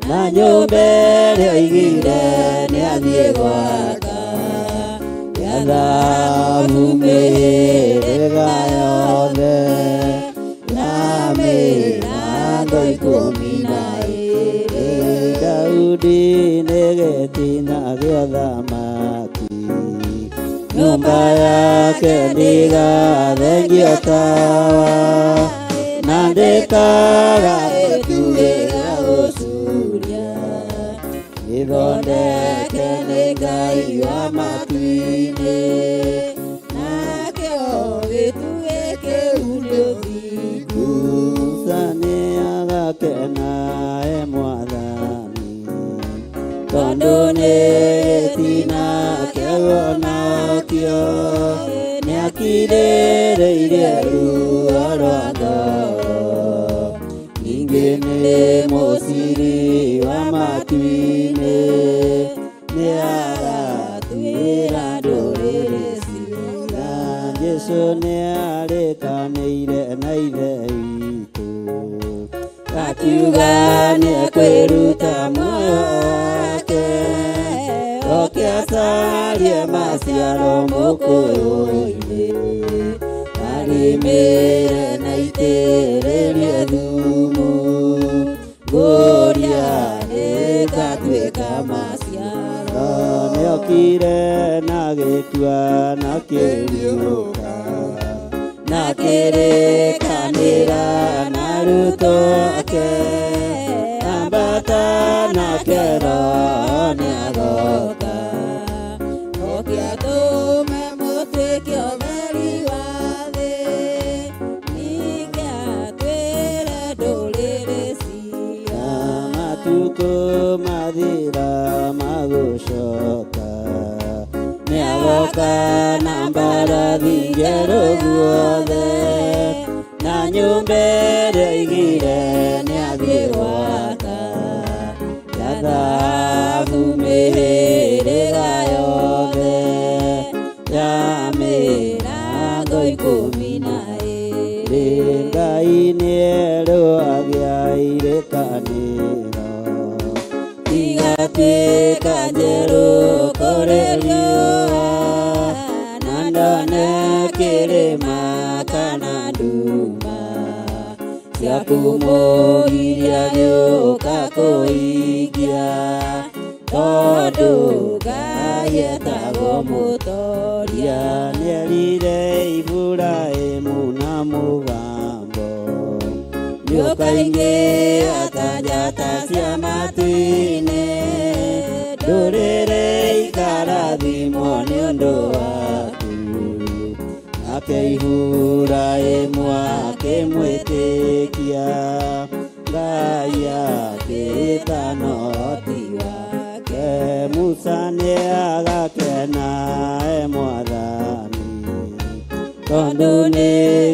na nyũmba ĩrĩa oigire nĩathiĩ gwaka ya thahabu mĩhĩrĩga yothe ya mĩrango 12 Daudi nĩ gĩtina gĩa ũthamaki nyũmba yake ndĩgathengio tawa na ndĩkaga gĩtugĩ gĩa gũcuria gĩthondeke nĩ Ngai wa matu-inĩ nakĩo gĩtugĩ kĩu nĩ ũthingu Musa nĩagakena e mwathani tondũ nĩ gĩtina kĩa ũhonokio nĩakirĩrĩirie ruo rwa ngoro ningĩ nĩ mũciri wa matu-inĩ nĩagatuĩra ndũrĩrĩ ciira Jesũ nĩarĩkanĩire na Ithe witũ akiuga nĩekwĩruta muoyo wake oke acarie maciaro mũkũyũ-inĩ arĩmĩre na itĩrĩrie thumu ngũria nĩngatuĩka maciaro nĩokire na gĩkua na kĩriũka na kĩrĩkanĩra na arutwo ake ambata nake Roho nĩagoka oke atũme mũtuĩke ũtheri wa thĩ ningĩ atwĩre ndũrĩrĩ ciira matukũ mathira magũcoka nĩagoka na mbarathi njerũ guothe na nyũmba ĩrĩa oigire nĩathiĩ gwaka ya thahabu mĩhĩrĩga yothe ya mĩrango 12 Ngai nĩerwo agĩa irĩkanĩro igatuĩka njerũ kũrĩ riũa na ndone kĩrĩma kana nduma cia kũmũgiria gĩũka kũhingia tondũ Ngai etagwo mũtoria nĩerire Iburahĩmu na mũgambo nĩũkaingĩha ta njata cia matu-inĩ ndũrĩrĩ ikarathimwo nĩ ũndũ waku nake Iburahĩmu akĩmwĩtĩkia Ngai akĩĩtana ũhoti wake Musa nĩagakena e mwathani tondũ nĩ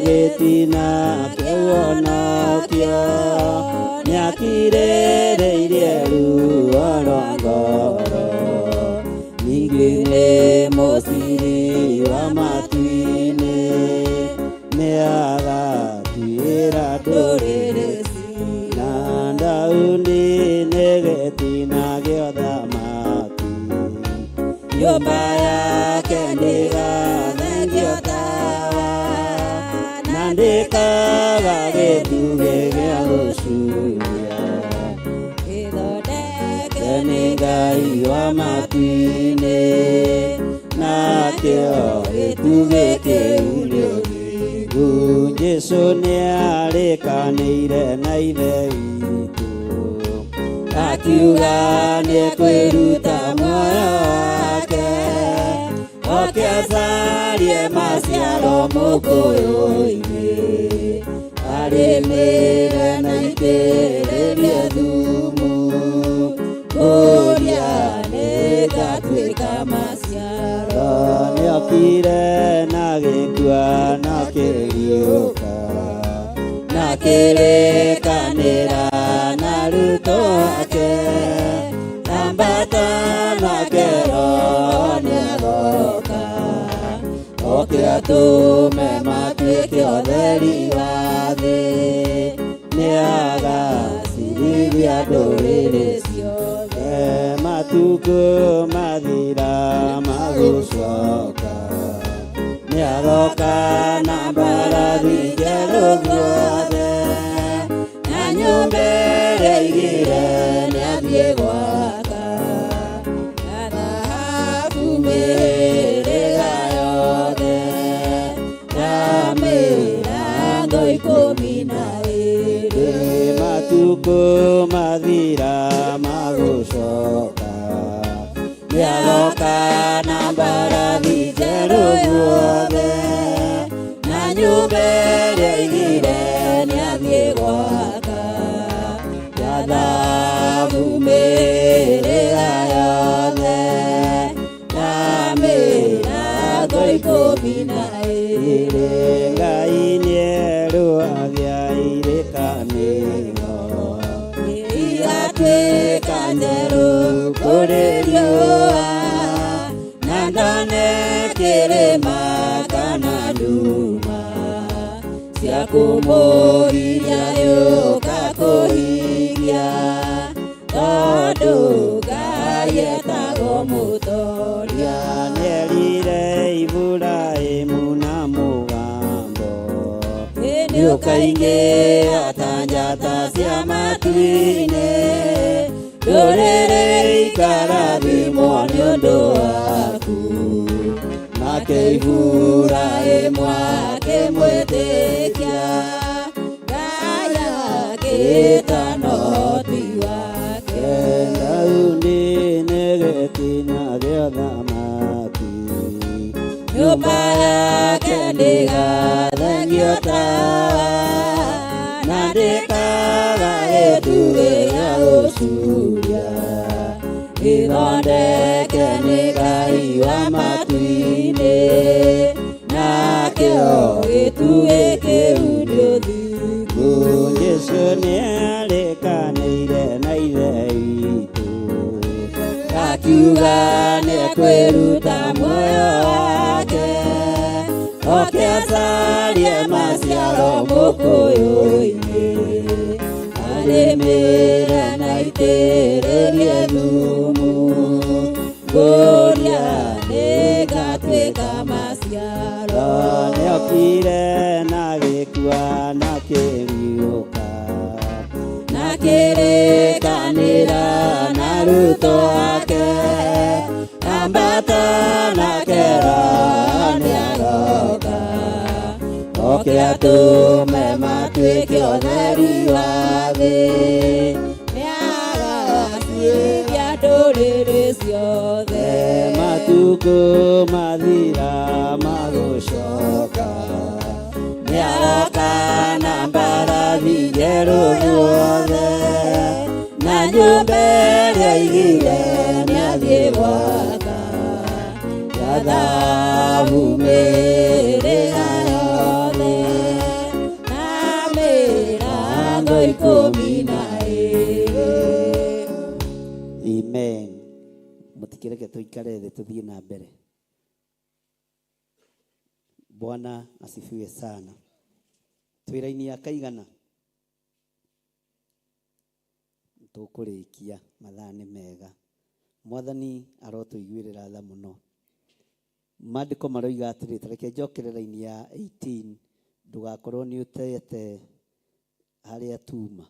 gĩtina kĩa ũhonokio nĩakirĩrĩirie ruo rwa ngoro ningĩ nĩ mũciri wa matu-inĩ nĩagatuĩra ndũrĩrĩ na Daudi nĩ gĩtina gĩa ũthamaki nyũmba yake ndĩgathengio tawa na ndĩkaga gĩtugĩ gĩa gũcuria ĩthondeke nĩ Ngai Ngai wa matu-inĩ, nakĩo gĩtugĩ kĩu nĩ ũthingu. Jesũ nĩarĩkanĩire na Ithe witũ, akiuga nĩekwĩruta muoyo wake, oke acarie maciaro mũkũyũ-inĩ, arĩmĩre na aitĩrĩrie thumu, kũrĩa nĩngatuĩka maciaro. Nĩokire na gĩkua na kĩriũka, na kĩrĩkanĩra na arutwo ake, ambata nake Roho nĩagoka, oke atũme matuĩke ũtheri wa thĩ, nĩagacirithia ndũrĩrĩ ciothe. Matukũ mathira magũcoka, nĩagoka na mbarathi njerũ guothe, na nyũmba ĩrĩa aigire nĩathiĩ gwaka, na thahabu mĩhĩrĩga yothe, na mĩrango 12. Matukũ mathira magũcoka, nĩagoka na mbarathi njerũ guothe, na nyũmba ĩrĩa aigire nĩathiĩ gwaka, ya thahabu mĩhĩrĩga yothe, na mĩrango 12. Ngai nĩerũagia irĩkanĩro, igatuĩka njerũ kũrĩ riũa, na ndone kĩrĩma kana nduma cia kũmũgiria yũka kũhingia, tondũ Ngai etagwo mũtoria. Nĩerire Iburahĩmu na mũgambo, nĩũkaingĩha ta njata cia matu-inĩ, ndũrĩrĩ ikarathimwo nĩ ũndũ waku, nake Iburahĩmu akĩmwĩtĩkia, Ngai akĩĩtana ũhoti wake. Daudi nĩ gĩtina gĩa ũthamaki, nyũmba yake ndĩgathengio tawa, na ndĩkaga gĩtugĩ gĩa gũcuria, ĩthondeke nĩ Ngai wa matu-inĩ, nakĩo gĩtugĩ kĩu nĩ ũthingu. Jesũ nĩarĩkanĩire na Ithe witũ, akiuga nĩekwĩruta muoyo wake, oke acarie maciaro mũkũyũ-inĩ, arĩmĩre na aitĩrĩrie thumu, ngũria nĩngatuĩka maciaro. Nĩokire na gĩkua na kĩriũka, na kĩrĩkanĩra na arutwo ake, ambata nake Roho nĩagoka, oke atũme matuĩke ũtheri wa thĩ, nĩagacirithia ndũrĩrĩ ciothe. Matukũ mathira magũcoka, nĩagoka na mbarathi njerũ guothe, na nyũmba ĩrĩa aigire nĩathiĩ gwaka, ya thahabu mĩhĩrĩga yothe, na mĩrango 12. Amen. Mũtikĩreke tũikare thĩ tũthiĩ na mbere. Bwana asifiwe sana. Twĩ raini ya kaigana tũkũrĩkia, mathaa nĩ mega. Mwathani arotũiguĩrĩra tha mũno. Maandĩko maroiga atĩrĩ, ta reke njokere raini ya 18, ndũgakorwo nĩ ũtete harĩa tuma.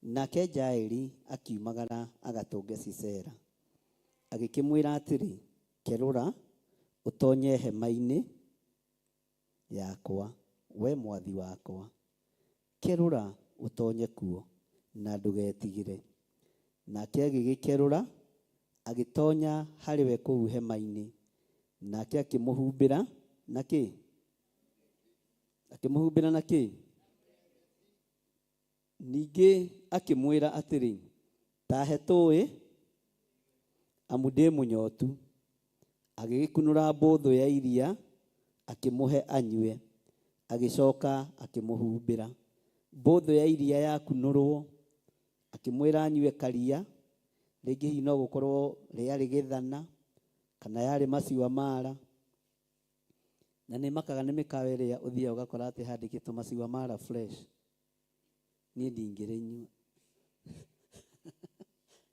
Nake Jaeli akiumagara agatũnge Sisera. Agĩkĩmwĩra atĩrĩ, Kerũra, ũtonye hema-inĩ yakwa, wee mwathi wakwa, kerũra ũtonye kuo, na ndũgetigĩre. Nake agĩgĩkerũra, agĩtonya harĩ we kũu hema-inĩ, nake akĩmũhumbĩra na kĩ? Akĩmũhumbĩra na kĩ? Ningĩ akĩmwĩra atĩrĩ, Ta he tũũĩ, amu ndĩ mũnyotu. Agĩgĩkunũra mbũthũ ya iria, akĩmũhe anyue, agĩcoka akĩmũhumbĩra. Mbũthũ ya iria yakunũrũo, akĩmwĩra anyue karia, rĩngĩ hihi no gũkorũo rĩarĩ gĩthana, kana yarĩ maziwa mara. Na nĩ makaga nĩ mĩkawa ĩrĩa ũthiaga ũgakora atĩ handĩkĩtwo maziwa mara fresh. Niĩ ndingĩrĩnyua.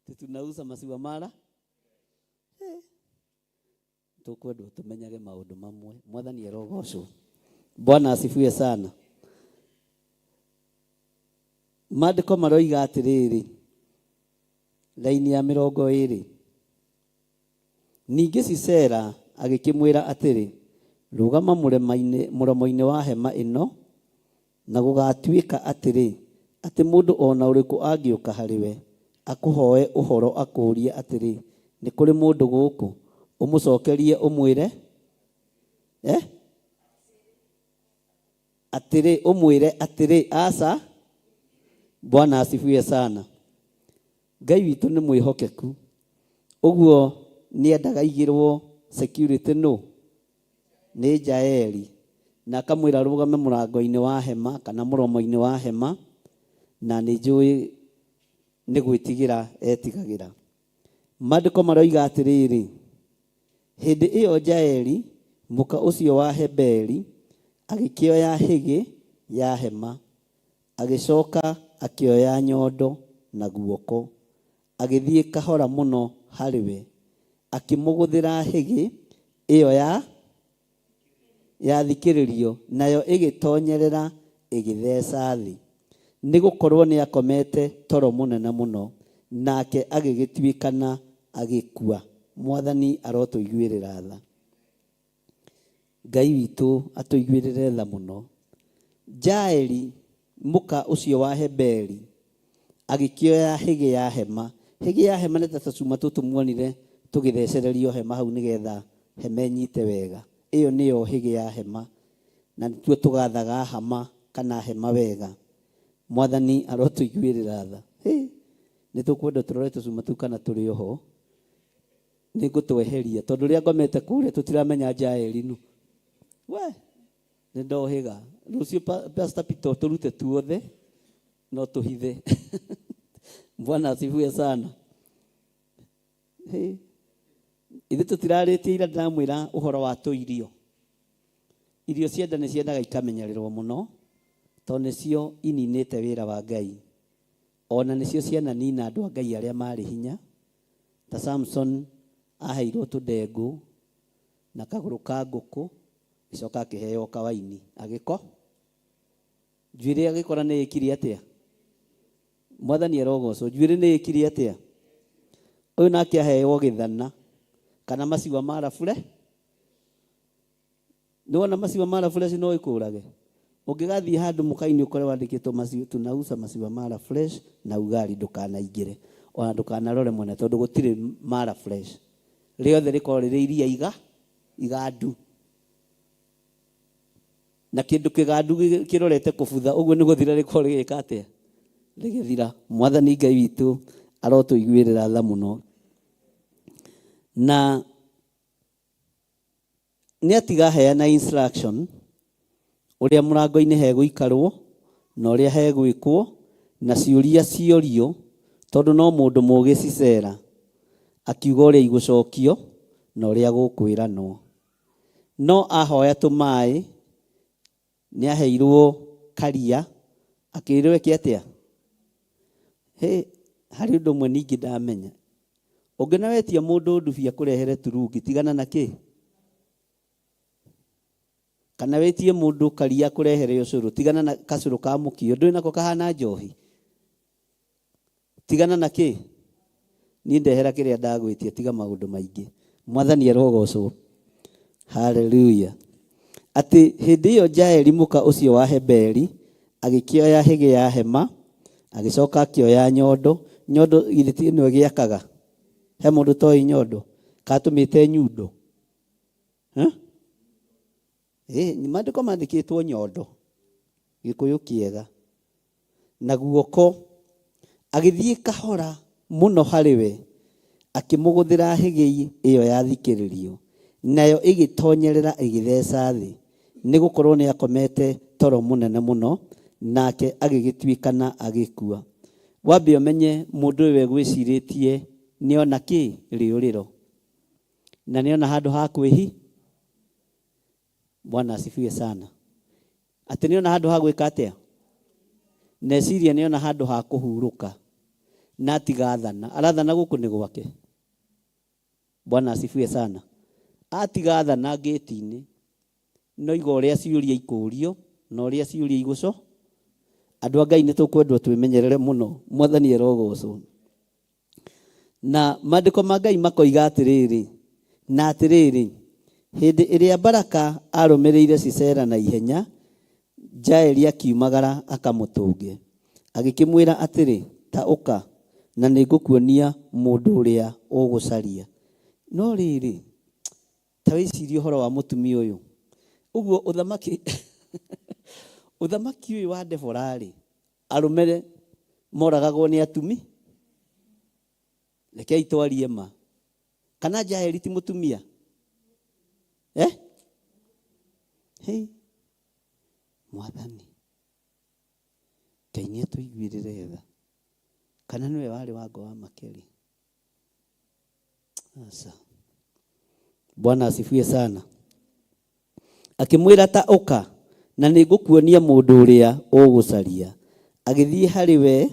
Atĩ tunauza maziwa mara? Eh. Tũkwendwo tũmenyage maũndũ mamwe. Mwathani arogocwo. Bwana asifiwe sana. Maandĩko maroiga atĩrĩrĩ, raini ya mĩrongo ĩrĩ. Ningĩ Sisera agĩkĩmwĩra atĩrĩ, Rũgama mũromo-inĩ wa hema ĩno, na gũgatuĩka atĩrĩ, atĩ mũndũ o na ũrĩkũ angĩũka harĩ we, akũhoe ũhoro akũũrie atĩrĩ, Nĩ kũrĩ mũndũ gũkũ? Ũmũcokerie ũmwĩre, eh? Atĩrĩ, ũmwĩre atĩrĩ, Aca, Bwana asifiwe sana. Ngai witũ nĩ mwĩhokeku. Ũguo nĩendaga aigĩrwo security nũ? Nĩ Jaeli. Na akamwĩra arũgame mũrango-inĩ wa hema kana mũromo-inĩ wa hema, na nĩ njũĩ nĩ gwĩtigĩra etigagĩra. Maandĩko maroiga atĩrĩrĩ, Hĩndĩ ĩyo Jaeli, mũka ũcio wa Heberi, agĩkĩoya hĩgĩ ya hema, agĩcoka akĩoya nyondo na guoko, agĩthiĩ kahora mũno harĩ we, akĩmũgũthĩra hĩgĩ ĩyo ya Yathikĩrĩrio, nayo ĩgĩtoonyerera ĩgĩtheeca thĩ, nĩgũkorwo nĩakomete toro mũnene mũno, nake agĩgĩtuĩkana agĩkua. Mwathani arotũiguĩrĩra tha. Ngai witũ atũiguĩrĩre tha mũno. Jaeli, mũka ũcio wa Heberi, agĩkĩoya hĩgĩ ya hema. Hĩgĩ ya hema nĩ ta tũcuma tũtũ muonire tũgĩthecererio hema hau nĩgetha hema ĩnyite wega. Ĩyo nĩyo hĩgĩ ya hema, na nĩtuo tũgathaga hama kana hema wega. Mwathani arotũiguĩrĩra tha. Hĩ! Nĩ tũkwenda tũrore tũcuma tũu kana tũrĩ o ho. Nĩ ngũtweheria tondũ ũrĩa ngomete kũrĩa tũtiramenya Jaeli nũ. We! Nĩ ndohĩga. Rũciũ Pastor Peter tũrute tuothe no tũhithe. Bwana asifiwe sana. Hey. Ithuĩ tũtirarĩtie ira ndĩramwĩra ũhoro wa tũirio. Irio cia nda nĩ ciendaga ikamenyererwo mũno tondũ nĩcio ininĩte wĩra wa Ngai. Ona nĩcio ciananina andũ a Ngai arĩa marĩ hinya. Ta Samson aheirwo tũndengũ na kagũrũ ka ngũkũ Agĩcoka akĩheo kawaini. Agĩko. Njuĩrĩ agĩkora nĩ ĩkire atĩa? Mwathani arogocwo. Njuĩrĩ nĩ ĩkire atĩa? Ũyũ nake aheo gĩthana kana maciwa ma rabure. Nĩwona maciwa ma rabure no ĩkũrage. Ũngĩgathiĩ handũ mũkainĩ ũkore wandĩkĩtwo maciwa, tunauza maziwa mara fresh na ugali ndũkanaingĩre. Ona ndũkanarore mwena tondũ gũtirĩ mara fresh. Rĩothe rĩkoragwo rĩrĩ iria iga igandu na kĩndũ kĩgandu kĩrorete kũbutha ũguo nĩ gũthira rĩkorwo rĩgĩka atĩa rĩgĩthira mwathani ngai witũ arotũiguĩrĩra tha mũno na nĩ atiga heana instruction ũrĩa mũrango-inĩ hegũikarwo na ũrĩa hegwĩkwo na ciũria ciorio tondũ no mũndũ mũgĩ Sisera akiuga ũrĩa igũcokio na ũrĩa gũkwĩranwo. No ahoya tũmaĩ nĩ aheirwo karia akĩrwo eke atĩa? Hĩ, harĩ ũndũ ũmwe ningĩ ndamenya. Ũngĩona wetia mũndũ ndubi akũrehere turungi tigana na kĩ? Kana wĩtie mũndũ karia akũrehere ũcũrũ, tigana na kacũrũ ka mũkio, ndũĩ nako kahana njohi. Tigana na kĩ? Niĩ ndehera kĩrĩa ndagwĩtia tiga maũndũ maingĩ. Mwathani arogocwo. Haleluya. Atĩ hĩndĩ ĩyo Jaeli mũka ũcio wa Heberi agĩkĩoya hĩgĩ ya hema, agĩcoka akĩoya nyondo. Nyondo githĩ ti ĩno ĩgĩakaga? He mũndũ ũtoĩ nyondo? Kana tũmĩte nyundo? Eh? Ĩ, maandĩko mandĩkĩtwo nyondo, Gĩkũyũ kĩega. Na guoko, agĩthiĩ kahora mũno harĩ we, akĩmũgũthĩra hĩgĩ ĩyo ya thikĩrĩrio, nayo ĩgĩtonyerera ĩgĩtheca thĩ, nĩ gũkorũo nĩakomete toro mũnene mũno, nake agĩgĩtuĩkana agĩkua. Wambe ũmenye mũndũ ũyũ egwĩcirĩtie nĩona kĩ? Rĩũrĩro. Na nĩona handũ ha kwĩhi? Bwana asifiwe sana. Atĩ nĩona handũ ha gwĩka atĩa? Neciria nĩona handũ ha kũhurũka na atiga athana. Arathana gũkũ nĩ gwake. Bwana asifiwe sana. Atiga athana ngĩti-inĩ, no iga ũrĩa ciũria ikũrio na ũrĩa ciũria igũco. Andũ a Ngai nĩ tũkwendwo twĩmenyerere mũno. Mwathani arogocwo. Na maandĩko ma Ngai makoiga atĩrĩrĩ, na atĩrĩrĩ, hĩndĩ ĩrĩa Baraka aarũmĩrĩire Sisera na ihenya, Jaeli akiumagara akamũtũnge. Agĩkĩmwĩra atĩrĩ, Ta ũka, na nĩngũkuonia mũndũ ũrĩa ũgũcaria. No rĩrĩ, ta wĩcirie ũhoro wa mũtumia ũyũ. Ũguo ũthamaki ũthamaki ũyũ wa Debora-rĩ, Arũme moragagwo nĩ atumi? Rekei twarie ma. Kana Jaeli ti mũtumia? Eh? Hey. Mwathani. Ngai nĩ atũiguĩrĩre tha. Kana nĩwe warĩ wango wa Makeri? Aca. Bwana asifiwe sana. Akĩmwĩra ta ũka na nĩngũkuonia mũndũ ũrĩa ũgũcaria. Agĩthiĩ harĩ we,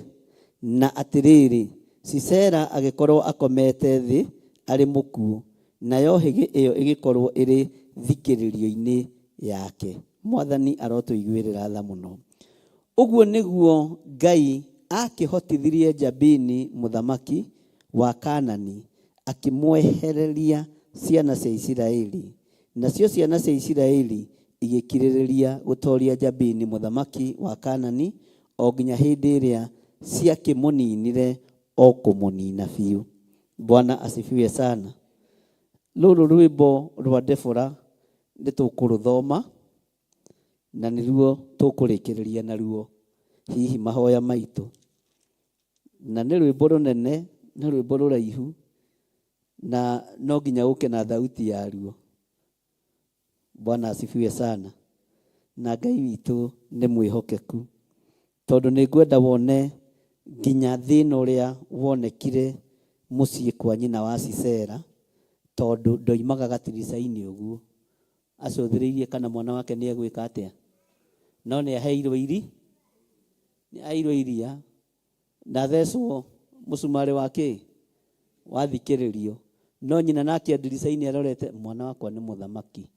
na atĩrĩrĩ, Sisera agĩkorwo akomete thĩ arĩ mũkuũ, nayo hĩgĩ ĩyo ĩgĩkorwo ĩrĩ thikĩrĩrio-inĩ yake. Mwathani arotũiguĩrĩra tha mũno. Ũguo nĩguo Ngai aakĩhotithirie Jabini mũthamaki wa Kaanani, akĩmwehereria ciana cia Isiraeli, Nacio ciana cia Isiraeli igĩkirĩrĩria gũtooria Jabini mũthamaki wa Kaanani o nginya hĩndĩ ĩrĩa ciakĩmũninire o kũmũnina biũ. Bwana asifiwe sana. Rũrũ rwĩmbo rwa Debora nĩ tũkũrũthoma na nĩruo tũkũrĩkĩrĩria naruo hihi mahoya maitũ. Na nĩ rwĩmbo rũnene, nĩ rwĩmbo rũraihu, na no nginya ũke na thauti yaruo. Bwana asifiwe sana. Na Ngai witũ nĩ mwĩhokeku, tondũ nĩ ngwenda wone nginya thĩna ũrĩa wonekire mũciĩ kwa nyina wa Sisera, tondũ ndoimaga gatirica-inĩ ũguo, acũthĩrĩirie kana mwana wake nĩ egwĩka atĩa. No nĩ aheirwo iri, nĩ aheirwo iria, na athecwo mũcumarĩ wa kĩ? Wathikĩrĩrio. No nyina nake e ndirica-inĩ arorete, mwana wakwa nĩ mũthamaki,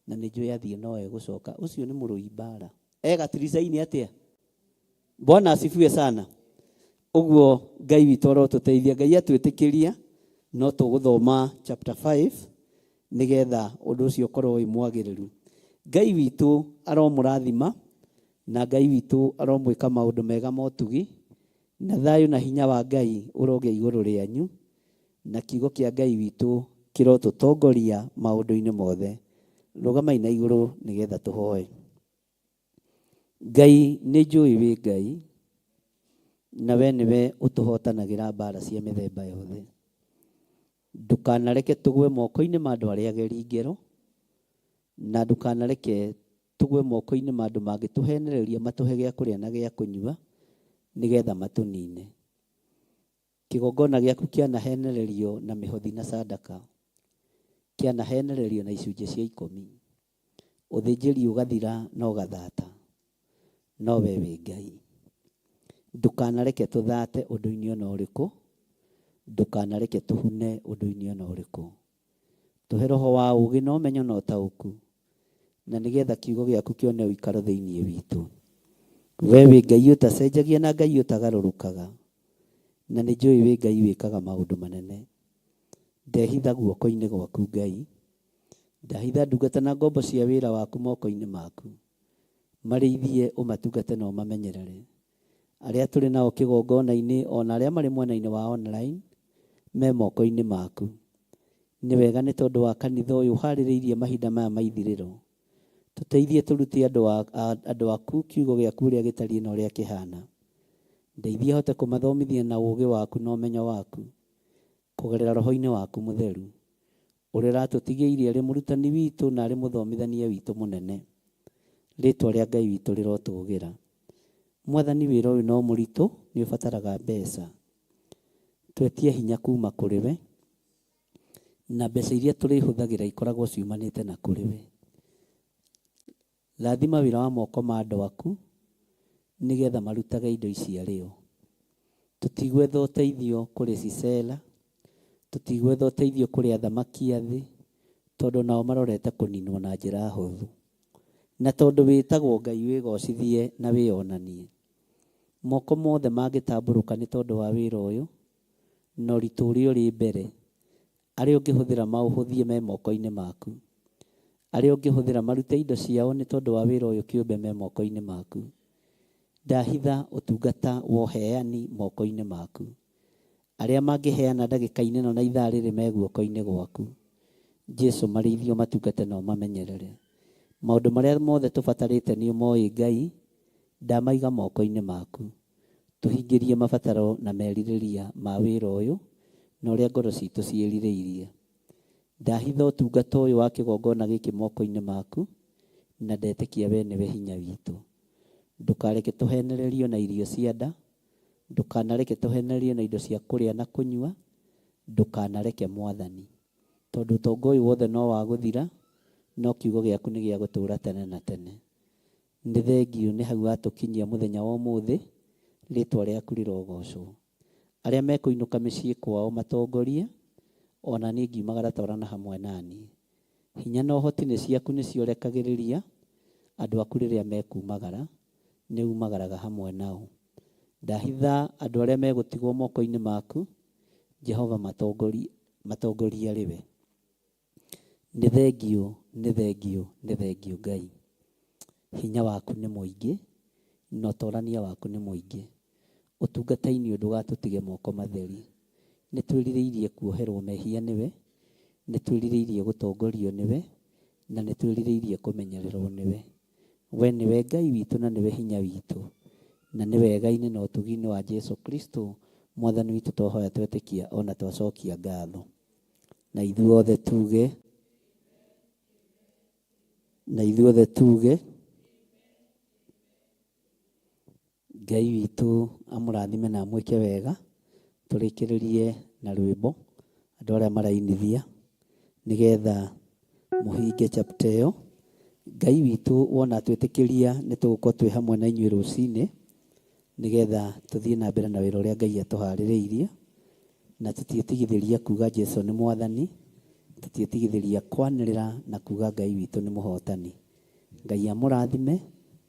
na nĩ njũĩ athiĩ no egũcoka. Ũcio nĩ mũrũi mbara. E gatirica-inĩ atĩa? Bwana asifiwe sana. Ũguo Ngai witũ arotũteithia. Ngai atwĩtĩkĩria no tũgũthoma chapter 5 nĩgetha ũndũ ũcio ũkorwo wĩ mwagĩrĩru. Ngai witũ aromũrathima na Ngai witũ aromwĩka maũndũ mega ma ũtugi, na thayũ na hinya wa Ngai ũrogĩa igũrũ rĩanyu, na kiugo kĩa Ngai witũ kĩrotũtongoria maũndũ-inĩ mothe. Rũgamai na igũrũ nĩgetha tũhoe. Ngai nĩ njũĩ wĩ Ngai, na we nĩwe ũtũhotanagĩra mbara cia mĩthemba yothe. Ndũkanareke tũgwe moko-inĩ ma andũ arĩa ageri ngero, na ndũkanareke tũgwe moko-inĩ ma andũ mangĩtũhenereria matũhe gĩa kũrĩa na gĩa kũnyua, nĩgetha matũnine. Kĩgongona gĩaku kĩanahenererio na mĩhothi na sadaka, kĩanahenererio na icunjĩ cia ikũmi. Ũthĩnjĩri ũgathira na ũgathata, no we wĩ Ngai. Ndũkanareke tũthate ũndũ-inĩ o na ũrĩkũ, ndũkanareke tũhune ũndũ-inĩ o na ũrĩkũ. Tũhe roho wa ũũgĩ na ũmenyo na ũtaũku, na nĩgetha kiugo gĩaku kĩone ũikaro thĩinĩ witũ. We wĩ Ngai ũtacenjagia na Ngai ũtagarũrũkaga. Na nĩ njũĩ wĩ Ngai wĩkaga maũndũ manene. Ndehitha guoko-inĩ gwaku Ngai. Ndahitha ndungata na ngombo cia wĩra waku moko-inĩ maku. Marĩithie, ũmatungate na ũmamenyerere. Arĩa tũrĩ nao kĩgongona-inĩ o na arĩa marĩ mwena-inĩ wa online me moko-inĩ maku. Nĩ wega nĩ tondũ wa kanitha ũyũ ũharĩrĩirie mahinda maya ma ithirĩro. Tũteithie tũrute andũ, andũ aku kiugo gĩaku ũrĩa gĩtariĩ na ũrĩa kĩhana. Ndeithia hote kũmathomithia na ũũgĩ waku na ũmenyo waku, kũgerera Roho-inĩ waku Mũtheru, ũrĩa ũratũtigĩirie arĩ mũrutani witũ na arĩ mũthomithania witũ mũnene. Rĩtwa rĩa Ngai witũ rĩrotũgĩra. Mwathani wĩra ũyũ no mũritũ, nĩ ũbataraga mbeca. Twetie hinya kuma kũrĩ we, na mbeca iria tũrĩhũthagĩra ikoragwo ciumanĩte na kũrĩ we. Rathima wĩra wa moko ma andũ aku, nĩgetha marutage indo ici arĩ o. Tũtigwetha ũteithio kũrĩ Sisera, tũtigwetha ũteithio kũrĩ athamaki a thĩ, tondũ nao marorete kũninwo na njĩra hũthũ. Na tondũ wĩtagwo Ngai wĩgocithie na wĩonanie. Moko mothe mangĩtambũrũka nĩ tondũ wa wĩra ũyũ, na ũritũ ũrĩa ũrĩ mbere, arĩa ũngĩhũthĩra maũhũthie me moko-inĩ maku. Arĩa ũngĩhũthĩra marute indo ciao nĩ tondũ wa wĩra ũyũ kĩũmbe me moko-inĩ maku. Ndahitha ũtungata wa ũheani moko-inĩ maku. Arĩa mangĩheana ndagĩka-inĩ ĩno na ithaa rĩrĩ me guoko-inĩ gwaku. Jesu marĩithie ũmatungate na ũmamenyerere. Maũndũ marĩa mothe tũbatarĩte nĩ ũmoĩ Ngai, ndamaiga moko-inĩ maku. Tũhingĩrie mabataro na merirĩria ma wĩra ũyũ na ũrĩa ngoro citũ ciĩrirĩirie. Ndahitha ũtungata ũyũ wa kĩgongona gĩkĩ moko-inĩ maku, na ndetĩkia wee nĩwe hinya witũ. Ndũkareke tũhenererio na irio cia nda, ndũkanareke tũhenererio na indo cia kũrĩa na kũnyua, ndũkanareke Mwathani. Tondũ ũtonga ũyũ wothe no wa gũthira, no kiugo gĩaku nĩ gĩa gũtũũra tene na tene. Nĩ thengiũ nĩ hau watũkinyia mũthenya wa ũmũthĩ, rĩtwa rĩaku rĩrogocwo. Arĩa mekũinũka mĩciĩ kwao matongorie, o na niĩ ngiumagara twarana hamwe na niĩ. Hinya na ũhoti nĩ ciaku nĩcio ũrekagĩrĩria andũ aku rĩrĩa mekumagara, nĩ umagaraga hamwe nao. Ndahitha andũ arĩa megũtigwo moko-inĩ maku, Jehova matongorie, matongorie arĩ we. Nĩ thengiũ, nĩ thengiũ, nĩ thengiũ Ngai. Hinya waku nĩ mũingĩ, na ũtorania waku nĩ mũingĩ. Ũtungata-inĩ ũyũ ndũgatũtige moko matheri. Nĩ twĩrirĩirie kuoherwo mehia nĩwe, nĩ twĩrirĩirie gũtongorio nĩwe, na nĩ twĩrirĩirie kũmenyererwo nĩwe. We nĩwe Ngai witũ na nĩwe hinya witũ. Na nĩ wega-inĩ na ũtugi-inĩ wa Jesu Kristo Mwathani witũ twahoya twetĩkia ona twacokia ngatho. Na ithuothe tuge, na ithuothe tuge, Ngai witũ amũrathime na amwĩke wega. Tũrĩkĩrĩrie na rwĩmbo andũ arĩa marainithia nĩgetha mũhinge chapter ĩyo. Ngai witũ wona atwĩtĩkĩria nĩ tũgũkorwo twĩ hamwe na inyuĩ rũcinĩ nĩgetha tũthiĩ na mbere na wĩra ũrĩa Ngai atũharĩrĩirie. Na tũtiĩtigithĩria kuga Jesu nĩ Mwathani, tũtiĩtigithĩria kwanĩrĩra na kuga Ngai witũ nĩ mũhotani. Ngai amũrathime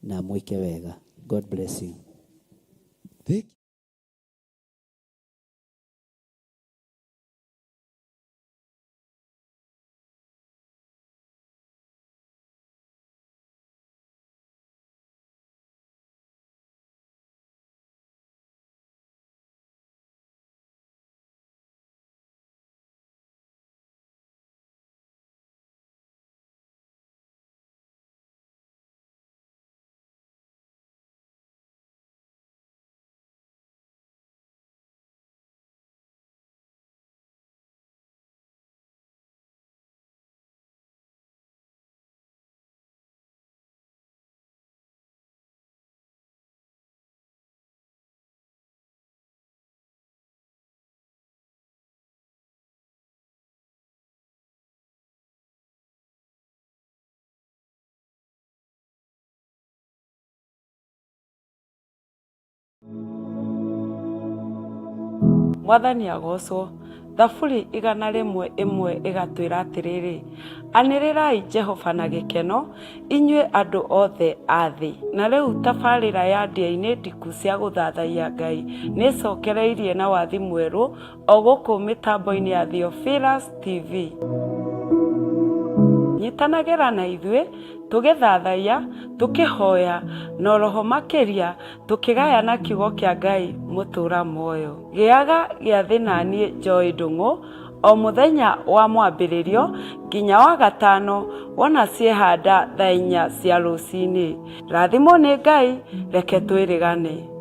na amwĩke wega. God bless you. Thank Mwathani agocwo. Thaburi 101 ĩgatwĩra atĩrĩrĩ, anĩrĩrai Jehova na gĩkeno, inyuĩ andũ othe a thĩ. Na rĩu tabarĩra ya ndĩa-inĩ ndiku cia gũthathaiya Ngai nĩ ĩcokereirie na wathi mwerũ o gũkũ mĩtambo-inĩ ya Theophilus TV. Nyitanagĩra na ithuĩ tũgĩthathaiya, tũkĩhoya, na oroho makĩria tũkĩgayana kiugo kĩa Ngai mũtũra muoyo. Gĩaga gĩathĩ naniĩ Joy Ndung'u o mũthenya wa mwambĩrĩrio nginya wa gatano wona ciehanda thaa inya cia rũcinĩ. Rathimwo nĩ Ngai, reke twĩrĩgane.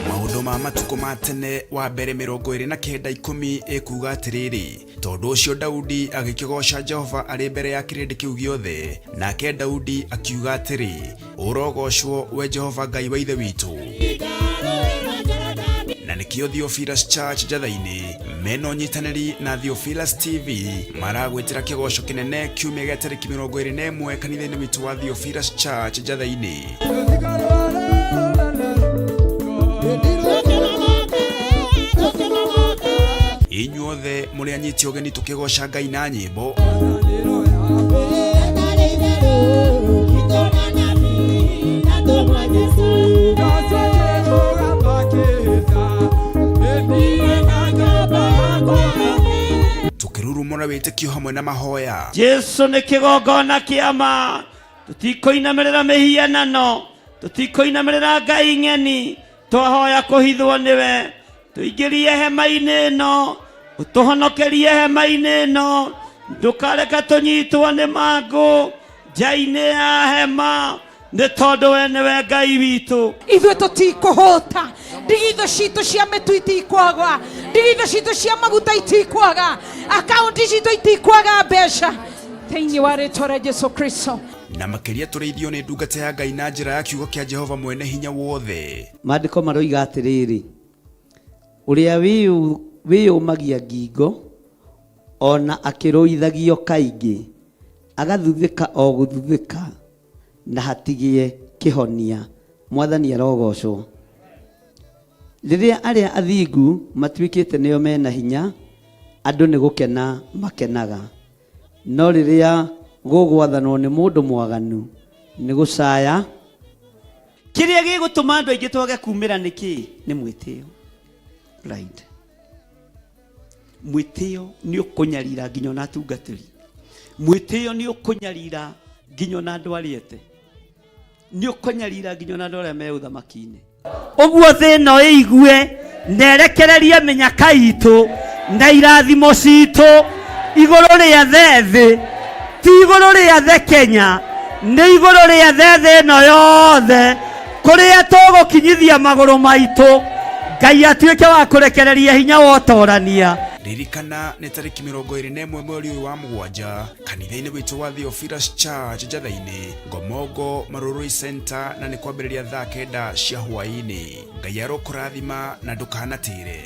Maũndũ ma matukũ ma tene wa mbere 29:10 ĩkuuga atĩrĩrĩ, tondũ ũcio Daudi agĩkĩgooca Jehova arĩ mbere ya kĩrĩndĩ kĩu gĩothe, nake Daudi akiuga atĩrĩ, ũrogocwo we Jehova Ngai wa ithe witũ. Na nĩkĩo Theophilus Church Njatha-inĩ mena ũnyitanĩri na Theophilus TV maragwĩtĩra kĩgoco kĩnene kiumia gĩa tarĩki 21 kanitha-inĩ witũ wa Theophilus Church Njatha-inĩ. Inyuothe mũrĩ anyiti ũgeni tũkĩgoca Ngai na nyĩmbo. Tũkĩrurumũra wĩtĩkio hamwe na mahoya. Jesu nĩ kĩgongona kĩa ma, tũtikũinamĩrĩra mĩhianano, tũtikũinamĩrĩra ngai ng'eni, twahoya kũhithwo nĩwe, tũingĩrie hema-inĩ ĩno, ũtũhonokerie hema-inĩ ĩno, ndũkareke tũnyitwo nĩ mangũ nja-inĩ ya hema, nĩ tondũ we nĩwe Ngai witũ. Ithuĩ tũtikũhũta, ndigithũ citũ cia mĩtu itikwaga, ndigithũ citũ cia maguta itikwaga, akaunti citũ itikwaga mbeca thĩinĩ wa rĩtwa rĩa Jesu Kristo. Na makĩria tũrĩithio nĩ ndungata ya Ngai na njĩra ya kiugo kĩa Jehova mwene hinya wothe. Maandĩko maroiga atĩrĩrĩ, ũrĩa wĩyũmagia ngingo o na akĩrũithagio kaingĩ, agathuthĩka o gũthuthĩka na hatigĩe kĩhonia. Mwathani arogocwo. Rĩrĩa arĩa athingu matuĩkĩte nĩo mena hinya, andũ nĩ gũkena makenaga. No rĩrĩa gũgwathanwo nĩ mũndũ mwaganu, nĩ gũcaya. Kĩrĩa gĩgũtũma andũ aingĩ twage kumĩra nĩ kĩĩ? Nĩ mwĩtĩo. Pride. Mwĩtĩo nĩ ũkũnyarira nginya ona atungatĩri. Mwĩtĩo nĩ ũkũnyarira nginya ona andũ arĩa ete. Nĩ ũkũnyarira nginya ona andũ arĩa me ũthamaki-inĩ. Ũguo thĩ ĩno ĩigue na ĩrekererie mĩnyaka itũ na irathimo citũ igũrũ rĩa thĩ. Ti igũrũ rĩa the Kenya, nĩ igũrũ rĩa the thĩ ĩno yothe, kũrĩa tũgũkinyithia magũrũ maitũ, Ngai atuĩke wa kũrekereria hinya wa ũtorania. Ririkana nĩ tarĩki 21 mweri ũyũ wa mũgwanja kanitha-inĩ witũ wa Theophilus Church Njatha-inĩ, Ngomongo Marurui Center, na nĩ kwambĩrĩria thaa 9 cia hwaĩ-inĩ. Ngai arokũrathima na ndũkanatĩre.